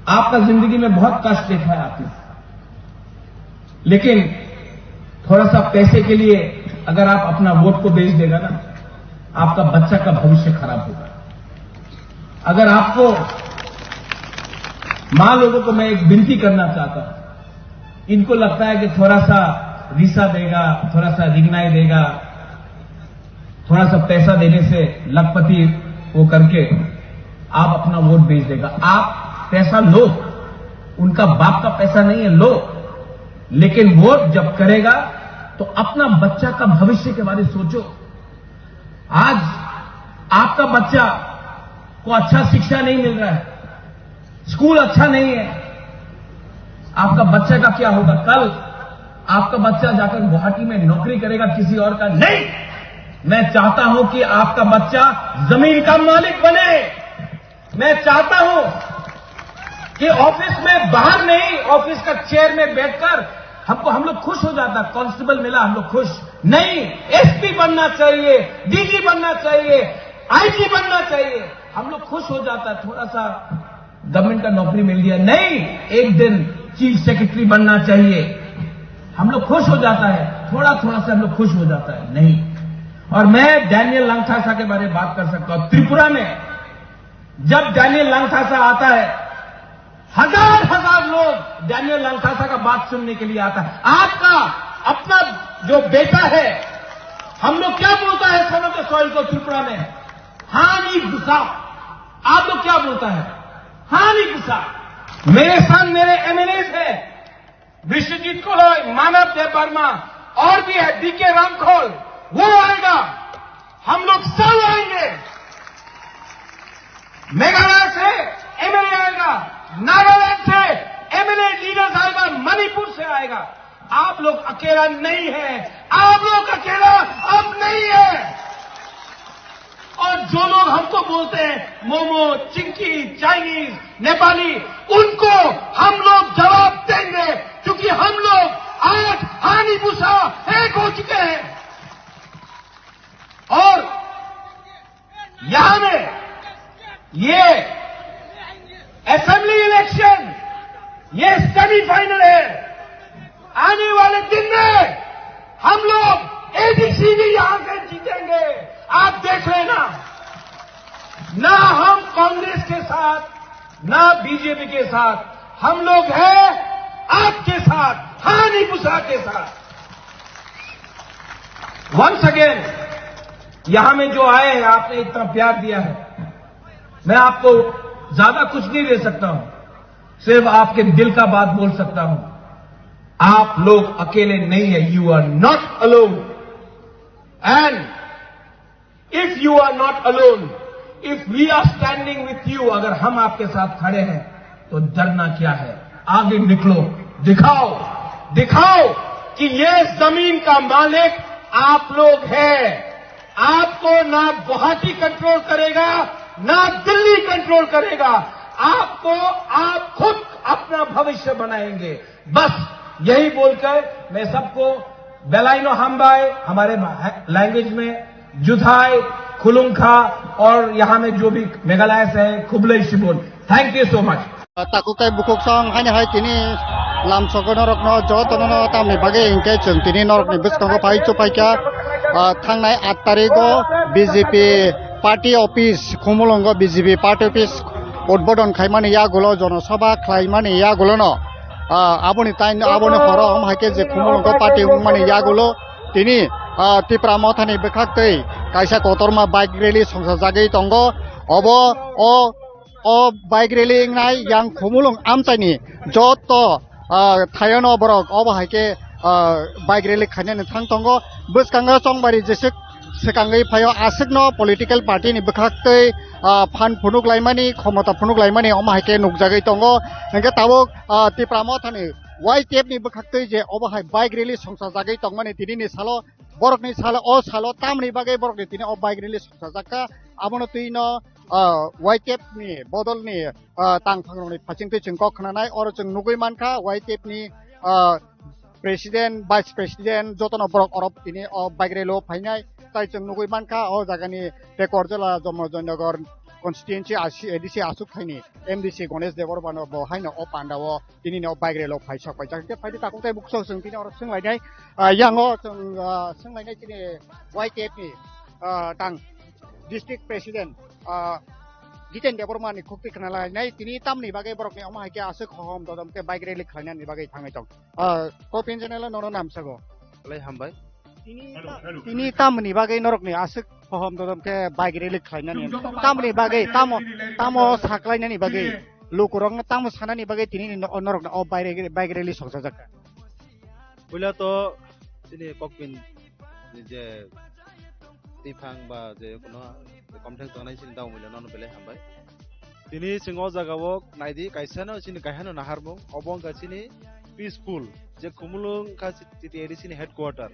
आपका जिंदगी में बहुत कष्ट देखा है आपने, लेकिन थोड़ा सा पैसे के लिए अगर आप अपना वोट को बेच देगा ना, आपका बच्चा का भविष्य खराब होगा। अगर आपको, माँ लोगों को मैं एक विनती करना चाहता हूं, इनको लगता है कि थोड़ा सा रिसा देगा, थोड़ा सा रिंगनाई देगा, थोड़ा सा पैसा देने से लखपति वो करके आप अपना वोट बेच देगा। आप पैसा लो, उनका बाप का पैसा नहीं है, लो, लेकिन वोट जब करेगा तो अपना बच्चा का भविष्य के बारे में सोचो। आज आपका बच्चा को अच्छा शिक्षा नहीं मिल रहा है, स्कूल अच्छा नहीं है, आपका बच्चा का क्या होगा? कल आपका बच्चा जाकर गुवाहाटी में नौकरी करेगा किसी और का? नहीं, मैं चाहता हूं कि आपका बच्चा जमीन का मालिक बने। मैं चाहता हूं कि ऑफिस में, बाहर नहीं, ऑफिस का चेयर में बैठकर हमको, हम लोग खुश हो जाता, कांस्टेबल मिला, हम लोग खुश। नहीं, एसपी बनना चाहिए, डीजी बनना चाहिए, आईजी बनना चाहिए, हम लोग खुश हो जाता है। थोड़ा सा गवर्नमेंट का नौकरी मिल गया, नहीं, एक दिन चीफ सेक्रेटरी बनना चाहिए, हम लोग खुश हो जाता है। थोड़ा थोड़ा से हम लोग खुश हो जाता है, नहीं। और मैं डैनियल लांगथासा के बारे में बात कर सकता हूं। त्रिपुरा में जब डैनियल लांगथासा आता है, हजार हजार लोग डैनियल लांगथासा का बात सुनने के लिए आता है। आपका अपना जो बेटा है, हम लोग क्या बोलता है सनत सोहेल को त्रिपुरा में? हानि बुसा। आप लोग क्या बोलता है? हानि बुसा। मेरे साथ मेरे एमएलए थे, विश्वजीत कलई, मानव देव वर्मा और भी है, डीके रामखोल, वो आएगा, हम लोग सब आएंगे। मेघालय से एमएलए आएगा, नागालैंड से एमएलए लीडर्स आएगा, मणिपुर से आएगा। आप लोग अकेला नहीं है, आप लोग अकेला अब नहीं है। और जो लोग हमको बोलते हैं मोमो, चिंकी, चाइनीज, नेपाली, उनको हम लोग जवाब देंगे, क्योंकि हम लोग आज हानि बुसा एक हो चुके हैं। और यहां में ये असेंबली इलेक्शन, ये सेमीफाइनल है। आने वाले दिन में हम लोग एडीसी भी यहां से जीतेंगे, आप देख लेना। ना हम कांग्रेस के साथ, ना बीजेपी के साथ, हम लोग हैं आपके साथ, हानि बुसा के साथ। वंस अगेन, यहां में जो आए हैं, आपने इतना प्यार दिया है, मैं आपको ज्यादा कुछ नहीं दे सकता हूं। सिर्फ आपके दिल का बात बोल सकता हूं। आप लोग अकेले नहीं है, you are not alone। And if you are not alone, if we are standing with you, अगर हम आपके साथ खड़े हैं, तो डरना क्या है? आगे निकलो, दिखाओ, दिखाओ कि ये जमीन का मालिक आप लोग हैं। आपको ना गुवाहाटी कंट्रोल करेगा, ना दिल्ली कंट्रोल करेगा। आपको आप खुद अपना भविष्य बनाएंगे। बस यही बोलकर मैं सबको बेलाइनो हाम्बाई, हमारे लैंग्वेज में जुथाई, खुलुंखा, और यहाँ में जो भी मेघालय से है, खुबले शिबोल। Thank you so much। Takutai bukhuk song haini hai tini lamsogo norokno jotono no tamni bagwi hinkhe chwng tini norokni bwskango phai chuphaikha, ah, thangnai aat tarigo B J P party office, Khumulwngo B J P party office udbodon khaimani yagulo, jonosabha khlaimani yagulono, ah, aboni tai, aboni horo omo hai khe je Khumulwngo party wngmani yagulo tini, ah, Tipra Mothani bwkhaktwi kaisa kotorma bike rally songsajagwi tongo. Obo o o bike rally wngnai yang Khumulwng amchaini joto, ah, thayano borok obo hai khe, ah, bike rally khainani thang tongo. Bwskango chongbari jeswk swkangwi phaio, aswkno political party ni bwkhaktwi, ah, phan phunuk laimani, khomota phunuk laimani omo hai khe nukjagwi tongo. Hinkhe tabuk, ah, Tipra Mothani Y T F ni bwkhaktwi je obo hai bike rally songsajagwi tongmani tinini salo, borokni salo, o salo tamni bagwi borokni tini o bike rally songsajakha, abono twino, ah, Y T F ni bodolni, ah, tangphangrokni phachingtwi chwng kok khnanai, oro chwng nugwi mankha Y T F ni, ah, president, vice president jotono borok oro tini o bike rally o phainai, tai chwng nugwi mankha o jagani Tekorjala Jomojoynagar constituency A C, A D C aswk thaini M D C Ganesh Debbarma no bo haino o panda o tini no bike rally o phai sok paijak. Hingke phaidi takhuk tai bukhuk chwng tini oro swnglainai, ah, yango chwng, ah, swnglainai chini Y T F ni, ah, tang district president, ah, Jiten Debbarma ni khukti khna lainai tini tamni bagwi borok ni omo hai khe aswk hohom dodom khe bike rally khlainani bagwi thangwi tong. Ah, Kopin channel o nono namsago. Belai hambai. Tini ta-, tini tamni bagwi norokni aswk hohom dodom khe bike rally khlainani. Tamni bagwi, tamo, tamo saklainani bagwi. Lukurokno tamo sanani bagwi tini ni no-, norokno o bike, bike rally songsajak kha. Puila to chini Kokpin ni je tiphang ba je kuno komtheng tongnai chini dao muila nono belai hambai. Tini chwng o jaga o naidi kaisa no chini kaisa no naharmung obo wngkha chini peaceful je Khumulwng kha chini A D C ni headquarter.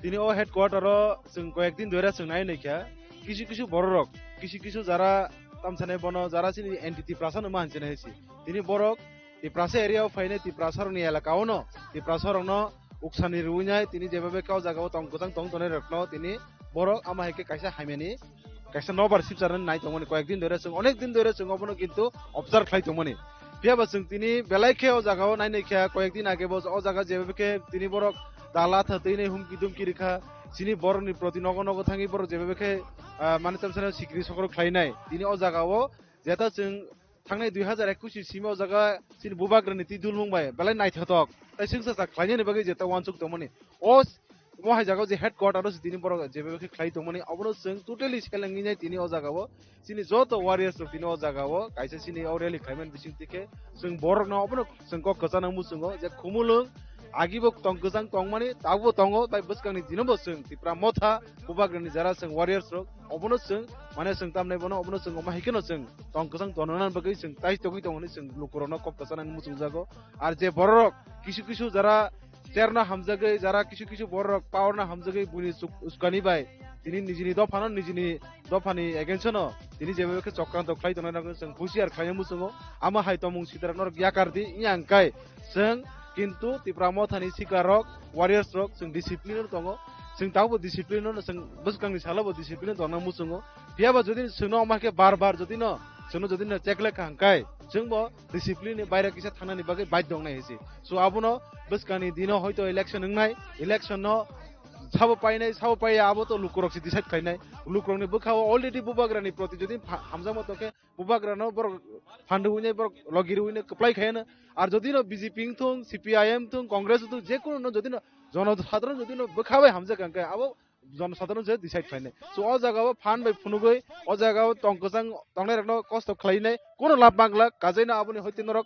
Tini o headquarter o chwng koyek din dhoira chwng nai naikha kisu kisu bororok kisu kisu jara tamsanai bono jara chini N T T prasa no ma hinchina hisi. Tini borok Tiprasa area o phainai Tiprasa rokni elaka o no Tiprasa rokno uksani rwinai tini jeba bwkha o jaga o tong kwchang tong tongnai rokno tini borok ama hai khe kaisa hamyani kaisa nobar sipcharnani nai tongmani koyek din dhoira chwng onek din dhoira chwng obono kintu observe khlai tongmani. Phiya ba chwng tini belai khe o jaga o nai nai kha koyek din age bo o jaga jeba bwkhe tini borok dala tha twi nai humki dumki rikha chini borokni proti nogo nogo thangwi borok jeba bwkhe, ah, mane tamsano sikri sokro khlainai tini o jaga o jeta chwng thangnai dui hazar ekush ni simi o jaga chini bubagrani twi dulmung bai belai naithotok tei swngchar khlainani bagwi jeta uansuk tongmani. O s-, omo hai jaga o je headquarter o se tini borok jeba khe khlai tongmani, obono chwng totally selengwi nai tini o jaga o. Chini joto warriors rok tini o jaga o kaisa chini o rally khlaimani bising twi khe chwng borokno obono chwng kok kwchana muchungo je Khumulwng agibo tong kwchang tongmani, tabukbo tongo, bai bwskangni dinobo chwng Tipra Motha bubagrani jara chwng warriors rok obono chwng mane chwng tamnai bono obono chwng omo hai kheno chwng tong kwchang tongnani bagwi chwng tai togwi tongmani chwng lukurokno kok kwchana muchungjago. Ar je bororok kisu kisu jara chair no hamjagwi, jara kisu kisu bororok power no hamjagwi buini chuk-, uskani bai tini nijini dophano nijini dophani against no tini jeba khe chokranto khlai tongnai rokno chwng husiar khlaina muchungo. Ama hai tongmung sitara norok yakar di, wngya hwnkhe chwng kintu Tipra Mothani sikarok, warriors rok chwng discipline no tongo. Chwng tabukbo discipline no chwng bwskangni salobo discipline no tongna muchungo. Phiya ba jodi chwngno ama khe bar bar jodi no chwngno jodi no check lekha hwnkhe chwngbo discipline ni baire kisa thangnani bagwi baidhyo wngnai hinsi. So abono bwskangni dino hoito election wngnai, election no sabo painai, sabo paiya abo to lukurok se decide khlainai. Lukurokni bwkha o already bubagrani proti jodi pha-, hamjakma tongkhe bubagrano borok phandu hwnwi borok logi rwino kwplai khaiyano. Ar jodi no B J P wngthung, C P I M wngthung, Congress wngthung, je kuno no jodi no jono sadharon jodi no bwkha bai hamjak hwnkhe abo jono sadharon se decide khlainai. So o jaga o phan bai phunugwi o jaga o tong kwchang tongnai rokno kosto khlainai kuno lab mangla, kajaino aboni hoite norok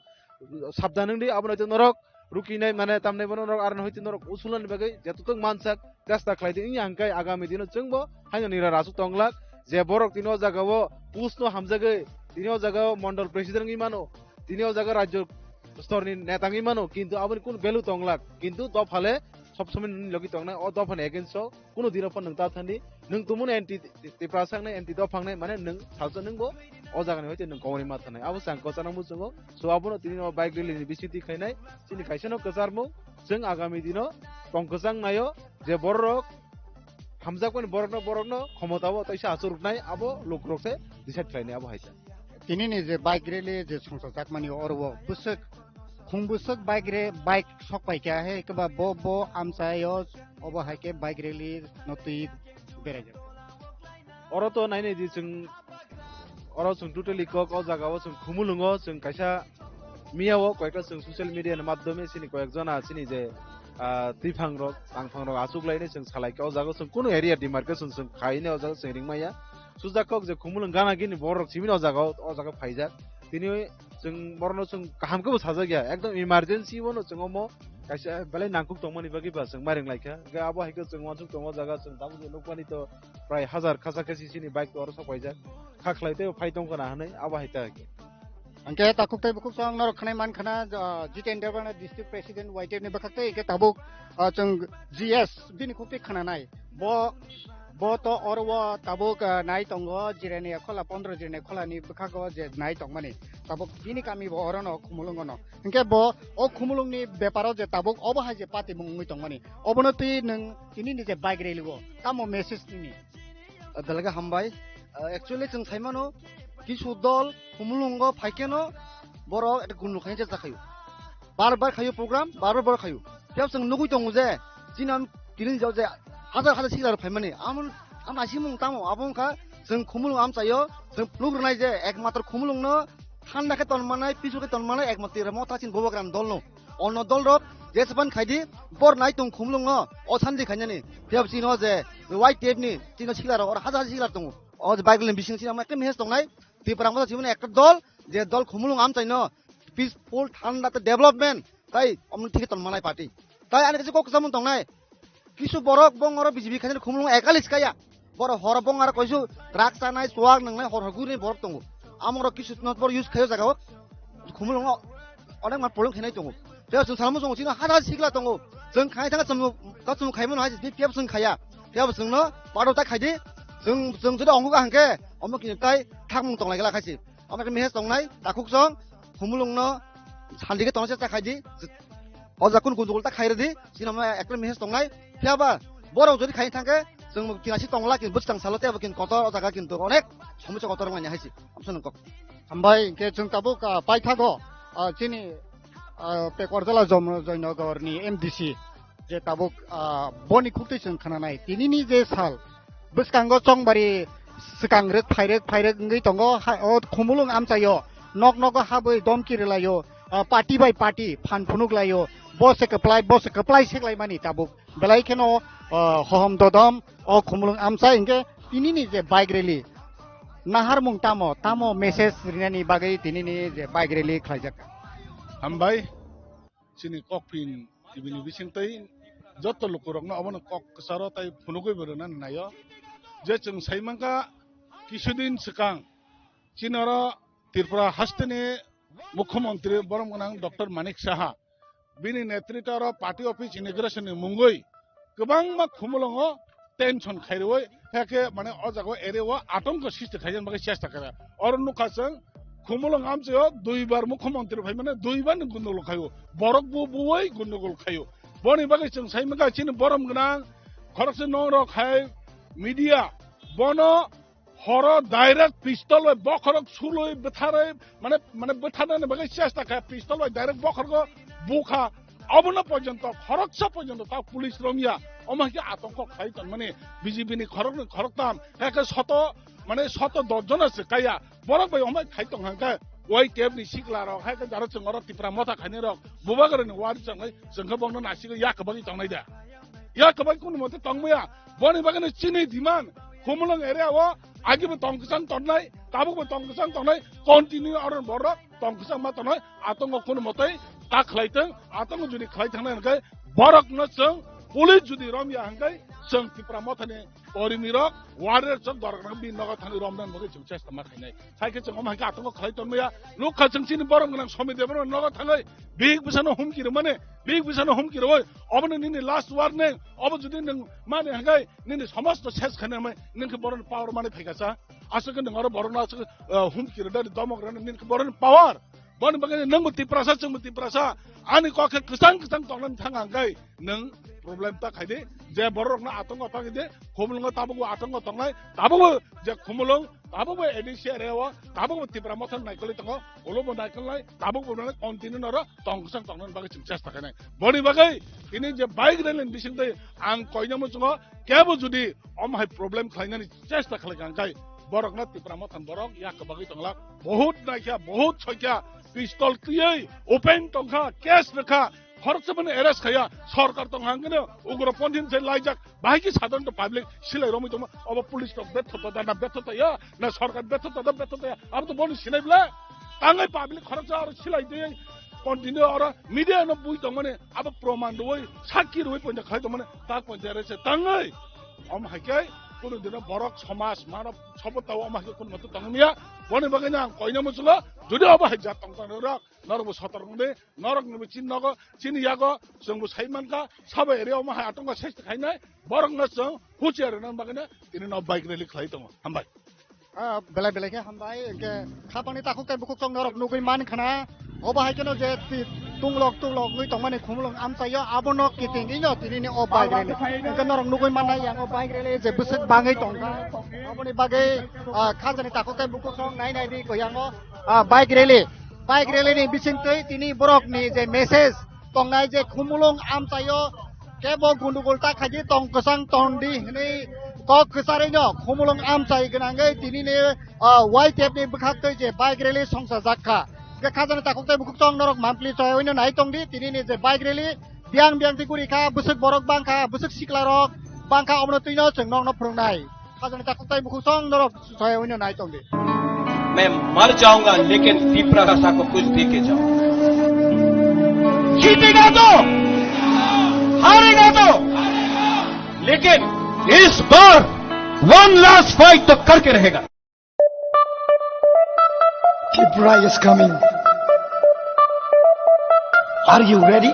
sabdan wngdi, abono hwtwi norok rukinai mane tamnai bono norok aroni hwtwi norok usulani bagwi jetutok mansak chesta khlaidi wngya hwnkhe agami dino chwngbo haino nira rasuk tonglak je borok tini o jagao postno hamjagwi tini o jagao mondol president wngwi mano, tini o jaga rajyo storni neta wngwi mano, kintu aboni kunu value tonglak, kintu dophale sob somoi nini logi tongnai, o dophani against o kunu dino phano nwng ta thani, nwng tumuni anti Tiprasa wngnai, anti dopha wngnai, mane nwng salsa nwngbo o jagani hoite nwng kongorima thanai. Abo se ang kwcharo muchungo. So abono tini no bike rally ni bisingtwi khainai, chini kaisa no kwcharmung, chwng agami dino tong kwchang naio je borok hamjakmani borokno, borokno khomotao taisa achuk rwknai, abo lukurok se decide khlainai, abo hai se. Tini ni je bike rally je songchajakmani oro o bwswk, khung bwswk bike re, bike sok pai kha he, keba bo, bo amchaio obo hai khe bike rally no twi beraijak. Oro to nainai di chwng, oro chwng totally kok o jaga o chwng Khumulwngo chwng kaisa miya o koyekta chwng social media ni madhyome chini koyek jona chini je, ah, twiphang rok, tangphang rok achuk lainai chwng salai kha o jaga o chwng kunu area demarcation chwng khainai o jaga o chwng ringmaya. Sujak kok je Khumulwng gana gini borok simi o jaga o, o jaga phaijak. Tini chwng borokno chwng kaham khe bo sajak ya, ekdom emergency bono chwng omo kaisa belai nangkuk tongmani bagwi ba chwng ma ringlaikha. Hwnkhe abo hai khe chwng uansuk tongo jaga chwng tabuk je nukmani to prai hazar khasa khasi chini bike to oro sok paijak. Kha khlai tei phai tongkha na hwnwi abo hai ta hai khe. Hwnkhe takhuk tei bukhuk chwng norok khwnai man khana, ah, Jiten Debbarma district president Y T F ni bwkhak tei hwnkhe tabuk, ah, chwng G S bini khuk tei khwnanai. Bo Bo to oro o tabuk, ah, nai tongo Jirania Khola, pondro Jirania Khola ni bwkhago je nai tongmani. Tabuk bini kami bo oro no Khumulwng o no. Hinkhe bo o Khumulwng ni beparo je tabuk obo hai je patimung wngwi tongmani. Obono twi nwng tini ni je bike rally o tamo message nini? Ah, belai khe hambai. Ah, actually chwng sai mano kisu dol Khumulwng o phai khe no borok ekta gundul khaina chesta khaio. Bar bar khaio program, bar bar borok khaio. Phiya chwng nugwi tongo je, chini am tini jao je, hajar hajar sikla rok phaimani. Amo, amo naisingmung tamo, abo wngkha chwng Khumulwng amchaio, chwng phunuk rwnai je, ekmatro Khumulwng no thanda khe tonmanai, pisu khe tonmanai, ekmatro Tipra Motha chini Bubagra ni dol no. Onno dol rok, jeseban khaidi, bor nai tong Khumulwng no, o santi khainani. Phiya chini o je, Y T F ni, chini sikla rok, oro hajar hajar sikla tongo. O je bike lane bising chini amo ekta message tongnai, Tipra Motha chini ekta dol, je dol Khumulwng amchaino, peaceful, thanda tei development, tai omni thik ton manai party. Tai ani kaisa kok kwchangmung tongnai. Kisu borok bongoro B J P khaina Khumulwng ekali skaya. Borok horo bongoro koisu drug chanai, swag nangnai, hor hor guri borok tongo. Amoro kisu not bor use khayo jaga o. Khumulwng onek ma problem khainai tongo. Tei chwng salmo chwng chino hada sikla tongo. Chwng khai thang chwng ka chwng khaimo no hai B P F chwng khaya. Tei chwng no paro ta khaidi. Chwng chwng jodi ongo ka hangke omo kini tai thakmung tonglai gala khaisi. Omo khe message tongnai, takhuk song, Khumulwng no sandi khe tongna chesta khaidi, o jaga kunu gundugul ta khairadi, chini omo ekta message tongnai, phiya ba, borok jodi khaina thangkhe, chwng kinasi tongla, kintu bwskang salo tei abo kintu kotor, o jaga kintu onek somosya kotor wngmani hai se, amsa nang kok. Hambai, hinkhe chwng tabuk, ah, paithago, ah, chini, ah, Pekorjala Jom-, Joynagar ni M D C, je tabuk, ah, boni khuktwi chwng khnanai. Tinini je sal, bwskango chongbari swkang rwk phairwk phairwk wngwi tongo. Ha, o Khumulwng amchaio, nok nogo habwi domki rwlaio, ah, party bai party phan phunuk laio, bo se kwplai, bo se kwplai seklaimani tabuk. Belai kheno, ah, hohom dodom o Khumulwng amchai hinkhe tinini je bike rally naharmung tamo, tamo message rinani bagwi tinini je bike rally khlaijak. Hambai. Chini Kokpin T V ni bisingtwi joto lukurokno obono kok kwcharo tai phunugwi bo rwnani naio. Je chwng sai mankha kisudin swkang chini oro Tripura hasteni Mukhyamantri borom gwnang Doctor Manik Saha bini netritwa oro party office inauguration ni mungwi kwbangma Khumulwngo tension khairwi, hekhe mane o jaga o area o atongko srishti khaina bagwi chesta khaikha. Oro nukha chwng Khumulwng amchaio duibar mukhyamantri phaimani duibar ni gundogol khaio. Borok bo buwi gundogol khaio. Boni bagwi chwng sai mankha chini borom gwnang khoroksa nongrok hai media bono horo direct pistol bai bokhorok sulwi bwtharwi mane, mane bwtharnani bagwi chesta kha, pistol bai direct bokhorgo bukha. Obono porjonto khoroksa porjonto ta police romya. Omo hai khe atongko khai tongmani B J P ni khoroknwi khoroktam, hai khe soto, mane soto dos jona se kaya. Borok bai omo khai tong hang khe Y T F ni sikla rok, hai khe jaro chwng oro Tipra Motha khainai rok, Bubagra ni wari chongnai, chwng khe bongno nasigwi yak kwbangwi tongnai da. Yak kwbangwi kunu mote tongmaya. Boni bagwi chini demand Khumulwng area o agibo tong kwchang tongnai, tabukbo tong kwchang tongnai, continue aro borok tong kwchang ma tongnai, atongo kunu motai ta khlai tong, atongo jodi khlai thangnai hwnkhe borokno chwng police jodi romya hwnkhe chwng Tipra Mothani korimirok, warrior chwng borokno bini nogo thangwi romna bagwi chwng chesta ma khainai. Hai khe chwng omo hai khe atongo khlai tongmaya. Nukha chwng chini borom gwnang Somit Debbarma nogo thangwi bihik bwsano humki rwmani, bihik bwsano humki rwui obono nini last warning. Obo jodi nwng mani hwnkhe nini somosto ses khaina hwnwi nwng khe borokni power mani phaikha sa. Aswk khe nwng oro borokno aswk, eh, humki rwdani domok rwna nini khe borokni power. Boni bagwi nwngbo Tiprasa, chwngbo Tiprasa. Ani kok khe kwchang kwchang tongnani thang ang khe nwng problem ta khai di. Je borok rokno atongo ta khai di. Khumulwngo tabukbo atongo tongnai. Tabukbo je Khumulwng, tabukbo A D C area o, tabukbo Tipra Motha naikolwi tongo. Ulobo naikolnai, tabukbo nai continue noro tong kwchang tongnani bagwi chwng chesta khainai. Boni bagwi tini je bike rally ni bisingtwi ang koina muchungo kebo jodi omo hai problem khlainani chesta khlai kha hwnkhe borokno Tipra Motha ni borok yak bagwi tongla. Bohut naikha, bohut soikha, pistol twiwi open tongkha, case rwkha, khoroksa mani arrest khaya, sorkar tong hangkhe no ugroponthi se laijak, bahai khe sadharanto public silai romwi tongma, obo police rok betho to da na betho to ya, na sorkar betho to da betho to ya, abo to boni sinai bla. Tangwi public khoroksa aro silai twi continue oro media no bui tongmani, abo proman rwui, sakki rwui ponja khai tongmani, tak ponja rese tangwi. Om hai khe kunu dino borok somaj mano sobo tao om hai khe kunu moto tongmia, boni bagwi no ang koina muchungo, jodi obo hai jat tong tong rok, norok bo sotor wngdi, norok ni bo chini nogo, chini yago, chwng bo sai mankha, sabo area omo hai atongo sesta khainai, borok no chwng huchiya rwna bagwi no tini no bike rally khlai tongo. Hambai. Ah, belai belai khe hambai, hwnkhe khapangni takhuk tei bukhuk chwng norok nugwi man khana. Obo hai kheno je ti-, tunglok tunglok wngwi tongmani Khumulwng amchaio, abono kiting ino tinini o bike rally. Hwnkhe norok nugwi mannai yang o bike rally je bwswk bangwi tongkha. Oboni bagwi, ah, khajani takhuk tei bukhuk chwng nai nai di koi yango, ah, bike rally. Bike rally ni bisingtwi tini borok ni je message tongnai je Khumulwng amchaio kebo gundugul ta khaidi tong kwchang tondi hwnwi kok kwcharwi no Khumulwng amchai gwnangwi tini ni, ah, Y T F ni bwkhak twi je bike rally songsa jak kha. Hwnkhe khajani takhuk tei bukhuk chwng norok mampli choyawi no nai tongdi tini ni je bike rally biyang biyang twi guri kha, bwswk borok bang kha, bwswk sikla rok bang kha, omono twi no chwng nokno phwrwngnai. Khajani takhuk tei bukhuk chwng norok soya wino nai tongdi. मैं मर जाऊंगा, लेकिन तिपरा भाषा को कुछ दे के जाऊंगा। जीतेगा तो, हारेगा तो, लेकिन इस बार वन लास्ट फाइट तो करके रहेगा। Tripura is coming. Are you ready?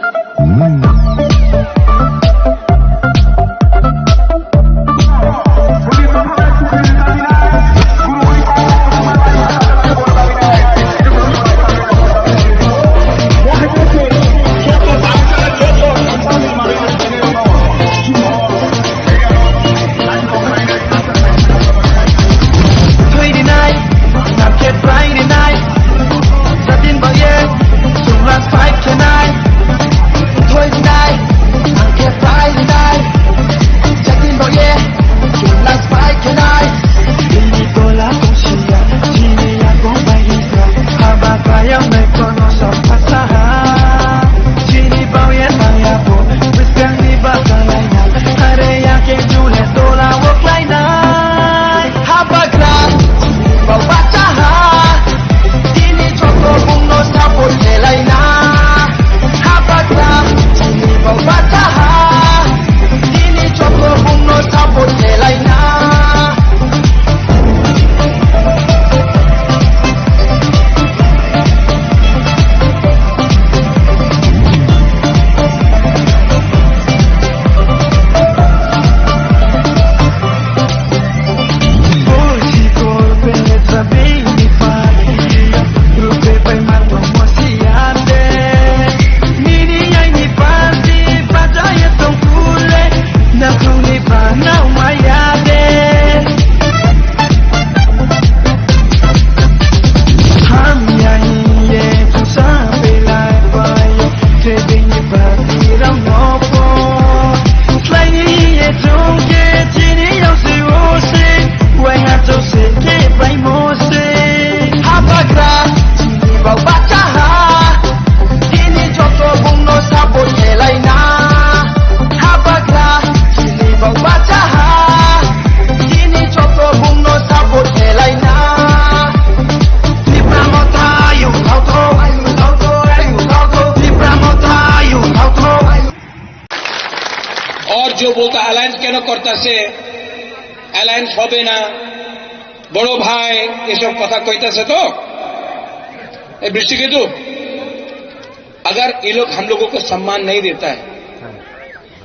और जो बोलता अलायंस क्यों करता से, अलायंस হবে না, বড় ভাই, এসব কথা কইতাছে তো। এই বৃষ্টিকেতু, अगर ये लोग हम लोगों को सम्मान नहीं देता है,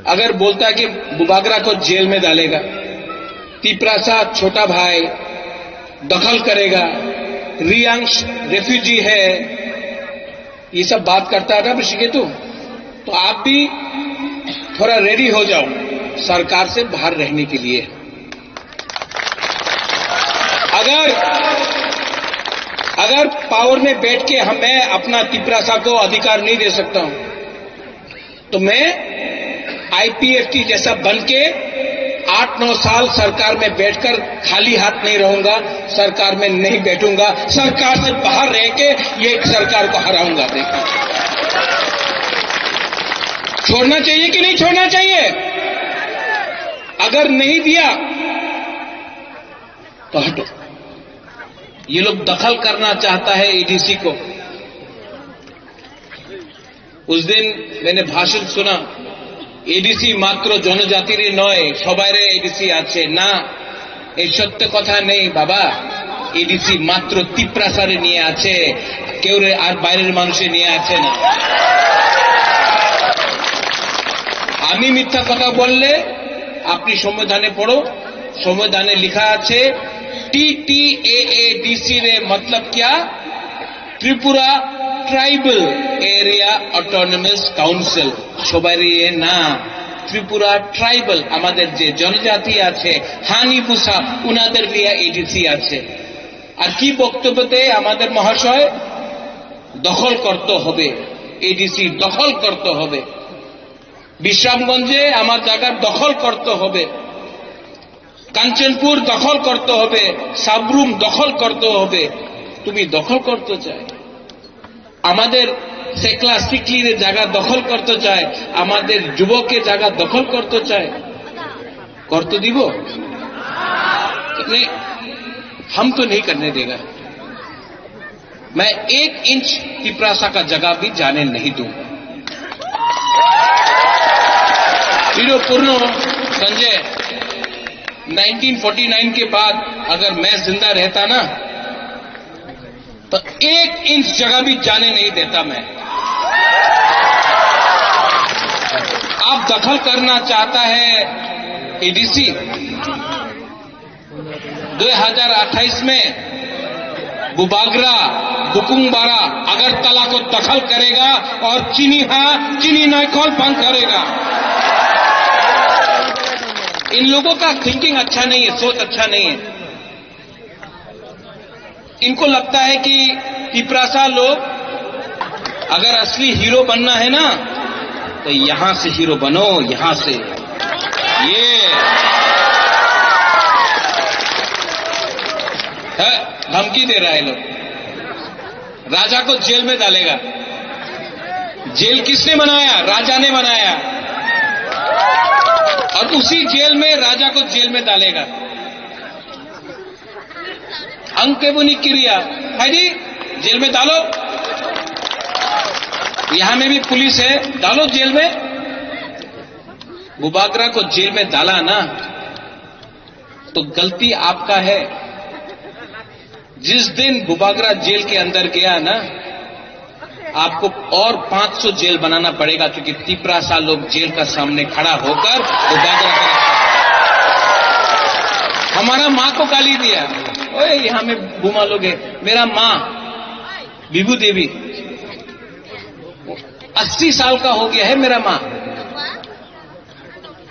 अगर बोलता है कि बुबागरा को जेल में डालेगा, तिपरासा छोटा भाई दखल करेगा, रियांश रेफ्यूजी है, ये सब बात करता है ना ऋषिकेतु, तो आप भी थोड़ा रेडी हो जाओ सरकार से बाहर रहने के लिए। अगर अगर पावर में बैठ के हम मैं अपना तिपरासा को अधिकार नहीं दे सकता हूं, तो मैं आईपीएफटी जैसा बन के आठ नौ साल सरकार में बैठकर खाली हाथ नहीं रहूंगा, सरकार में नहीं बैठूंगा, सरकार से बाहर रह के ये सरकार को हराऊंगा। देखो, छोड़ना चाहिए कि नहीं छोड़ना चाहिए? अगर नहीं दिया तो हटो। ये लोग दखल करना चाहता है एडीसी को। उस दिन मैंने भाषण सुना, এডিসি মাত্র জনজাতিরই নয়, সবাইরে এডিসি আছে। না, এই সত্য কথা নেই বাবা। এডিসি মাত্র তিপ্রাসারে নিয়ে আছে, কেউরে আর বাইরের মানুষে নিয়ে আছে না। আমি মিথ্যা কথা বললে আপনি সংবিধানে পড়ো, সংবিধানে লেখা আছে টিটিএএডিসি রে মতলব কিয়া? Tripura tribal area autonomous council, সবাইরে না, ত্রিপুরা ট্রাইবাল, আমাদের যে জনজাতি আছে, হানি বুসা, উনাদের লিয়া এডিসি আছে। আর কি বক্তব্য দেয় আমাদের মহাশয়? দখল করতে হবে, এডিসি দখল করতে হবে। বিশ্রামগঞ্জে আমার জায়গা দখল করতে হবে, কাঞ্চনপুর দখল করতে হবে, সাবরুম দখল করতে হবে। তুমি দখল করতে চায়, আমাদের সেকলা সিকলির জায়গা দখল করতে চায়, আমাদের যুবকের জায়গা দখল করতে চায়, করতে দিব? नहीं, हम तो नहीं करने देगा। मैं एक इंच तिपरासा का जगह भी जाने नहीं दूंगा। इरो पूर्ण संजय, नाइनटीन फोर्टी नाइन के बाद अगर मैं जिंदा रहता ना, तो एक इंच जगह भी जाने नहीं देता मैं। आप दखल करना चाहता है एडीसी, दो हज़ार अट्ठाईस में बुबागरा, बुकुंगबारा, अगरतला को दखल करेगा और चीनी हाँ, चीनी नाइकॉल बंद करेगा। इन लोगों का थिंकिंग अच्छा नहीं है, सोच अच्छा नहीं है। इनको लगता है कि तिपरासा लोग अगर असली हीरो बनना है ना, तो यहां से हीरो बनो, यहां से। ये है, धमकी दे रहा है लोग। राजा को जेल में डालेगा। जेल किसने बनाया? राजा ने बनाया। और उसी जेल में राजा को जेल में डालेगा। अंक के बुनी किरिया, है जी, जेल में डालो। यहाँ में भी पुलिस है, डालो जेल में। बुबागरा को जेल में डाला ना, तो गलती आपका है। जिस दिन बुबागरा जेल के अंदर गया ना, आपको और पाँच सौ जेल बनाना पड़ेगा, क्योंकि तिपरासा लोग जेल का सामने खड़ा होकर वो गागरा का रक्षा। हमारा माँ को गाली दिया, ओए, यहाँ में बुमा लोग है। मेरा माँ विभू देवी, अस्सी साल का हो गया है मेरा माँ।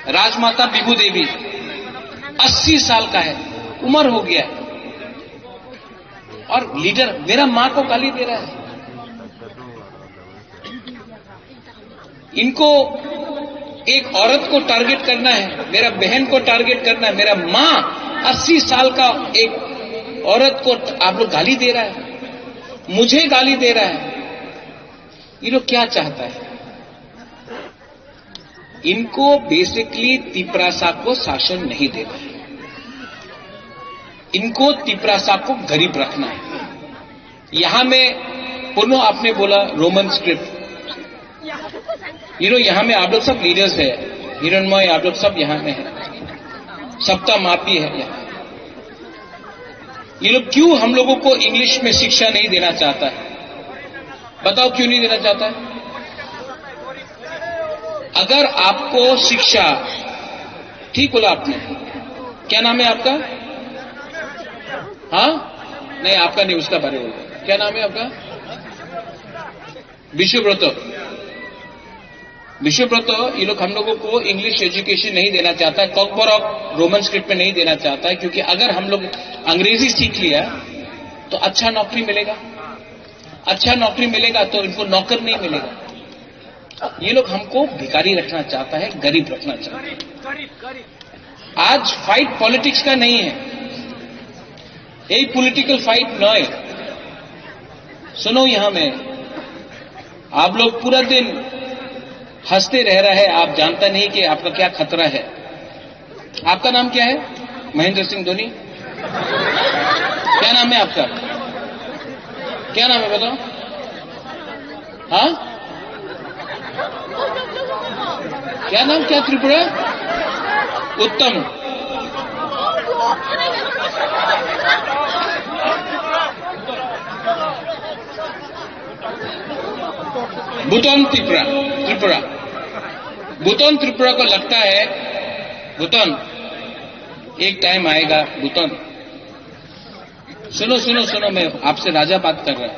राजमाता विभू देवी अस्सी साल का है, उम्र हो गया है। और लीडर मेरा माँ को गाली दे रहा है। इनको एक औरत को टारगेट करना है, मेरा बहन को टारगेट करना है, मेरा माँ अस्सी साल का एक औरत को आप लोग गाली दे रहा है, मुझे गाली दे रहा है। ये लोग क्या चाहता है? इनको बेसिकली तिपरासा को शासन नहीं देना है। इनको तिपरासा को गरीब रखना है। यहाँ में पुनः आपने बोला रोमन स्क्रिप्ट, यू नो, यहाँ में आप लोग सब लीडर्स है, हिरणमय, आप लोग सब यहाँ में हैं, सबका माफी है यहाँ। ये लोग क्यों हम लोगों को इंग्लिश में शिक्षा नहीं देना चाहता है? बताओ, क्यों नहीं देना चाहता है? अगर आपको शिक्षा, ठीक बोला आपने, क्या नाम है आपका? हाँ, नहीं, आपका नहीं, उसका बारे बोल रहे। क्या नाम है आपका? विश्वव्रत। विश्वव्रत, ये लोग हम लोगों को इंग्लिश एजुकेशन नहीं देना चाहता है, कॉकबरॉक रोमन स्क्रिप्ट में नहीं देना चाहता है, क्योंकि अगर हम लोग अंग्रेजी सीख लिया तो अच्छा नौकरी मिलेगा, अच्छा नौकरी मिलेगा तो इनको नौकर नहीं मिलेगा। ये लोग हमको भिखारी रखना चाहता है, गरीब रखना चाहता है। आज फाइट पॉलिटिक्स का नहीं है, यही पॉलिटिकल फाइट नॉय। सुनो, यहाँ में आप लोग पूरा दिन हंसते रह रहे हैं, आप जानता नहीं कि आपका क्या खतरा है। आपका नाम क्या है? महेंद्र सिंह धोनी। क्या नाम है आपका? क्या नाम है, बताओ। हाँ, क्या नाम, क्या त्रिपुरा? उत्तम। भूटान त्रिपुरा, त्रिपुरा। भूटान त्रिपुरा को लगता है, भूटान, एक टाइम आएगा, भूटान। सुनो, सुनो, सुनो, मैं आपसे राजा बात कर रहा हूँ।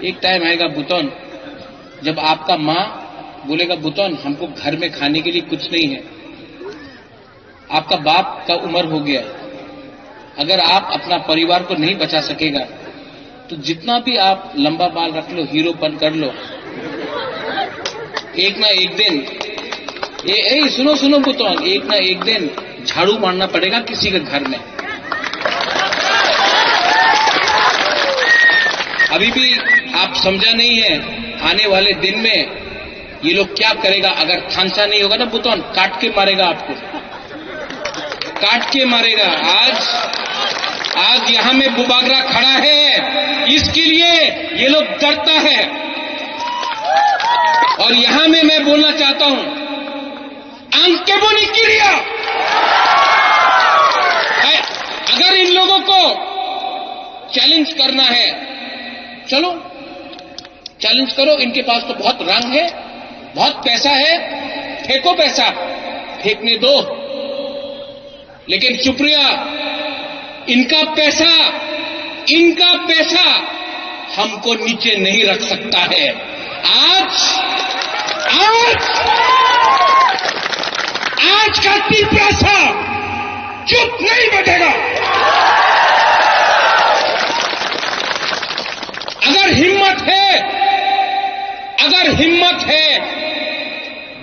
एक टाइम आएगा बुतन, जब आपका माँ बोलेगा, "बुतन, हमको घर में खाने के लिए कुछ नहीं है, आपका बाप का उम्र हो गया, अगर आप अपना परिवार को नहीं बचा सकेगा, तो जितना भी आप लंबा बाल रख लो, हीरोपन कर लो, एक ना एक दिन," ए, ए, सुनो, सुनो, बुतन, "एक ना एक दिन झाड़ू मारना पड़ेगा किसी के घर में।" अभी भी आप समझा नहीं है, आने वाले दिन में ये लोग क्या करेगा। अगर थानसा नहीं होगा ना, बुतन काट के मारेगा आपको, काट के मारेगा। आज, आज यहाँ में बुबागरा खड़ा है, इसके लिए ये लोग डरता है। और यहाँ में मैं बोलना चाहता हूँ, Ang keboni kiria. है, अगर इन लोगों को चैलेंज करना है, चलो, चैलेंज करो। इनके पास तो बहुत रंग है, बहुत पैसा है, फेंको पैसा, फेंकने दो। लेकिन सुप्रिया, इनका पैसा, इनका पैसा हमको नीचे नहीं रख सकता है। आज, आज, आज का तिपरासा चुप नहीं बैठेगा। अगर हिम्मत है, अगर हिम्मत है,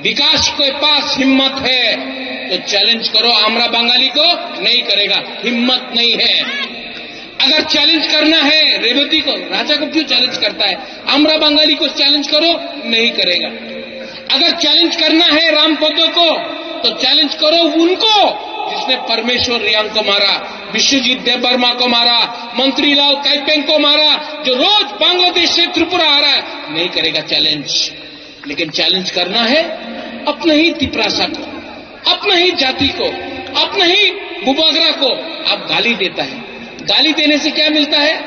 विकास के पास हिम्मत है तो चैलेंज करो, आमरा बंगाली को नहीं करेगा, हिम्मत नहीं है। अगर चैलेंज करना है रेवती को, राजा को क्यों चैलेंज करता है? आमरा बंगाली को चैलेंज करो, नहीं करेगा। अगर चैलेंज करना है रामपदो को, तो चैलेंज करो उनको, जिसने परमेश्वर रियांग को मारा, विश्वजीत देबबर्मा को मारा, मंत्री लाल काइपेंग को मारा, जो रोज बांग्लादेश से त्रिपुरा आ रहा है, नहीं करेगा चैलेंज। लेकिन चैलेंज करना है अपने ही तिपरासा को, अपने ही जाति को, अपने ही बुबागरा को आप गाली देता है। गाली देने से क्या मिलता है?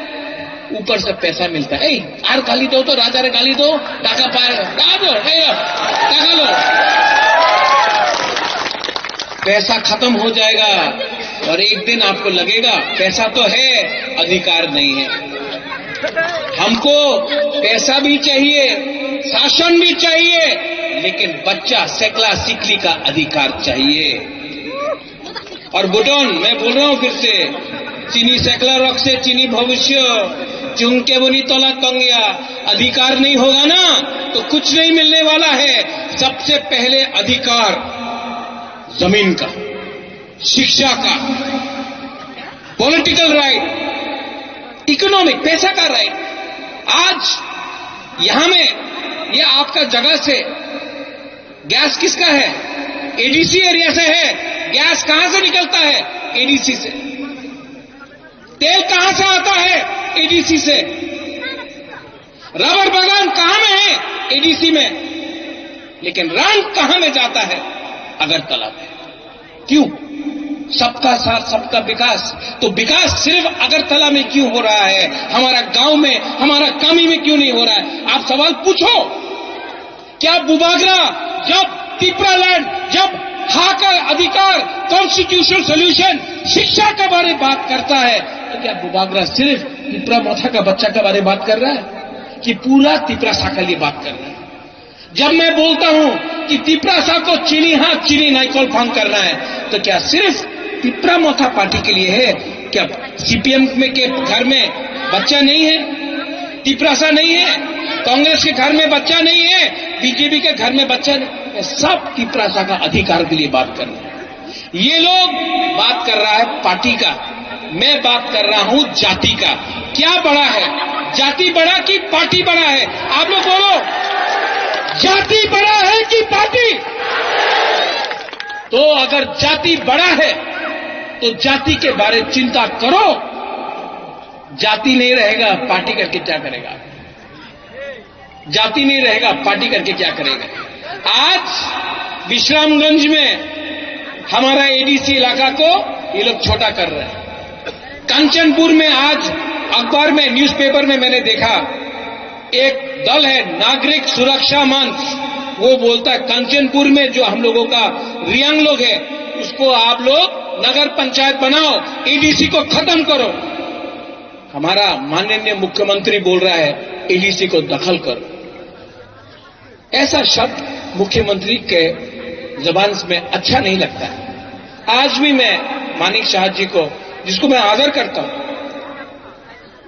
ऊपर से पैसा मिलता है। ए, आर गाली दो तो, राजा रे गाली दो, टाका पाए, टाका दो, ए, टाका लो। पैसा खत्म हो जाएगा और एक दिन आपको लगेगा, पैसा तो है, अधिकार नहीं है। हमको पैसा भी चाहिए, शासन भी चाहिए, लेकिन बच्चा सेकला सिकली का अधिकार चाहिए। और बुटन, मैं बोल रहा हूं फिर से, चीनी सेकला रख से चीनी भविष्य, चुंके बुनी तोला तंगया, अधिकार नहीं होगा ना, तो कुछ नहीं मिलने वाला है। सबसे पहले अधिकार जमीन का, शिक्षा का, पॉलिटिकल राइट, इकोनॉमिक, पैसा का राइट। आज यहां में, ये आपका जगह से गैस किसका है? एडीसी एरिया से है। गैस कहां से निकलता है? एडीसी से। तेल कहां से आता है? एडीसी से। रबर बागान कहां में है? एडीसी में। लेकिन रंग कहां में जाता है? अगरतला में। क्यों? सबका साथ, सबका विकास। तो विकास सिर्फ अगरतला में क्यों हो रहा है, हमारा गांव में, हमारा कामी में क्यों नहीं हो रहा है? आप सवाल पूछो। क्या बुबागरा जब तिपरा लैंड, जब हा का अधिकार, कॉन्स्टिट्यूशनल सॉल्यूशन, शिक्षा के बारे बात करता है, तो क्या बुबागरा सिर्फ तिपरा मोथा का बच्चा के बारे बात कर रहा है कि पूरा तिपरासा के लिए बात कर रहा है? जब मैं बोलता हूं कि तिपरासा को चीनी हाथ चीनी नाइकोल फांग करना है, तो क्या सिर्फ तिपरा मोथा पार्टी के लिए है? क्या सीपीएम में के घर में बच्चा नहीं है, तिपरासा नहीं है, कांग्रेस के घर में बच्चा नहीं है, बीजेपी के घर में बच्चा नहीं है? सब तिपरासा का अधिकार के लिए बात करना है। ये लोग बात कर रहा है पार्टी का, मैं बात कर रहा हूं जाति का। क्या बड़ा है, जाति बड़ा कि पार्टी बड़ा है? आप लोग बोलो, जाति बड़ा है कि पार्टी? तो अगर जाति बड़ा है तो जाति के बारे चिंता करो। जाति नहीं रहेगा, पार्टी करके क्या करेगा? जाति नहीं रहेगा, पार्टी करके क्या करेगा? आज विश्रामगंज में हमारा एडीसी इलाका को ये लोग छोटा कर रहे हैं। कंचनपुर में आज अखबार में, न्यूज़पेपर में मैंने देखा, एक दल है नागरिक सुरक्षा मंच, वो बोलता है कंचनपुर में जो हम लोगों का रियांग लोग है, उसको आप लोग नगर पंचायत बनाओ, एडीसी को खत्म करो। हमारा माननीय मुख्यमंत्री बोल रहा है एडीसी को दखल करो। ऐसा शब्द मुख्यमंत्री के जबान में अच्छा नहीं लगता है। आज भी मैं मानिक साहा जी को, जिसको मैं आदर करता हूं,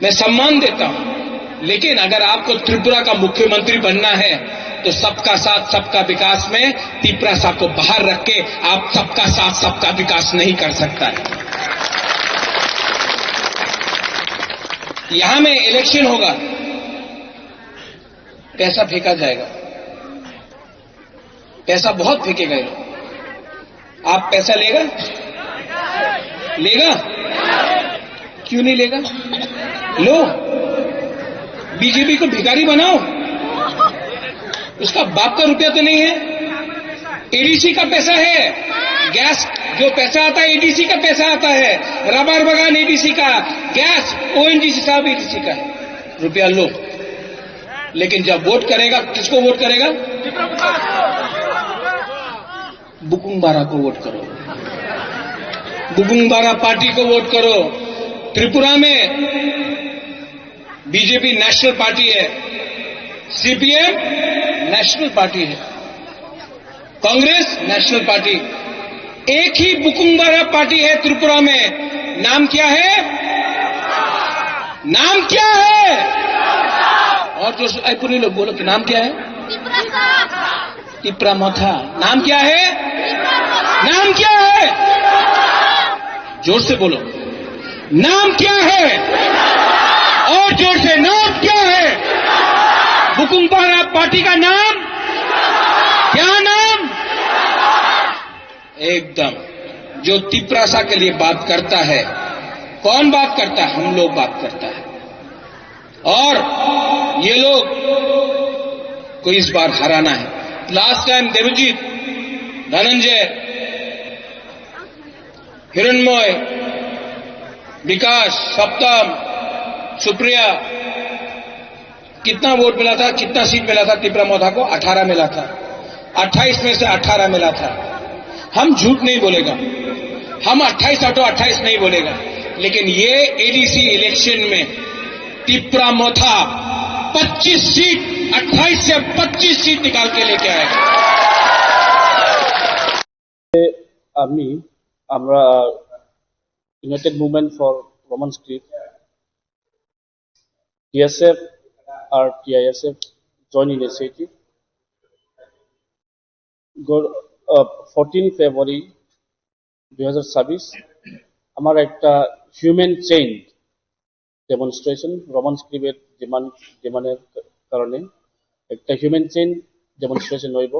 मैं सम्मान देता हूं, लेकिन अगर आपको त्रिपुरा का मुख्यमंत्री बनना है तो सबका साथ सबका विकास में तिपरासा को बाहर रख के आप सबका साथ सबका विकास नहीं कर सकता है। यहां में इलेक्शन होगा, पैसा फेंका जाएगा, पैसा बहुत फेंकेगा ये लोग। आप पैसा लेगा? लेगा? क्यों नहीं लेगा? लो, बीजेपी को भिखारी बनाओ। उसका बाप का रुपया तो नहीं है, एडीसी का पैसा है। गैस, जो पैसा आता है एडीसी का पैसा आता है। रबर बागान एडीसी का, गैस, ओएनजीसी साहब एडीसी का है। रुपया लो, लेकिन जब वोट करेगा, किसको वोट करेगा? बुकुंग बारा को वोट करो, बुकुंग बारा पार्टी को वोट करो। त्रिपुरा में बीजेपी नेशनल पार्टी है, सीपीएम नेशनल पार्टी है, कांग्रेस नेशनल पार्टी। एक ही बुकुंग बारा पार्टी है त्रिपुरा में। नाम क्या है? नाम क्या है? और जो सु-, ऐ, पूरे लोग बोलो कि नाम क्या है? तिपरा मोथा। नाम क्या है? नाम क्या है? जोर से बोलो। नाम क्या है? और जोर से, नाम क्या है? बुकुंग बारा पार्टी का नाम क्या? नाम एकदम, जो तिपरासा के लिए बात करता है, कौन बात करता है? हम लोग बात करता है। और ये लोग को इस बार हराना है। लास्ट टाइम देवजीत, धनंजय, हिरणमय, विकास, सप्तम, सुप्रिया, कितना वोट मिला था, कितना सीट मिला था तिपरा मोथा को? अठारह मिला था, अट्ठाईस में से अठारह मिला था। हम झूठ नहीं बोलेगा, हम अट्ठाईस आउट ऑफ अट्ठाईस नहीं बोलेगा, लेकिन ये एडीसी इलेक्शन में तिपरा मोथा पच्चीस सीट, अट्ठाईस से पच्चीस सीट निकाल के लेके आएगा। আমি, আমরা united movement for Roman script, TSF আর TISF joint initiative, fourteen February দুই হাজার ছাব্বিশ আমার একটা হিউম্যান চেইন ডেমনস্ট্রেশন, রোমান স্ক্রিপ্টের ডিমান্ড, ডিমান্ডের কারণে একটা হিউম্যান চেইন ডেমনস্ট্রেশন হইব।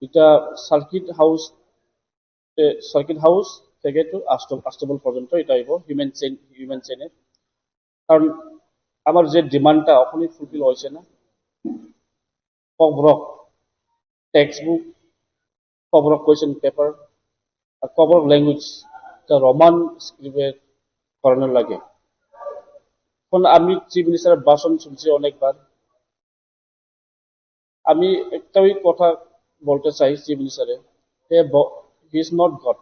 এটা সার্কিট হাউস, সার্কিট হাউস থেকে টু আস্ত-, আস্তাবল পর্যন্ত এটা হইব হিউম্যান চেইন, হিউম্যান চেইনের। কারণ আমার যে ডিমান্ডটা এখনই ফুলফিল হয়েছে না, Kokborok, text book, Kokborok question paper, আর ককবরক ল্যাঙ্গুয়েজ, এটা রোমান স্ক্রিপ্টে করানো লাগে। এখন আমি চিফ মিনিস্টারের ভাষণ শুনছি অনেকবার। আমি একটাই কথা বলতে চাই চিফ মিনিস্টারে, হে, he is not God.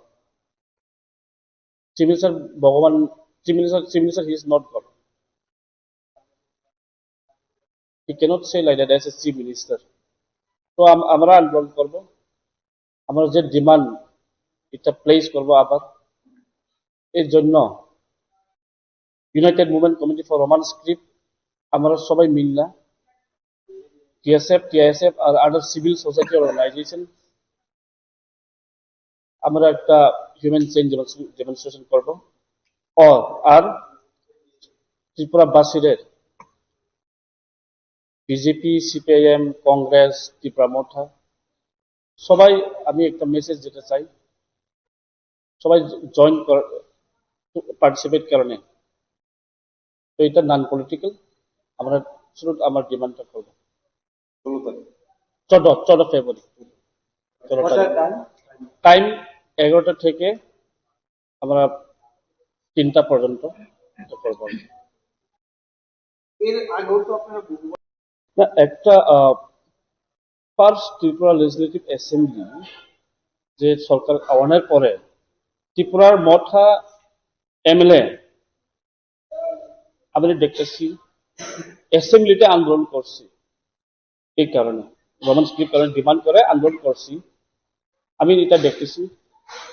Chief minister ভগবান, chief minister, chief minister, he is not God. He cannot say like that as a chief minister. তো আম- আমরা আন্দোলন করব, আমরা যে ডিমান্ড, এটা প্লেস করব আবার। এর জন্য United movement committee for Roman script, আমরা সবাই মিললা, টিএসএফ, টিআইএসএফ আর আদার সিভিল সোসাইটি অর্গানাইজেশন, আমরা একটা হিউম্যান চেইন ডেমনস্ট্রেশন করব। ও আর ত্রিপুরাবাসীদের, বিজেপি, সিপিআইএম, কংগ্রেস, ত্রিপুরা মথা, সবাই, আমি একটা মেসেজ দিতে চাই, সবাই জয়েন কর, পার্টিসিপেট কারণে। তো এটা নন পলিটিক্যাল, আমরা শুধু আমার ডিমান্ডটা করবো। চোদ্দ তারিখ। চোদ্দ, চোদ্দ ফেব্রুয়ারি। চোদ্দ কটার তারিখ। টাইম? টাইম এগারোটা থেকে আমরা তিনটা পর্যন্ত এটা করবো। এর আগেও তো আপনারা বহুবার না, একটা, আহ, ফার্স্ট ত্রিপুরা লেজিসলেটিভ অ্যাসেম্বলি যে সরকার আওয়ানোর পরে ত্রিপুরার মথা এমএলএ, আমি দেখতেছি, অ্যাসেম্বলিতে আন্দোলন করছি। এই কারণে রোমান স্ক্রিপ্ট কারণে ডিমান্ড করে আন্দোলন করছি, আমি এটা দেখতেছি।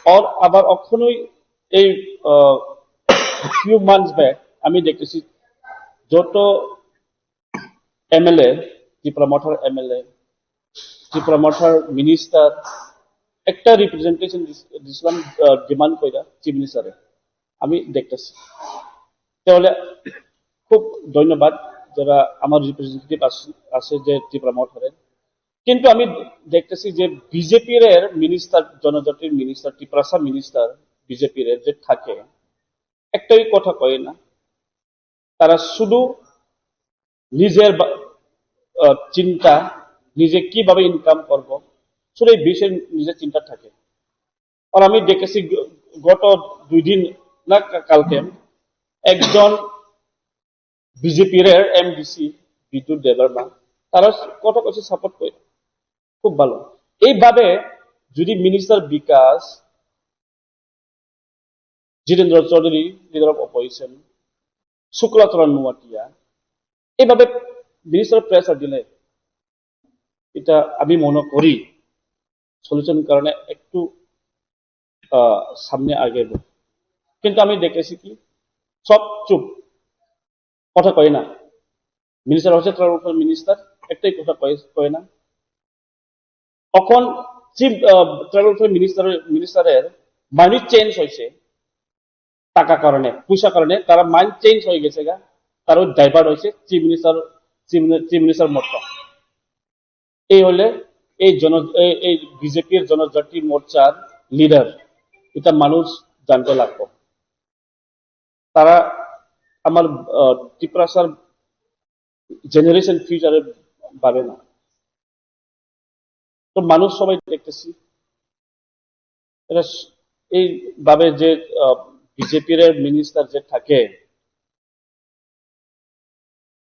আর আবার অখনই এই ফিউ মান্থস ব্যাক আমি দেখতেছি, যত এমএলএ, ত্রিপুরা মঠার এমএলএ, ত্রিপুরা মঠার মিনিস্টার, একটা রিপ্রেজেন্টেশন দিছিলাম, ডিমান্ড কইরা চিফ মিনিস্টারে, আমি দেখতেছি। তাহলে খুব ধন্যবাদ যারা আমার রিপ্রেজেন্টেটিভ আছে যে ত্রিপুরা মঠারে। কিন্তু আমি দেখতেছি যে বিজেপির এর মিনিস্টার, জনজাতির মিনিস্টার, টিপ্রাসা মিনিস্টার বিজেপির এর যে থাকে, একটাই কথা কয় না, তারা শুধু নিজের বা- আহ, চিন্তা, নিজে কিভাবে ইনকাম করব, শুধু এই বিষয়ে নিজের চিন্তা থাকে। আর আমি দেখেছি গ- গত দুই দিন না কা- কালকে একজন বিজেপির এমডিসি বিদ্যুৎ দেববর্মা, তারা কথা কথা সাপোর্ট করে, খুব ভালো। এইভাবে যদি minister Bikash, Jitendra Chaudhuri, leader of opposition, Shuklacharan Noatia, এইভাবে মিনিস্টার প্রেসার দিলে এটা আমি মনে করি সলিউশন কারণে একটু আহ, সামনে আগে। কিন্তু আমি দেখেছি কি, সব চুপ, কথা কয় না। মিনিস্টার হচ্ছে ট্রাইবাল ওয়েলফেয়ার মিনিস্টার, একটাই কথা কয় কয় না। এখন চিফ ট্রাইবাল ওয়েলফেয়ার মিনিস্টার, মিনিস্টারের মাইন্ড চেঞ্জ হয়েছে টাকা কারণে, পয়সা কারণে তারা মাইন্ড চেঞ্জ হয়ে গেছে গা, তারা ডাইভার্ট হয়েছে চিফ মিনিস্টার, চিফ মিনিস্টার মতো। এই হলে এই জন এই- এই বিজেপির জনজাতি মোর্চার লিডার, এটা মানুষ জানতে লাগবো। তারা আমার আহ, ত্রিপুরাসার জেনারেশন ফিউচারে ভাবে না। তো মানুষ সবাই দেখতেছি এরা স- এইভাবে যে বিজেপির মিনিস্টার যে থাকে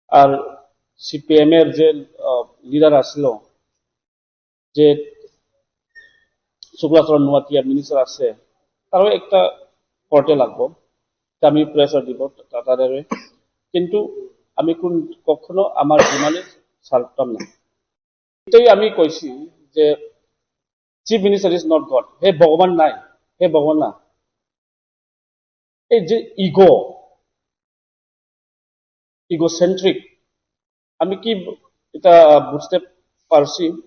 আর সিপিএম এর যে লিডার আসলো, যে শুক্লাচরণ নুয়াটিয়া মিনিস্টার আছে, তারও একটা করতে লাগবো। তা আমি প্রেশার দিব তা- তাদের, কিন্তু আমি কোন কখনো আমার ডিমান্ডে ছাড়তাম না। এটাই আমি কইছি যে chief minister is not God, হে ভগবান নাই, হে ভগবান না। এই যে ইগো, ইগোসেন্ট্রিক, আমি কি এটা বুঝতে পারছি?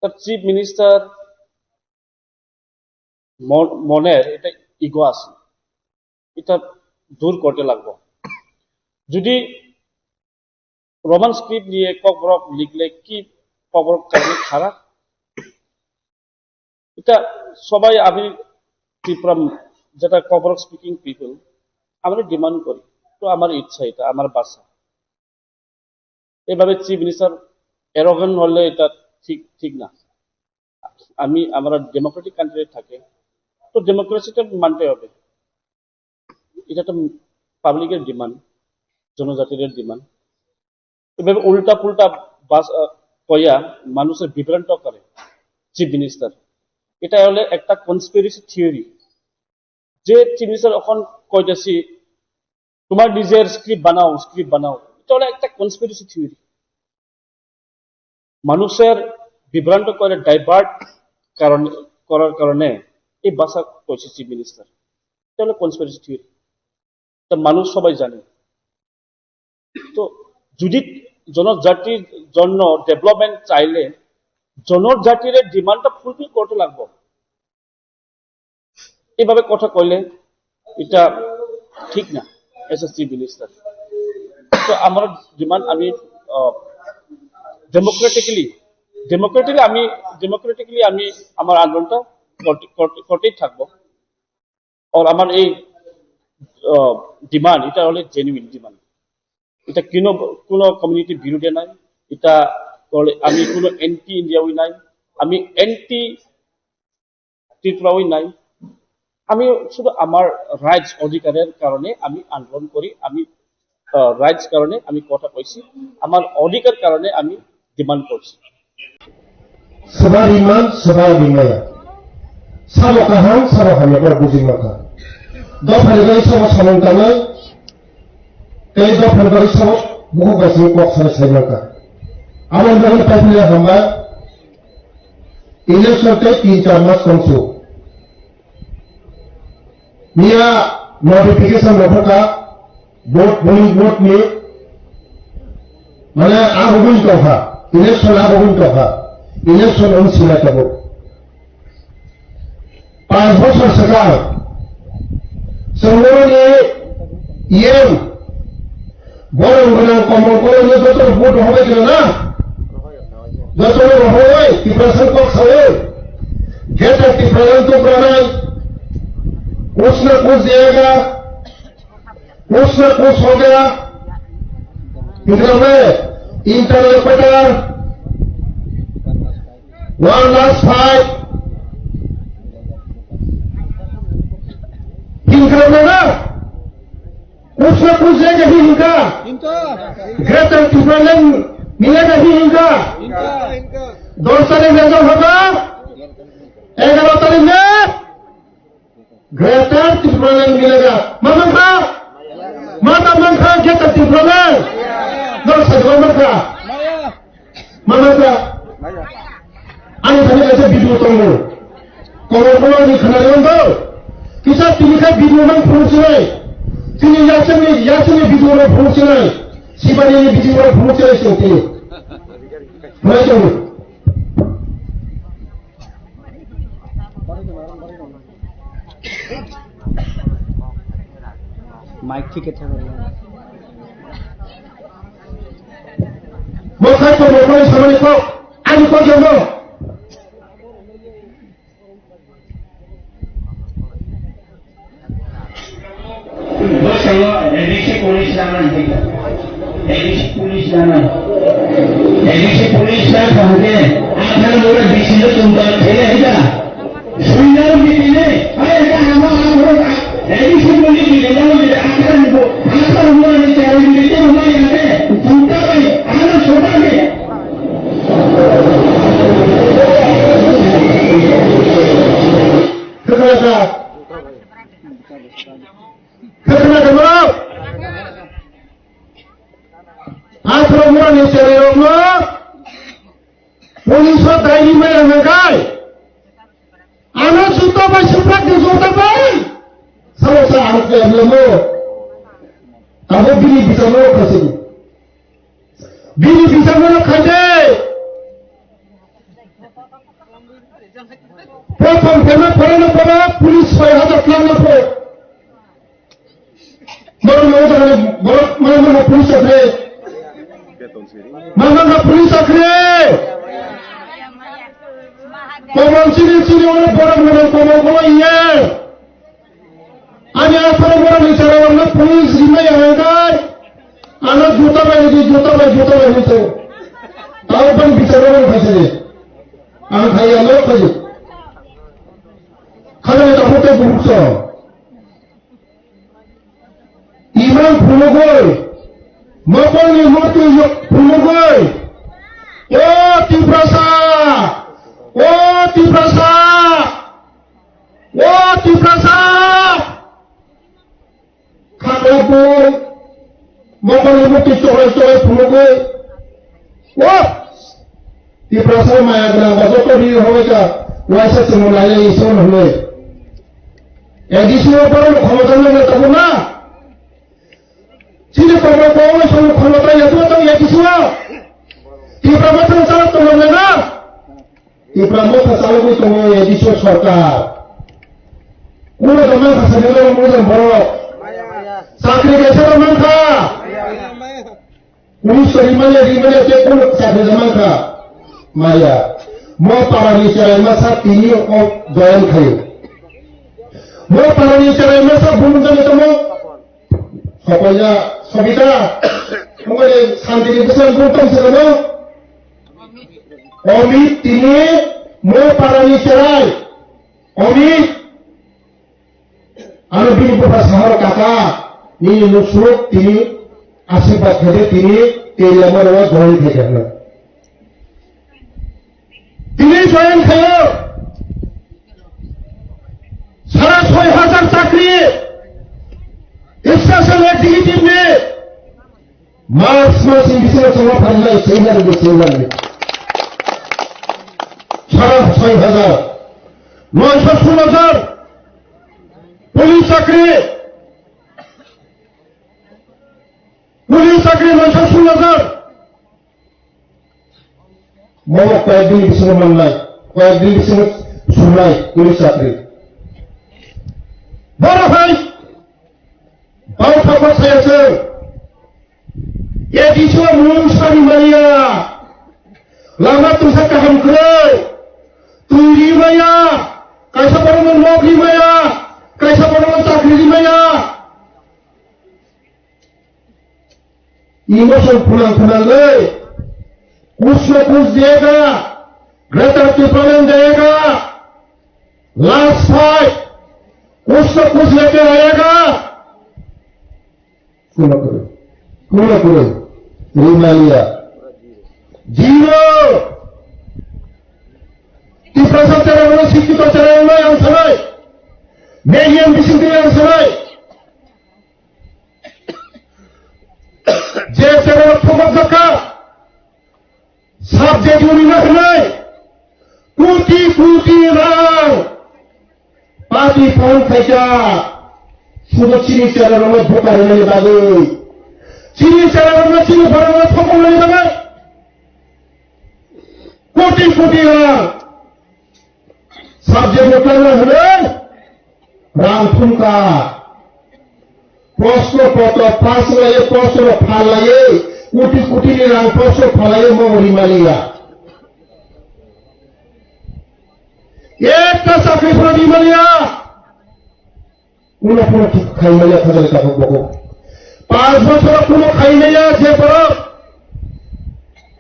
তার চিফ মিনিস্টার মনের এটা ইগো আছে, এটা দূর করতে লাগবো। যদি রোমান স্ক্রিপ্ট নিয়ে ককবরক লিখলে কি ককবরক কাহিনী খারাপ? এটা সবাই, আমি ত্রিপুরা যেটা ককবরক স্পিকিং পিপল, আমরা ডিমান্ড করি, তো আমার ইচ্ছা, এটা আমার ভাষা। এভাবে চিফ মিনিস্টার অ্যারোগেন্ট হলে এটা ঠিক ঠিক না। আমি, আমরা ডেমোক্রেটিক কান্ট্রিতে থাকি, তো ডেমোক্রেসিটা মানতে হবে। এটা তো পাবলিকের ডিমান্ড, জনজাতির ডিমান্ড। এভাবে উল্টা পুল্টা বাস আহ, কইয়া মানুষের বিভ্রান্ত করে চিফ মিনিস্টার। এটা হলে একটা কনস্পিরেসি থিওরি। যে চিফ মিনিস্টার এখন কইতেছি, তোমার নিজের স্ক্রিপ্ট বানাও, স্ক্রিপ্ট বানাও, এটা হলো একটা কনস্পিরেসি থিওরি। মানুষের বিভ্রান্ত করে ডাইভার্ট কারণে, করার কারণে এই ভাষা কইছে চিফ মিনিস্টার। এটা হলো কনস্পিরেসি থিওরি। তা মানুষ সবাই জানে। তো যদি জনজাতির জন্য ডেভেলপমেন্ট চাইলে জনজাতির ডিমান্ডটা ফুলফিল করতে লাগবো। এভাবে কথা কইলে এটা ঠিক না। এসএসসি মিনিস্টার, তো আমার ডিমান্ড আমি ডেমোক্রেটিক্যালি, ডেমোক্রেটিক্যালি আমি ডেমোক্রেটিক্যালি আমি আমার আন্দোলনটা করতে- করতে- করতেই থাকবো। আর আমার এই ডিমান্ড, এটা হলো জেনুইন ডিমান্ড। এটা কোনো কোনো কমিউনিটি বিরুদ্ধে নাই। এটা করে আমি কোনো অ্যান্টি ইন্ডিয়াও নাই, আমি অ্যান্টি ত্রিপুরাও নাই। আমি শুধু আমার রাইটস অধিকারের কারণে আমি আন্দোলন করি, আমি রাইটস কারণে আমি কথা কইছি, আমার অধিকার কারণে আমি ডিমান্ড করছি। Swbari man, swbari maya. Sabo kaham, sabo hamya, borok bujui mankha. Dophani bagwi sabo samung tangnai, tei dophani bagwi sabo bukhuk bai simi kok sanai sai mankha. Aboni bagwi paipilya hambai, election tei tin char mas tongsu. Miya notification rok kha, vote polling vote ni, mane, abo wng tongkha, election abo wng tongkha, election wng sinai tabuk. Panch bochor swkang, chwng boroni E M, borok gwnang komol kolokno joto vote rohorbai kha na? Joto rohorbai, Tiprasa kok sawi. Greater Tipraland tubranai. Kuch na kuch diyega. Kuch na kuch hoga. Tiprasa internal quarter. One last fight. Tiprasa na. Kuch na kuch jayega hi hinka. Greater Tipraland milega hi hinka. Dos tarik result hoga. Egaro tarik me Greater Tipraland milega. Ma mankha? Ma ta mankha Greater Tipraland? Dos tarik ma mankha? Mama ta. Ani thani kaisa video tongo. Kobo kobo ni khana ron do. Kisa tini kha video nang phunuk sinai. Tini yasini, yasini video nang phunuk sinai. Sibani ni video nang phunuk sinai sing tini. Mulai tongo. Mic thik khe thang. Bo khai to bo khai samani kok. Ani kok jombo. Bwskango A D C police lama hinwi kha. A D C police lama. A D C police sa thangte, atharo bora D C lo chumba thele hita. Suinaro bitine, ai ka hama hama A D C police bitine, atharo bo, atharo bora ni chari bitine, hama yate, junta bai, ano chota bai. Khakra sa. Khakra sa. Athro mura ni chari rokno. Police o dairi maya hwnkhai. Ano juta bai suprak ni juta bai. Sabo sa ang kaya mo. Abo bini bichar mo khasi. Bini bichar mo khade. Prothom khe ma phore no phore, police soi hajar klang no phore. Borok no jagani borok ma ma police sakre. Ma ma police sakre. Komon sini sini ore borok no komon komon iye. Ani aphano borok ni chara borok no police rimai ya nai. Ano juta bai di juta bai juta bai ni se. Tao ban bichar bai khaise. Ang thai ya lo khaise. Tei bukhuk song. Imang phunugwi, mokolni murti phunugwi, o Tiprasa, o Tiprasa, o Tiprasa, khaklapui, mokolni murti choklai choklai phunugwi, o Tiprasa maya gwnang ba joto ri hwnwi ka waisa chwngno nai Isor hwnwi. A D C o borok khomota nang tabuk na? Chini kobo kobo song khomota ya tu tong A D C o. Tipra motro chalok tong na? Tipra motro chalok tong A D C o sarkar. Kuno tong na sa ni lo mo jang borok. Chakri kaisa tong kha. Police rimani rimani tei kunu chakri rwmang kha. Maya. Mo parani cherai masa tini o join khayo. Mo parani cherai masa bumjani tomo. Sokoya Sobita. Mungani santini bwsang bumtang se tomo. Omit tini mo parani cherai. Omit. Ano bini bupha sahoro kaka, nini nuksuk tini asirbat khaide tini tei lama rwa join khaide hwnwi. Tini join khayo sara soi hajar chakri, Special Executive ni March masni bisingo chwngno phainai swi nani swi nani. Sara soi hajar. Noisho sul hajar. Police chakri. Police chakri noisho sul hajar. Momo koyek din bisingo mannai. Koyek din bisingo sunai police chakri. Boro hai. Bau thapa saya se. A D C o mung sari maya. Lama tusa kaham kwrwi. Twi ri maya. Kaisa borokno nok ri maya. Kaisa borokno chakri ri maya. Emotion phunang phunangwi. Kuch na kuch diyega. Greater Tipraland diyega. Last fight. Kuch na kuch leke aayega. Kuna kuru. Kuna kuru. Rimaliya. Zero. Tiprasa chara rwna, sikkito chara rwna ang sanai. Medium bisingtwi ang sanai. Je chara rwna thokok jakha. Subject unina hwnwi koti koti rang party fund khaikha, sudu chini chera rokno buka rwnani bagwi, chini chera rokno chini borokno thopoknani bagwi koti koti rang. Subject ni plan hwnwi rang thumkha. Proshno potro pass laiye, proshno phalaiye, koti koti ni rang proshno phalaiye, mo rimaliya. Ekta chakri phano rimaliya. Kuno kuno thik khai maya thajali tabuk boko. Panch bochor kuno khai maya je borok.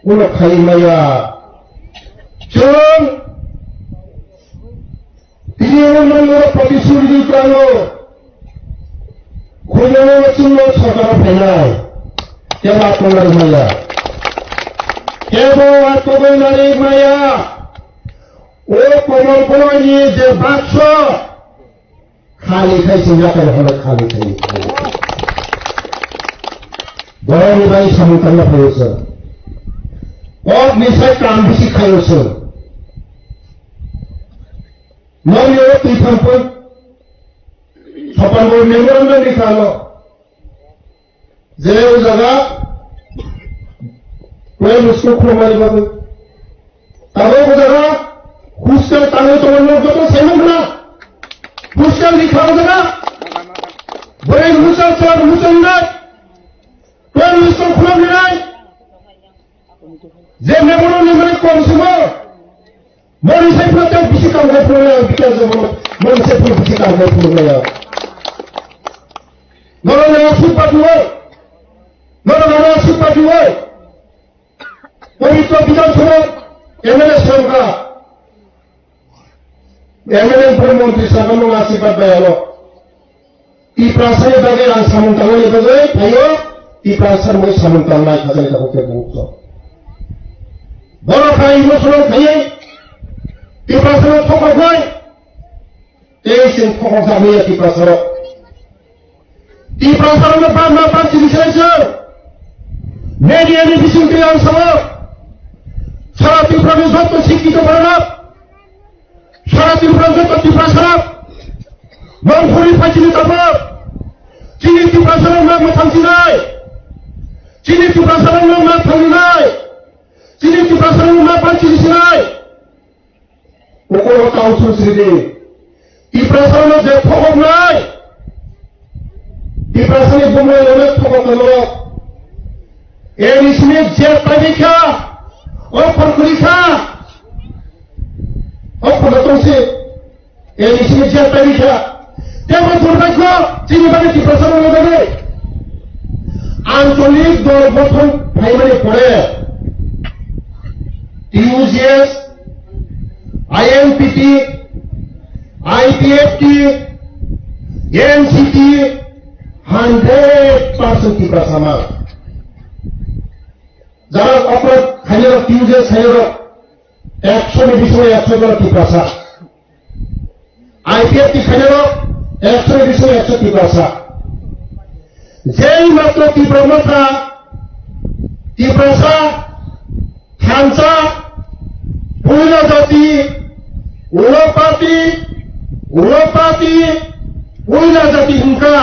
Kuno khai maya. Chwng tini o nang oro protisrudi khlaio. Khuno chwngno sorkar phainai. Kebo atwng nari maya. Kebo atwng nari maya. O Komol Koloi ni je bakso. Khali khai se yakai hole khali khai. Borok ni bai samung tangna phaio se. Kok ni sai kam bisi khaio se. Nong yo twi thang pun. Sopan bo memorandum ni kalo. Je o jaga primary school khulumani bagwi. Tabuk o jaga hostel tangwi tongmani joto saimung khna. Hostel ni kha o jaga. Bwrwi hostel, chwla hostel ni nai. Primary school khulumni nai. Je memorandum ni kom sumo. Moni sai phano tei bisi kam khai phano ya, bikar je moni, moni sai phano bisi kam khai phano ya. Nono na asuk badi wai. Nono na asuk badi wai. Pabitra Bidhan Sabha M L A sangka. M L A phano montri sangka nono Asirwad bai ano. Tiprasani bagwi ang samung tangnani bagwi phaio, Tiprasani bagwi samung tangnai khajani tabuk khe bukhuk tong. Borok hai emotional khaiwi Tiprasano thokoknai, tei chwng thokokjak manya Tiprasarok. Tiprasarokno bangma bangchini sai chwng media ni bisingtwi ang sao, sara Tripura ni joto sikito borok, sara Tripura joto Tiprasarok, mangkhorwi phai chini tabuk, chini Tiprasarokno mwthang sinai, chini Tiprasarokno ma thangwi nai, chini Tiprasarokno ma bangchini sinai. Ukolo tau suri suri di. Tiprasano je thokoknai. Tiprasani bumung lone thokoknai loro. Eni sini je paibikha. O khorkuri kha. O khorkuri tongsi. Eni sini je paibikha. Tebo jurbaikho. Chini bagwi Tiprasano bagwi. Ancholik dol gothon phaimani pore. T U J S, I N P T, I P F T, N C T, hundred percent Tiprasa ma. Jara oprod khainarok, T U J S khainarok, ekshoni bisingo ekshon jora Tiprasa. I P F T khainarok ekshoni bisingo ekshon Tiprasa. Jei matro Tipra Motha, Tiprasa, Thansa, Puila Jati, Ulo Party, Ulo Party, Puila Jati hwnkha.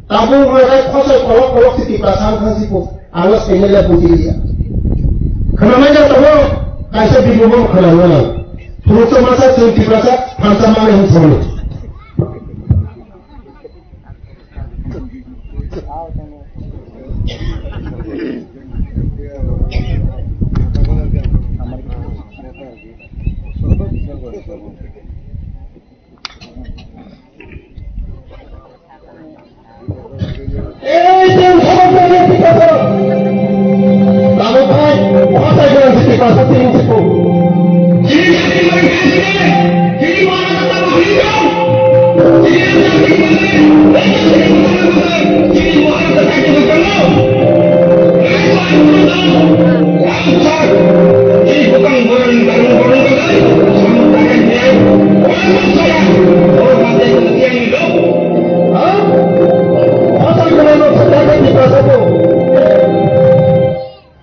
Tabuk hwnkha khosoi kolok kolok si Tiprasa wngkha si po. Ang o saimanya buji ya. Khwnamai da tongo, kaisa video bo khwnamai. Phuru chwngmasa chwng Tiprasa phansa mani hwn songni. Ei, chwng sabok jani Tiprasa. Tabuk phai, bwsai jani Tiprasa chini sipo.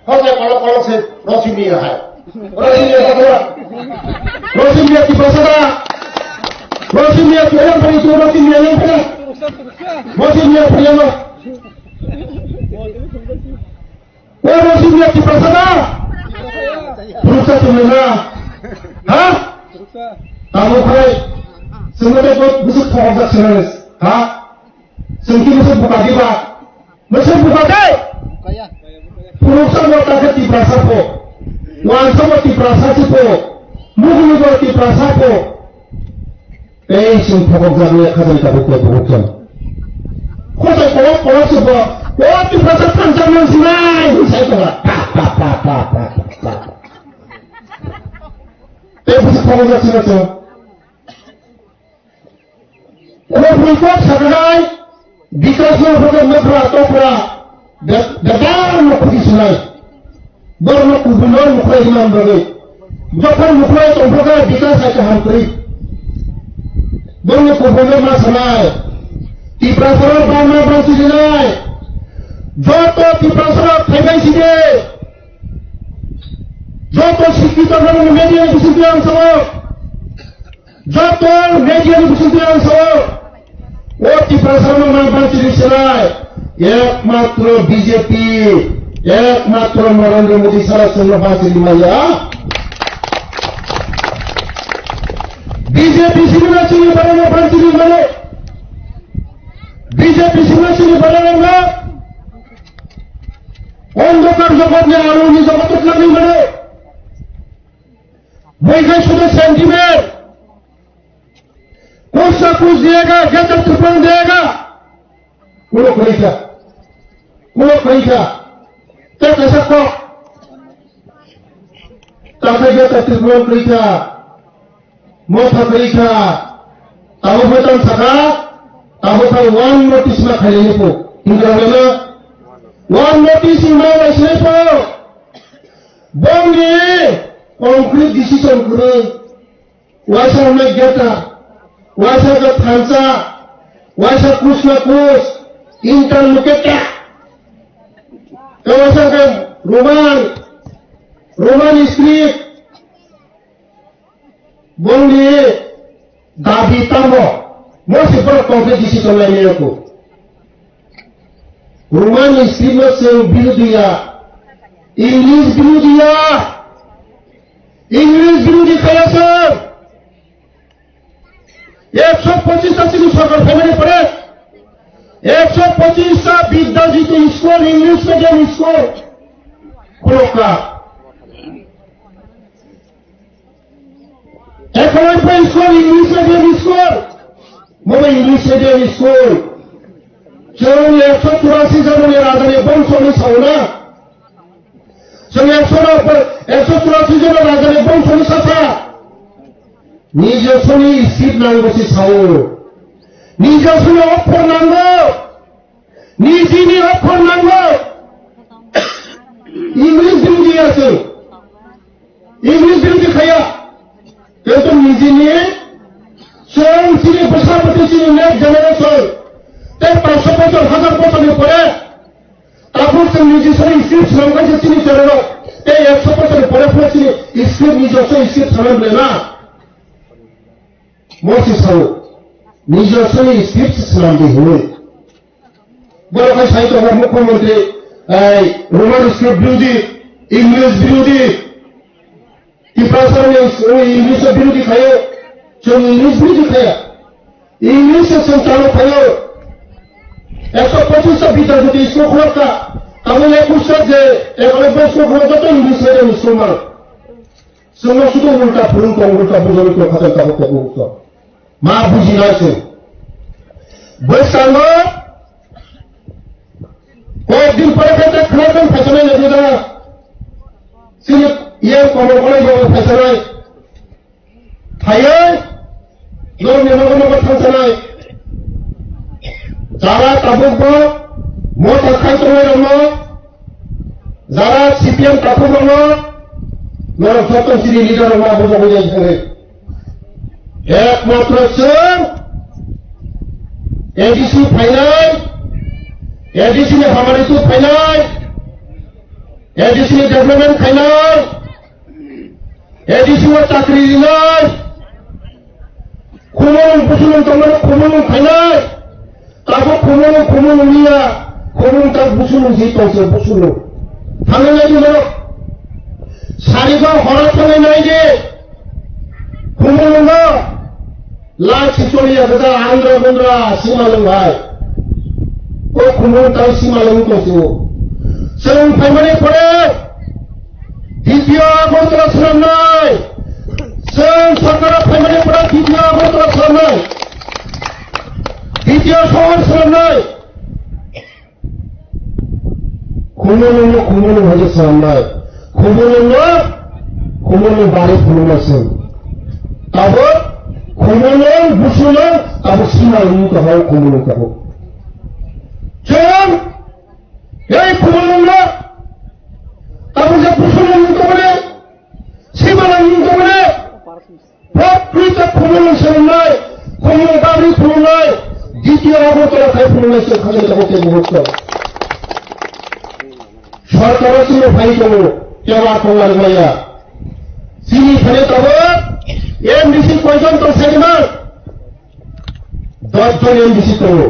Hojai kolok kolok se Rosimia hai. Rosimia hai. Rosimia Tiprasa da. Rosimia tu yang paling tua Rosimia yang pernah. Rosimia pernah. Oro sini Tiprasa da? Purusa sini na? Ha? Tamo khai. Sini de kok busuk thok jak sini. Ha? Sini busuk buka di ba? Busuk buka de? Purusa mo ta Tiprasa po. Wansa mo Tiprasa si po. Mugulu mo Tiprasa po. Tei chwng phokokjak le khajai tabuk tei bukhuk chwng. Khosai kolok kolok se bo, o Tiprasa thansa man sinai, hwn sai tongo. Pa, pa, pa. Tei busi phokokjak sino chwng. Khobwi kok saknai, Bikasno hwnkhe nokra tokra be-, bebak no khudi sunai. Borokno kubui no mukhwlai hwnna bagwi. Jokhon mukhwlai tongphokha Bikas hai kaham kwrwi. Borokno kubui no ma sanai. Tiprasarok bangma bangsi rinai. Joto Tiprasarok thaibai sidi. Joto sikito rokni media ni bisingtwi ang sao. Joto media ni bisingtwi ang sao, o Tiprasa no mang bang chini sinai, ekmatro B J P, ekmatro Narendra Modi sara chwngno bang chini maya. B J P simi na chini barano bang chini mano. B J P simi na chini barano na. Ondokar jogotni aluni jogoto twlangwi mano. Bwikhe sudu sentiment. Kursa kus diyega, geta tupang diyega. Kulo kwrwikha. Kulo kwrwikha. Tei kaisa kok. Takhai geta tupang kwrwikha. Motha kwrwikha. Tabo photo saka, tabo sa one notice ma khailai ni po. Hingkha na? One notice email lai sinai po. Bongni concrete decision kwrwi. Waisa hwnwi geta, waisa khe thansa, waisa kusna kus, interlocutor. Tei waisa khe Roman, Roman script, bongni dabi tamo, mo se borok concrete decision lai nai ko. Roman script no chwng birodhi ya, English birodhi ya, English birodhi khaya chwng. Ekso pochis ta chini sorkar phaimani pore, ekso pochis ta Bidya Jyoti school, English medium school khulokha. Ekhalai pai school, English medium school. Mobo English medium school. Chwng ekso churasi jona ni raja ni bongso ni sauna. Chwng ekso no, ekso churasi jona raja ni bongso ni sasa. Nijosoni script nango si sao. Nijosoni okhor nango. Nijini okhor nango. English birodhi ya chwng. English birodhi khaya. Kintu nijini chwng chini bwsa bwtwi chini next generation. Tei paanch sho bochor, hazar bochor ni pore tabuk chwng nijisini script swnam khe chini chwrairok. Tei ekso bochor ni pore phano chini script nijosini script swnam le na. Mo se sao, nijosini script swnam di hwnwi. Borok hai sai tongo mukhyamantri, ei, Roman script birodhi, English birodhi, Tiprasa ni English birodhi khayo, chwng English birodhi khaya. English se chwng chalo khayo. Ekso pochis ta Bidya Jyoti school khulokha, tamo ekush ta je, ekso pochis ta school khulokha joto English medium school man. Chwngno sudu ulta phwrwng tong, ulta bujoni tong, khatai tabuk tabuk tong. Ma bujinai se. Bwskango koyek din pore khe ta khwlai tong phaisanai nai da. Chini yang komo kono bo phaisanai. Phaiwi, norokni nogo nogo thangsanai. Jara tabukbo motha khai tongnai rokno, jara C P M takhuk rokno, norok joto chini leader rokno abo jagwi jai thangwi. Ekmatro chwng A D C phainai, A D C ni hamari tu phainai, A D C ni development khainai, A D C o chakri rinai, khumulwng busulwng tongmani khumulwng khainai, tabuk khumulwng khumulwng liya, khumulwng tak busulwng si tongse busulwng. Thangwi lai di norok. Sarigo horo thangwi nai di. Khumulwngo. Lak sicholi ya gada andra gundra sima lwng hai. O khumung tang sima lwng tong sio. Chwng phaimani pore D P O Agartala swnamnai. Chwng sarkar phaimani pore D P O Agartala swnamnai. D P O sohor swnamnai. Khumulwngno khumulwng hai khe swnamnai. Khumulwngno khumulwng bari phunuknai chwng. Tabuk khumulwng busulwng tabuk sima wngwi tongkha o khumulwng tabuk. Chwng ei khumulwngno tabuk je busulwng wngwi tongmani, sima wngwi tongmani, Prakrito khumulwng swnamnai, khumulwng bagwi phunuknai, D P O Agartala khai phunuknai se khanai tabuk tei muhurto. Sorkaro chini phai tongo, tei wa tongma rwmaya. Chini phai tabuk M D C koijon tong sai rwma? Dosh jon M D C tongo.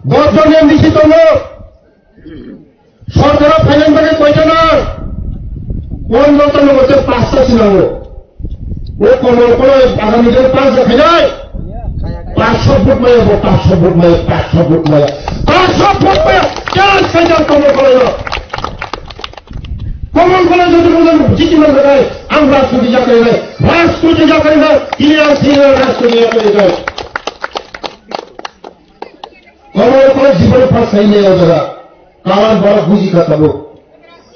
Dosh jon M D C tongo. Sorkaro phainani bagwi koita nang? Pondro ta nang, tei pasta se nango. O Komol Koloi bagani bagwi pasta khainai? Paanch sho vote maya bo, paanch sho vote maya, paanch sho vote maya. Paanch sho vote maya, challenge khainai Komol Koloino. Komol Koloi jodi bujang jiti man bagai, ang rajniti yakarwi nai, rajniti yakarwi nai, ini ang sini rajniti yakarwi nai. Komol Koloi jiboni phas sai le o jaga. Karon borok buji kha tabuk.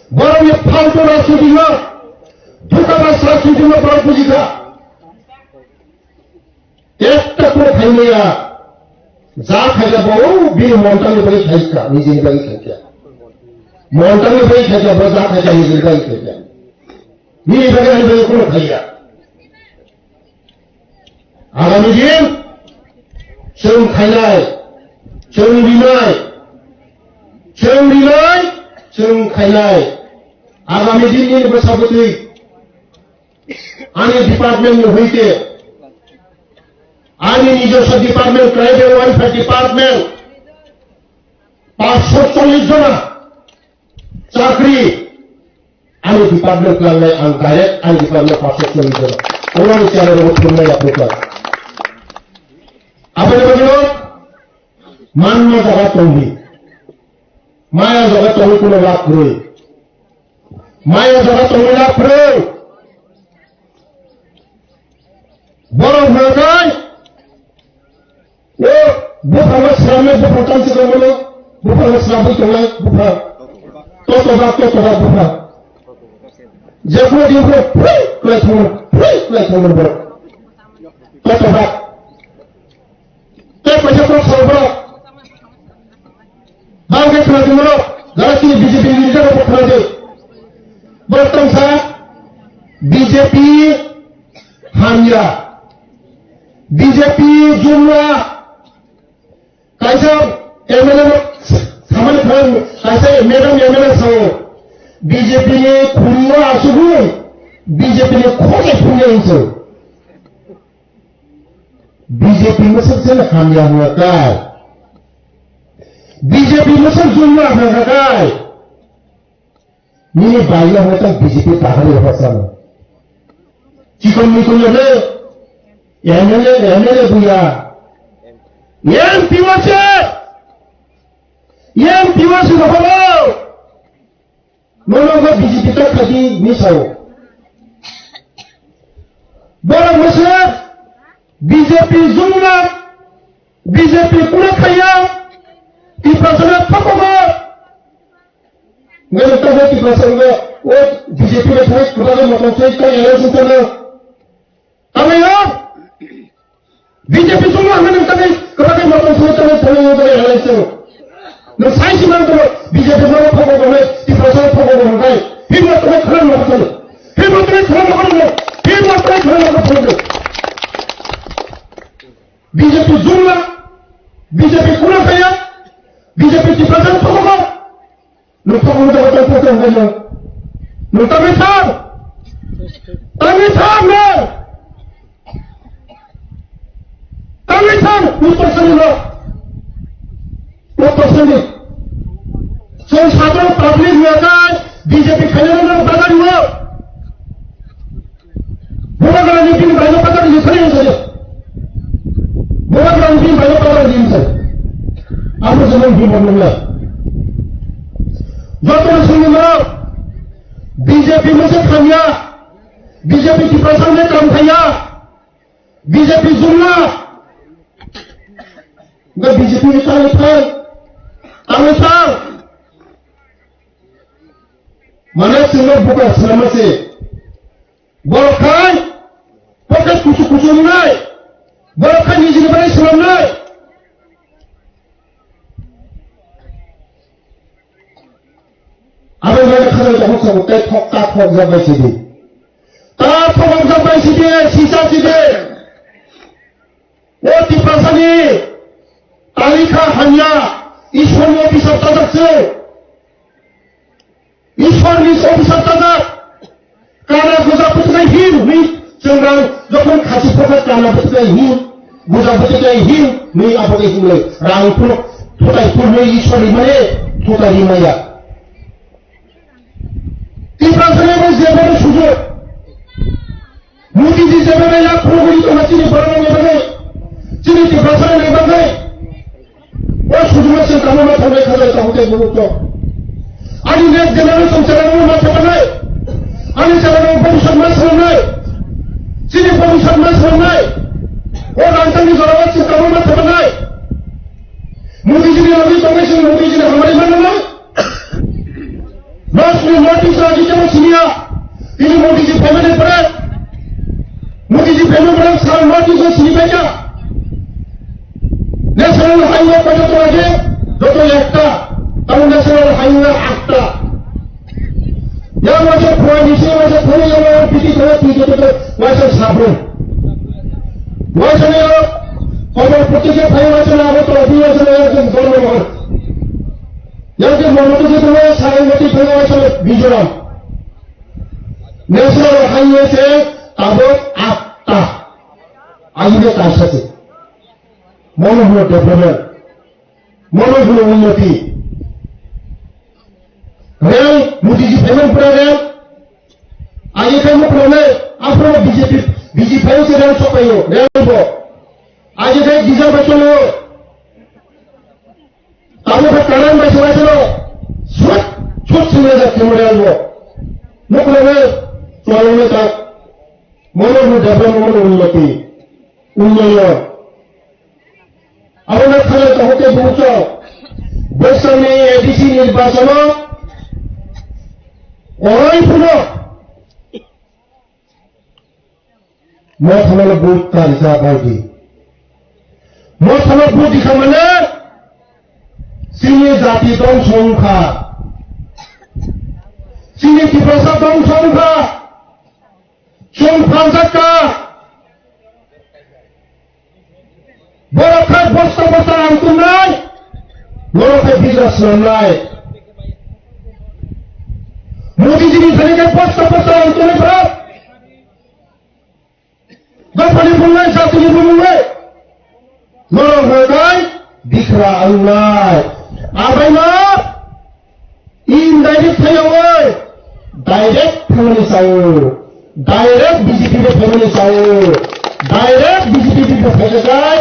Borok ni faltu rajniti no, dhokabaj rajniti no borok buji kha. Ekta kok khaimaya, ja khaikha bo bini montangni bagwi khaikha, nijini bagwi khaikha. Montangni bagwi khaikha, bo ja khaikha, nijini bagwi khaikha. Nini bagwi ani bagwi kono khaiya. Agami din, chwng khainai, chwng rinai, chwng rinai, chwng khainai. Agami din nini bwsa bwtwi, ani department ni hoite, ani nijoswa department, tribal welfare department, paanch sho chollish jona chakri, ani department klangnai ang direct ani department paanch sho chollish jona. Omo ni channel o thumnai apni klan. Aboni bagwi no manma jaga tongdi. Maya jaga tongwi kuno lab kwrwi. Maya jaga tongwi lab kwrwi. Borok hwnkhai, o buphangno swnamwi buphang tamsi tongmano, buphangno swnamwi tongnai buphang. Totobak, totobak buphang. Jekhuno diphuru phui kwlai thangmano, phui kwlai thangmano borok. Totobak. Tei kaisa kok sao borok. Bangkhe khwlaitongo, jara chini B J P ni leader rok khwlaidi. Borok tongsa B J P hamya, B J P jumla, kaisa M L A rok samani khlai, kaisa madam M L A sao, B J P ni khuri o asugwi, B J P ni khorok phunwi hinso. B J P mwswk se hamya hwnga kai. B J P mwswk jumla hwnga kai. Nini baila hwnga tak B J P pahari hwnga sano. Chikon mikon le M L A, M L A buya. M P o se. M P o se hwnga. Nono bo B J P ta khadi ni sao. Borok mwswk B J P jumla, B J P kura khaya, Tiprasa na phakogo. Ngani ta Tiprasa ngo, o B J P na thai kura motom sai ta election ta na. Tamai no? B J P songma hwnwi nang tamai kwbangma motom songwi tamai thangwi wngwi halai se. Nwng sai se nang tamo B J P no phogo tongnai, Tiprasa no phogo tongnai. Himma tongnai khwlai ma khwlai. Himma tongnai khwlai ma khwlai. Himma tongnai khwlai ma khwlai. B J P jumla, B J P kuna kaya, B J P Tiprasa no phogo. Nwng thok nwng jaga tong thok tong khaino. Nwng tangwi thang. Tangwi thang nwng. Tangwi thang. Uttor sani no. Uttor sani. Chwng sadharo public ni akai B J P khaina no bagari no. Bubagrani bini baino patar ni thani hinsa je. Bubagrani bini baino patar ni hinsa. Abo jemon bini bini. Joto ni sini mo. B J P mo se khanya. B J P Tiprasa mo kam khanya. B J P jumla. Ga B J P ni tang thang. Tang thang. Mane sini buka selama se. Borok khai pocket kuchuk kuchuk wngnai. Borok khai nijini bagwi swnamnai. Abo bai khabai tongo sabo tei thok ta thok jak bai sidi. Ta thok jak bai sidi, sisa sidi. O Tiprasani talikha hamya, Ishwarni officer tajak se. Ishwarni officer tajak. Kana guja putkai hin, hwi, chwng rang, jokhon khasi phokha kana putkai hin, guja putkai hin, hwi, abo ke hin, rang phuru, phutai phuru, Ishwarni mane, phutai rimaya. Tiprasani bai jeboni sujok. Modi ji jeboni lakh kori tongma chini borok ni bagwi. Chini Tiprasani bagwi. O sujuma se tamo ma thanai khalai ta hote buru to. Ani next generation channel ma thanai. Ani channel bhobishyot ma thanai. Chini bhobishyot ma thanai. O rangchakni jorao se tamo ma thanai. Modi ji ni logi tongnai se Modi ji ni hamari ma nai. Mas ni North East rajyo jebo siniya. Tini Modi ji phaimani pore. Modi ji phaimani pore sara North East sini paikha. Highway kota tong khe joto ekta, tamo national highway atta. Yang waisa phwrwngni se waisa phwrwngni yang waisa piti thangwi twi joto waisa sabru. Waisa ni oro khobor poti khe phai waisa ni abo tong phi waisa ni oro khe Borma Mohan. Yang khe Borma Mohan khe tong waisa ni piti thangwi waisa ni Mizoram. National highway se tabuk atta. Highway kaisa se. Mono hwno development. Mono hwno unnoti. Rail, Modi ji phaimani pura rail. Agi khe mukhuloknai, aphuru B J P, B J P phaio se rail sokphaio, rail bo. Agi khe diesel bai cholo. Tabuk khe current bai cholo cholo. Sut, sut sumai jak khe rail bo. Mukhuloknai, chwloknai ta. Mono hwno development, mono unnoti. Unnoyon. Abono khalai tongo tei bubuchok. Bwskanni A D C nirbachano orai phano mothano vote ta rijak baidi. Mothano vote rikha mane chini jati dongso wngkha. Chini Tiprasa dongso wngkha. Chwng phanjak kha. Borok khe bosta bosta rang tumnai, norok khe bigra swnamnai. Modi jini thani khe bosta bosta rang tumnai borok. Dophani bungnai, jatini bungnai. Norok hwnkhai bikra wngnai. Abaino indirect phaiyawi direct thangmani sao. Direct B J P bai phaimani sao. Direct B J P bai phaijakhai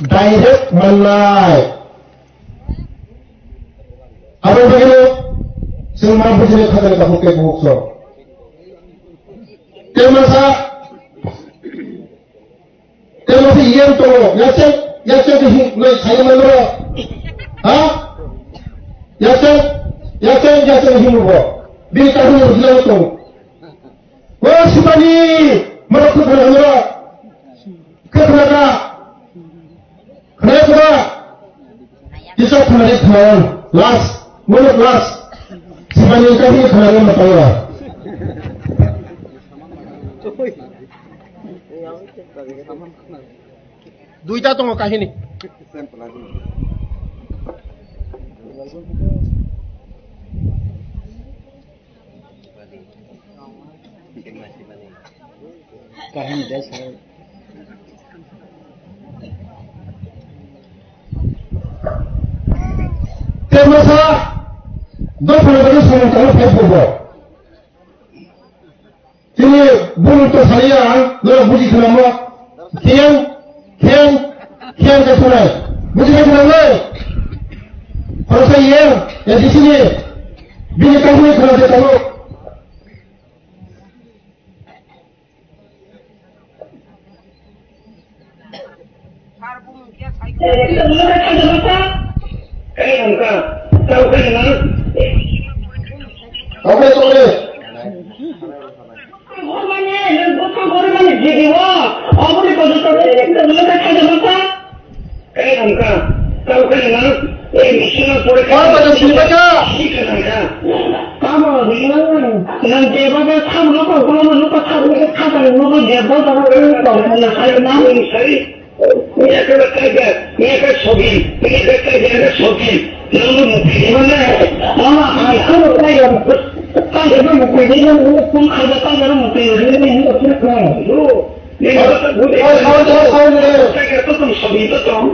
direct mannai. Aboni bagwino chwng ma bujinai khatani kaphok tei bukhuk sok. Tei masa Tei masa yen tongo, yacheng, yacheng khe him, nai khaina manro. Ha? Yacheng, yacheng, yacheng himbo. Bini kaham no hila tongo. O sipani, mara khe khana manro. Khe khana ka. Khana ka. Kisa khana de khana. Last, mono last. Sipani kaham khana manro. Duita tongo kahini. Kahini dai sarai. Tei masa dophani bagwi samung tangma phai phubo. Chini bumung to saliya ang, norok buji khwnamo. Khiyang, khiyang, khiyang khe khwnai. Buji khe khwnai le. Khoroksa yang, ya di sini. Bini kahini khwna de tamo. Oke, oke. Tamo, nang jeba ba tham loko, ulo loko tham loko, tham loko, jeba ba tham loko, sai na. Miyakhe ba kaiga, miyakhe sogi, miyakhe kaiga, miyakhe sogi. Nangno mukti mane. Ama, ama, kaiga, kaiga mukti, nangno kum kaiga, kaiga mukti, nangno mukti. Nini kata budi. Kaiga to tong sogi to tong.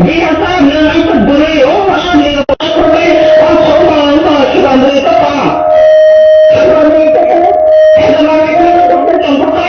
Dia tak nak ikut beri, oh, ah, ni, oh, oh, oh, oh, sudah beri tu apa? Sudah beri tu apa? Sudah beri tu apa?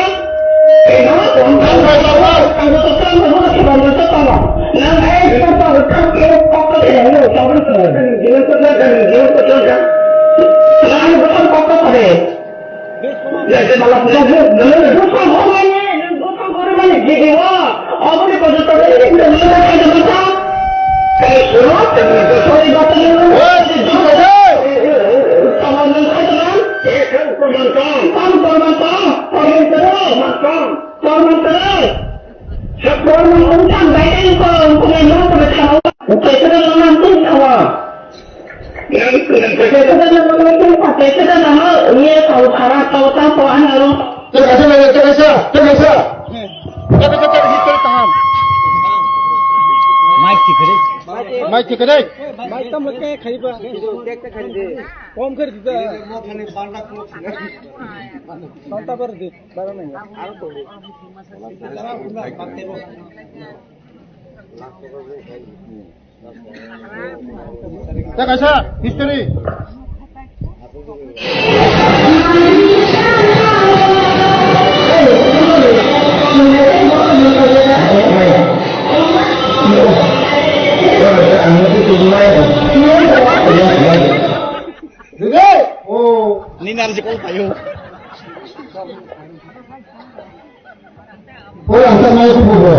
Tormon tang, tormon tang, tormon tang, tormon tang. Tormon tang, bai tang kong, kong, kong, Kaitor no nang twi thawa. Kaitor no nang twi thawa, kaitor no nang ye thawa, khara thawa, ta thawa, ano. Tei kaisa, tei kaisa, tei kaisa. Tei kaisa, tei kaisa, tei kaham. Mic tikhe de. Mic tikhe de. Mic tam lake khaiba. Kom kar dita. Santa bar de, bara nahi. Tei kaisa history. Nini narji kol payo. Ora, ang sa mai ko bugo.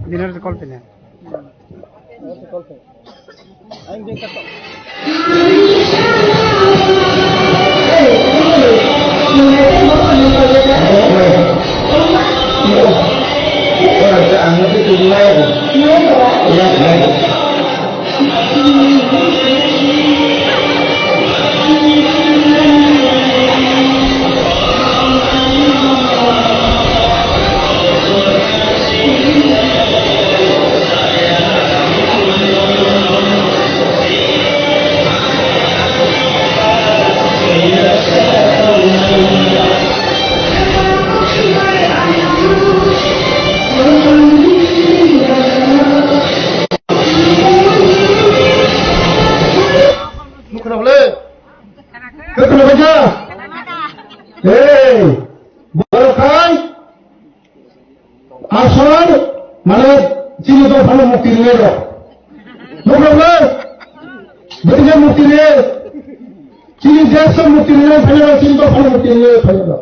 Dinner call pina. Nukhna hole. Khe khna baja. Hey. Borok khai. Asol, mane, chini dophano mukti rinai rok. Nukjaknai? Betija mukti rinai. Chini desh mukti rinai, phai rok chini dophano mukti rinai, phai rok.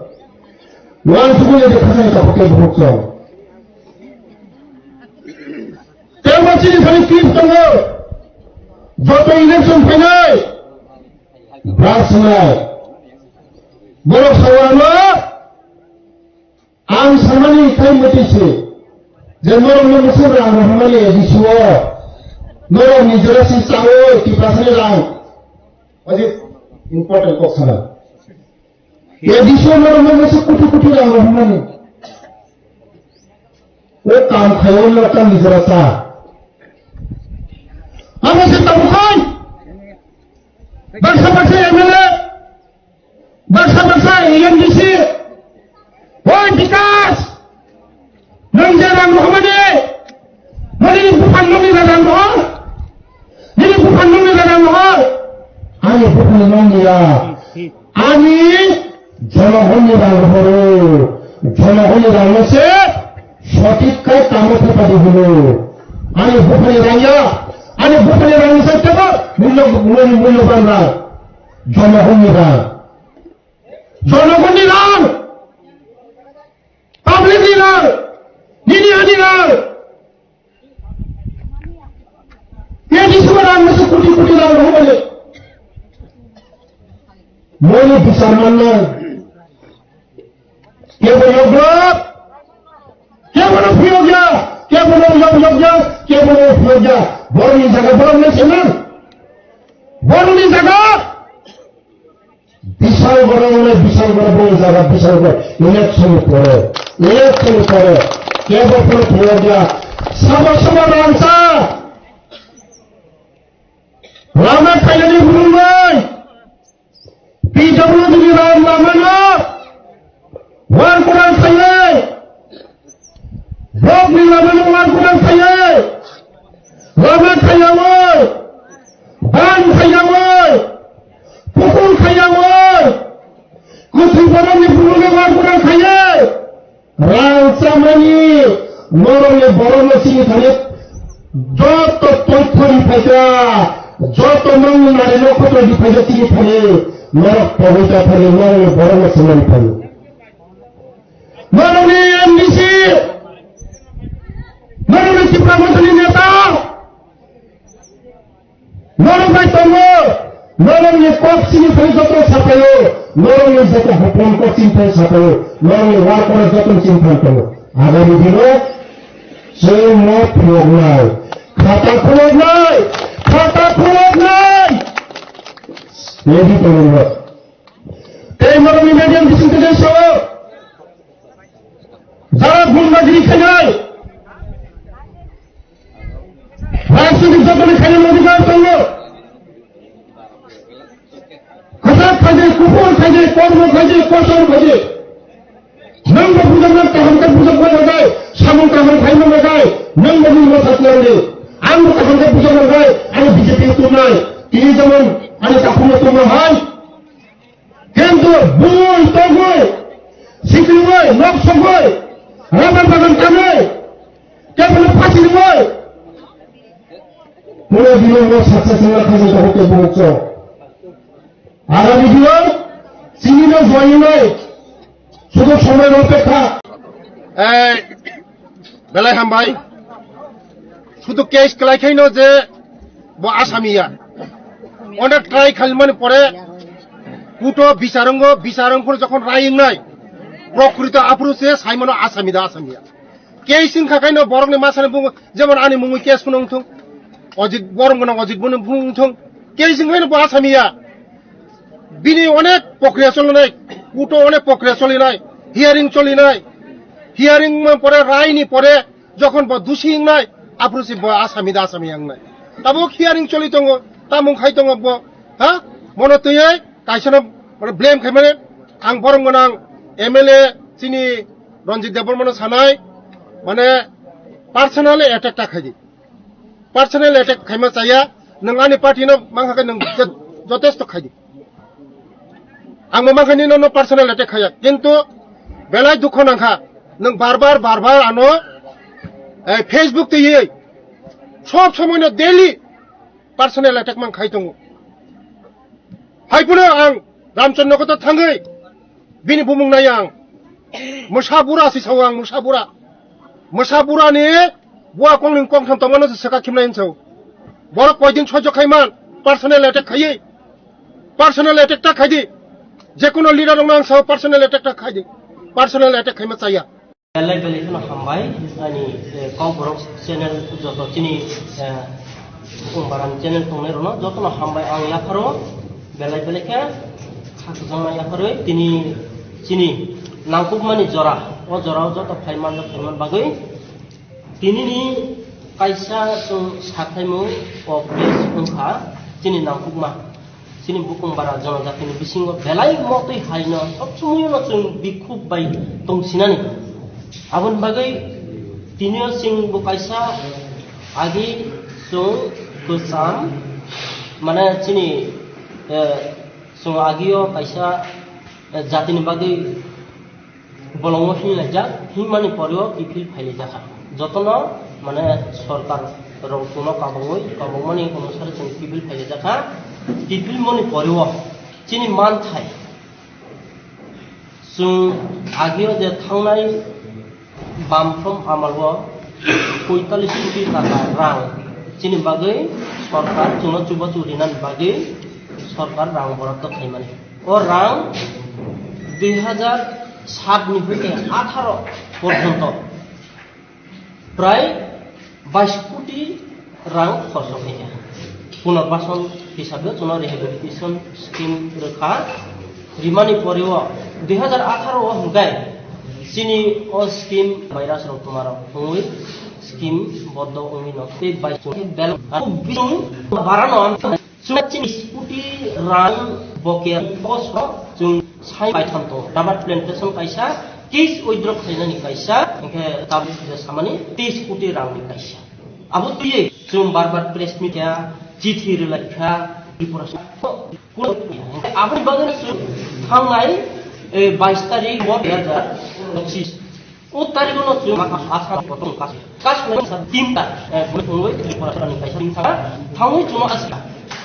Wan sukuni je khasai ta hotel bukso. Tebo chini sari tip tongo. Joto election phainai. Brasnai. Borok sawano. Ang samani khai mwtwi se, je norok no mwsuk rang rohormani A D C o, norok ni jora si chawi Tiprasani rang. Oje important kok sana. A D C o norok no mwsuk kuti kuti rang rohormani. O kam khai o norok ni jora sa. Amo se tabu khai. Baksa baksa M L A. Baksa baksa A M D C, oi Bikas, nwng je rang rohormani, nini buphang nungni rang rohor, nini buphang nungni rang rohor, ani buphang nungni ya, ani jonogonni rang rohoro, jonogonni rang no se sothik khai kamo thepadi hino, ani buphang rang ya, ani buphang rang ni sai tebo mulyo, mulyo, mulyoban rang, jonogonni rang. Jonogonni rang, public ni rang, nini ani rang. Tei bisi rang masa koti koti rang rohormani. Moni bisar mannai. Kebo yokjak, kebo no phiyokya, kebo no yokjak, kebo no phiyokya. Borokni jaga borok nai se nang. Borokni jaga. Bisal gora mane bisal gora bo jaga bisal gora election ni pore, election ni pore kebo phone thwiya dia sabo sabo rangsa lama khailani bumung bai P W D ni ram lama no war kuran khailai. Bokni lama no war kuran khailai. Lama khailawoi. Ban khailawoi. Pukul khailawoi. Kuthwi borokni bumungno war kuran khailai. Rang chamani norokni borokno chini thani joto toithori phaikha. Joto nongni nari nokhotroi phaikha chini thani. Norok pogwi ta thani norokni borokno swnam thani. Norokni M D C, norokni Tipra Mothani neta, norok bai tongo, norokni kok sini thani joto sapaio, norokni joto hopon kok sini thani sapaio, norokni worker joto sini thani tongo. Agami dino chwng no phunuknai, khata khuloknai, khata khuloknai. Ready tongo. Tei norokni medium bising tei sao. Jara gundagiri khainai. Rajniti jotoni khainai adhikar tongo. Kwchak khaidi, kuphur khaidi, kormo khaidi, kotor khaidi. Nwng bo bujaknai kaham khe bujakma nagai, samung kaham khaima nagai, nwng bo nwng bo satnai. Ang bo kaham khe bujakma nagai, ang B J P tongnai. Tini jemon ani takhukno tongma hai. Kintu bui togwi, sikriwi, nok sogwi, rubber bagan kanwi, kebono phasi rwi. Pura dino nok saksa singla khajang takhuk kebo hokso. Agami dino chini no joinai, sudu somoi no pekha. Eh, Belai hambai. Sudu case kwlai khaino je bo asami ya. Onek try khalmani pore kuto bicharongo, bicharong phuru jokhon rai wngnai, prokrito aphuru se saimano asami da asami ya. Case wngkha khaino borokni masani bungo, jemon ani mungwi case phano wngthung, Ojit, borom gwnang Ojit boni phano wngthung, case wngkha khaino bo asami ya. Bini onek pokriya cholinai, kuto onek pokriya cholinai, hearing cholinai, hearing ma pore, rai ni pore, jokhon bo dusi wngnai, aphuru se bo asami da asami wngnai. Tabuk hearing choli tongo, tamung khai tongo bo, ha? Mono twiwi kaisa no, mane, blame khai mane, ang borom gwnang M L A chini Ranjit Debbarma no sanai, mane, personally attack ta khai di. Personal attack khaima chaya, nwng ani party no mankha khe nwng je-, jotesto khaidi. Ang bo mankha nini no personal attack khaya, kintu belai dukho nangkha, nwng bar bar, bar bar ano, eh, Facebook twiwi sob somoi no daily personal attack man khai tongo. Hai phano ang Ramchandra Nagar thangwi bini bumung nai ang. Mwsa bura si sao ang, mwsa bura. Mwsa bura ni bua kongni kongtham tongmano se saka khimnai hinso. Borok koidin sojok khaiman, personal attack khaiwi. Personal attack ta khaidi. Jekono leader rokno ang sao personal attack ta khaidi. Personal attack khaima chaya. Belai belai kheno hambai, ani, eh, Kokborok channel joto chini, eh, Bukung Baran channel tongnai rokno jotono hambai ang yapharo, belai belai khe khakchangma yapharwi tini chini nangkukmani jora, o jorao joto phai manjak phaiman bagwi tinini kaisa chwng sakhaimung o press wngkha chini nangkukma. Chini Bukung Bara jonojatini bisingo belai motwi haino sob somoyono chwng bikhuk bai tongsinani. Aboni bagwi tinio chwng bo kaisa agi chwng kwcham, mane chini, eh, chwng agio kaisa, eh, jatini bagwi bolongo hinlaijak, hinmani poreo kiphil phailaijak kha. Jotono, mane, sorkar rok chwngno kabangwi, kabangmani onusare chwng kiphil phailaijak kha. Kiphil mani poreo chini manthai, chwng agio je thangnai bamphrom amalo poitalis koti taka rang chini bagwi sorkar chwngno chubachu rinani bagwi sorkar rang boroddo khaimani. O rang dui hajar sat ni hoite atharo porjonto prai bais koti rang khorcho khaikha. Punarbasan hisabe chwngno rehabilitation scheme rwkha. Rimani poreo dui hajar atharo o hwnkhe chini o scheme virus rok twmarok wngwi scheme boddo wngwi no tei bais koti bel bising barano. Chwng chini koti rang boke bosro chwng sai bai thanto. Rubber plantation kaisa, case withdraw khainani kaisa, hingke tabuk je samani teis koti rang ni kaisa. Abo twiwi chwng bar bar press meet kha, chithi rwlai kha, Tripura. Aboni bagwi chwng thangnai, eh, bais tarik bo dui hajar pochis. O tarikno chwng Assam kotor kas, kas lai sa team ta, eh, bwrwi thangwi Tripura ni kaisa team thangwi chwngno asika.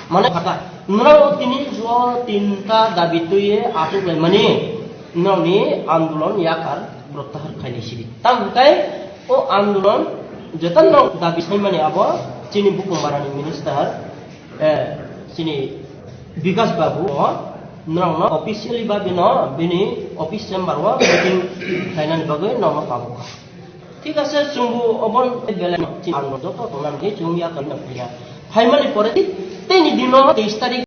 Mane khata. Norok tini jo tinta dabi twiwi achuk laimani norokni andolon yakar protyahar khainai sidi. Tamo hwnkhe o andolon jeta norok dabi saimani abo chini Bukumbarani minister, eh, chini Bikas Babu o norokno officially ba bino bini office chamber o meeting khlainani bagwi norokno tabukha. Thik ase, chwngbo obon belai ang joto tongna hwnwi chwng yakar no phaiya. Phaimani pore teini dino teis tarik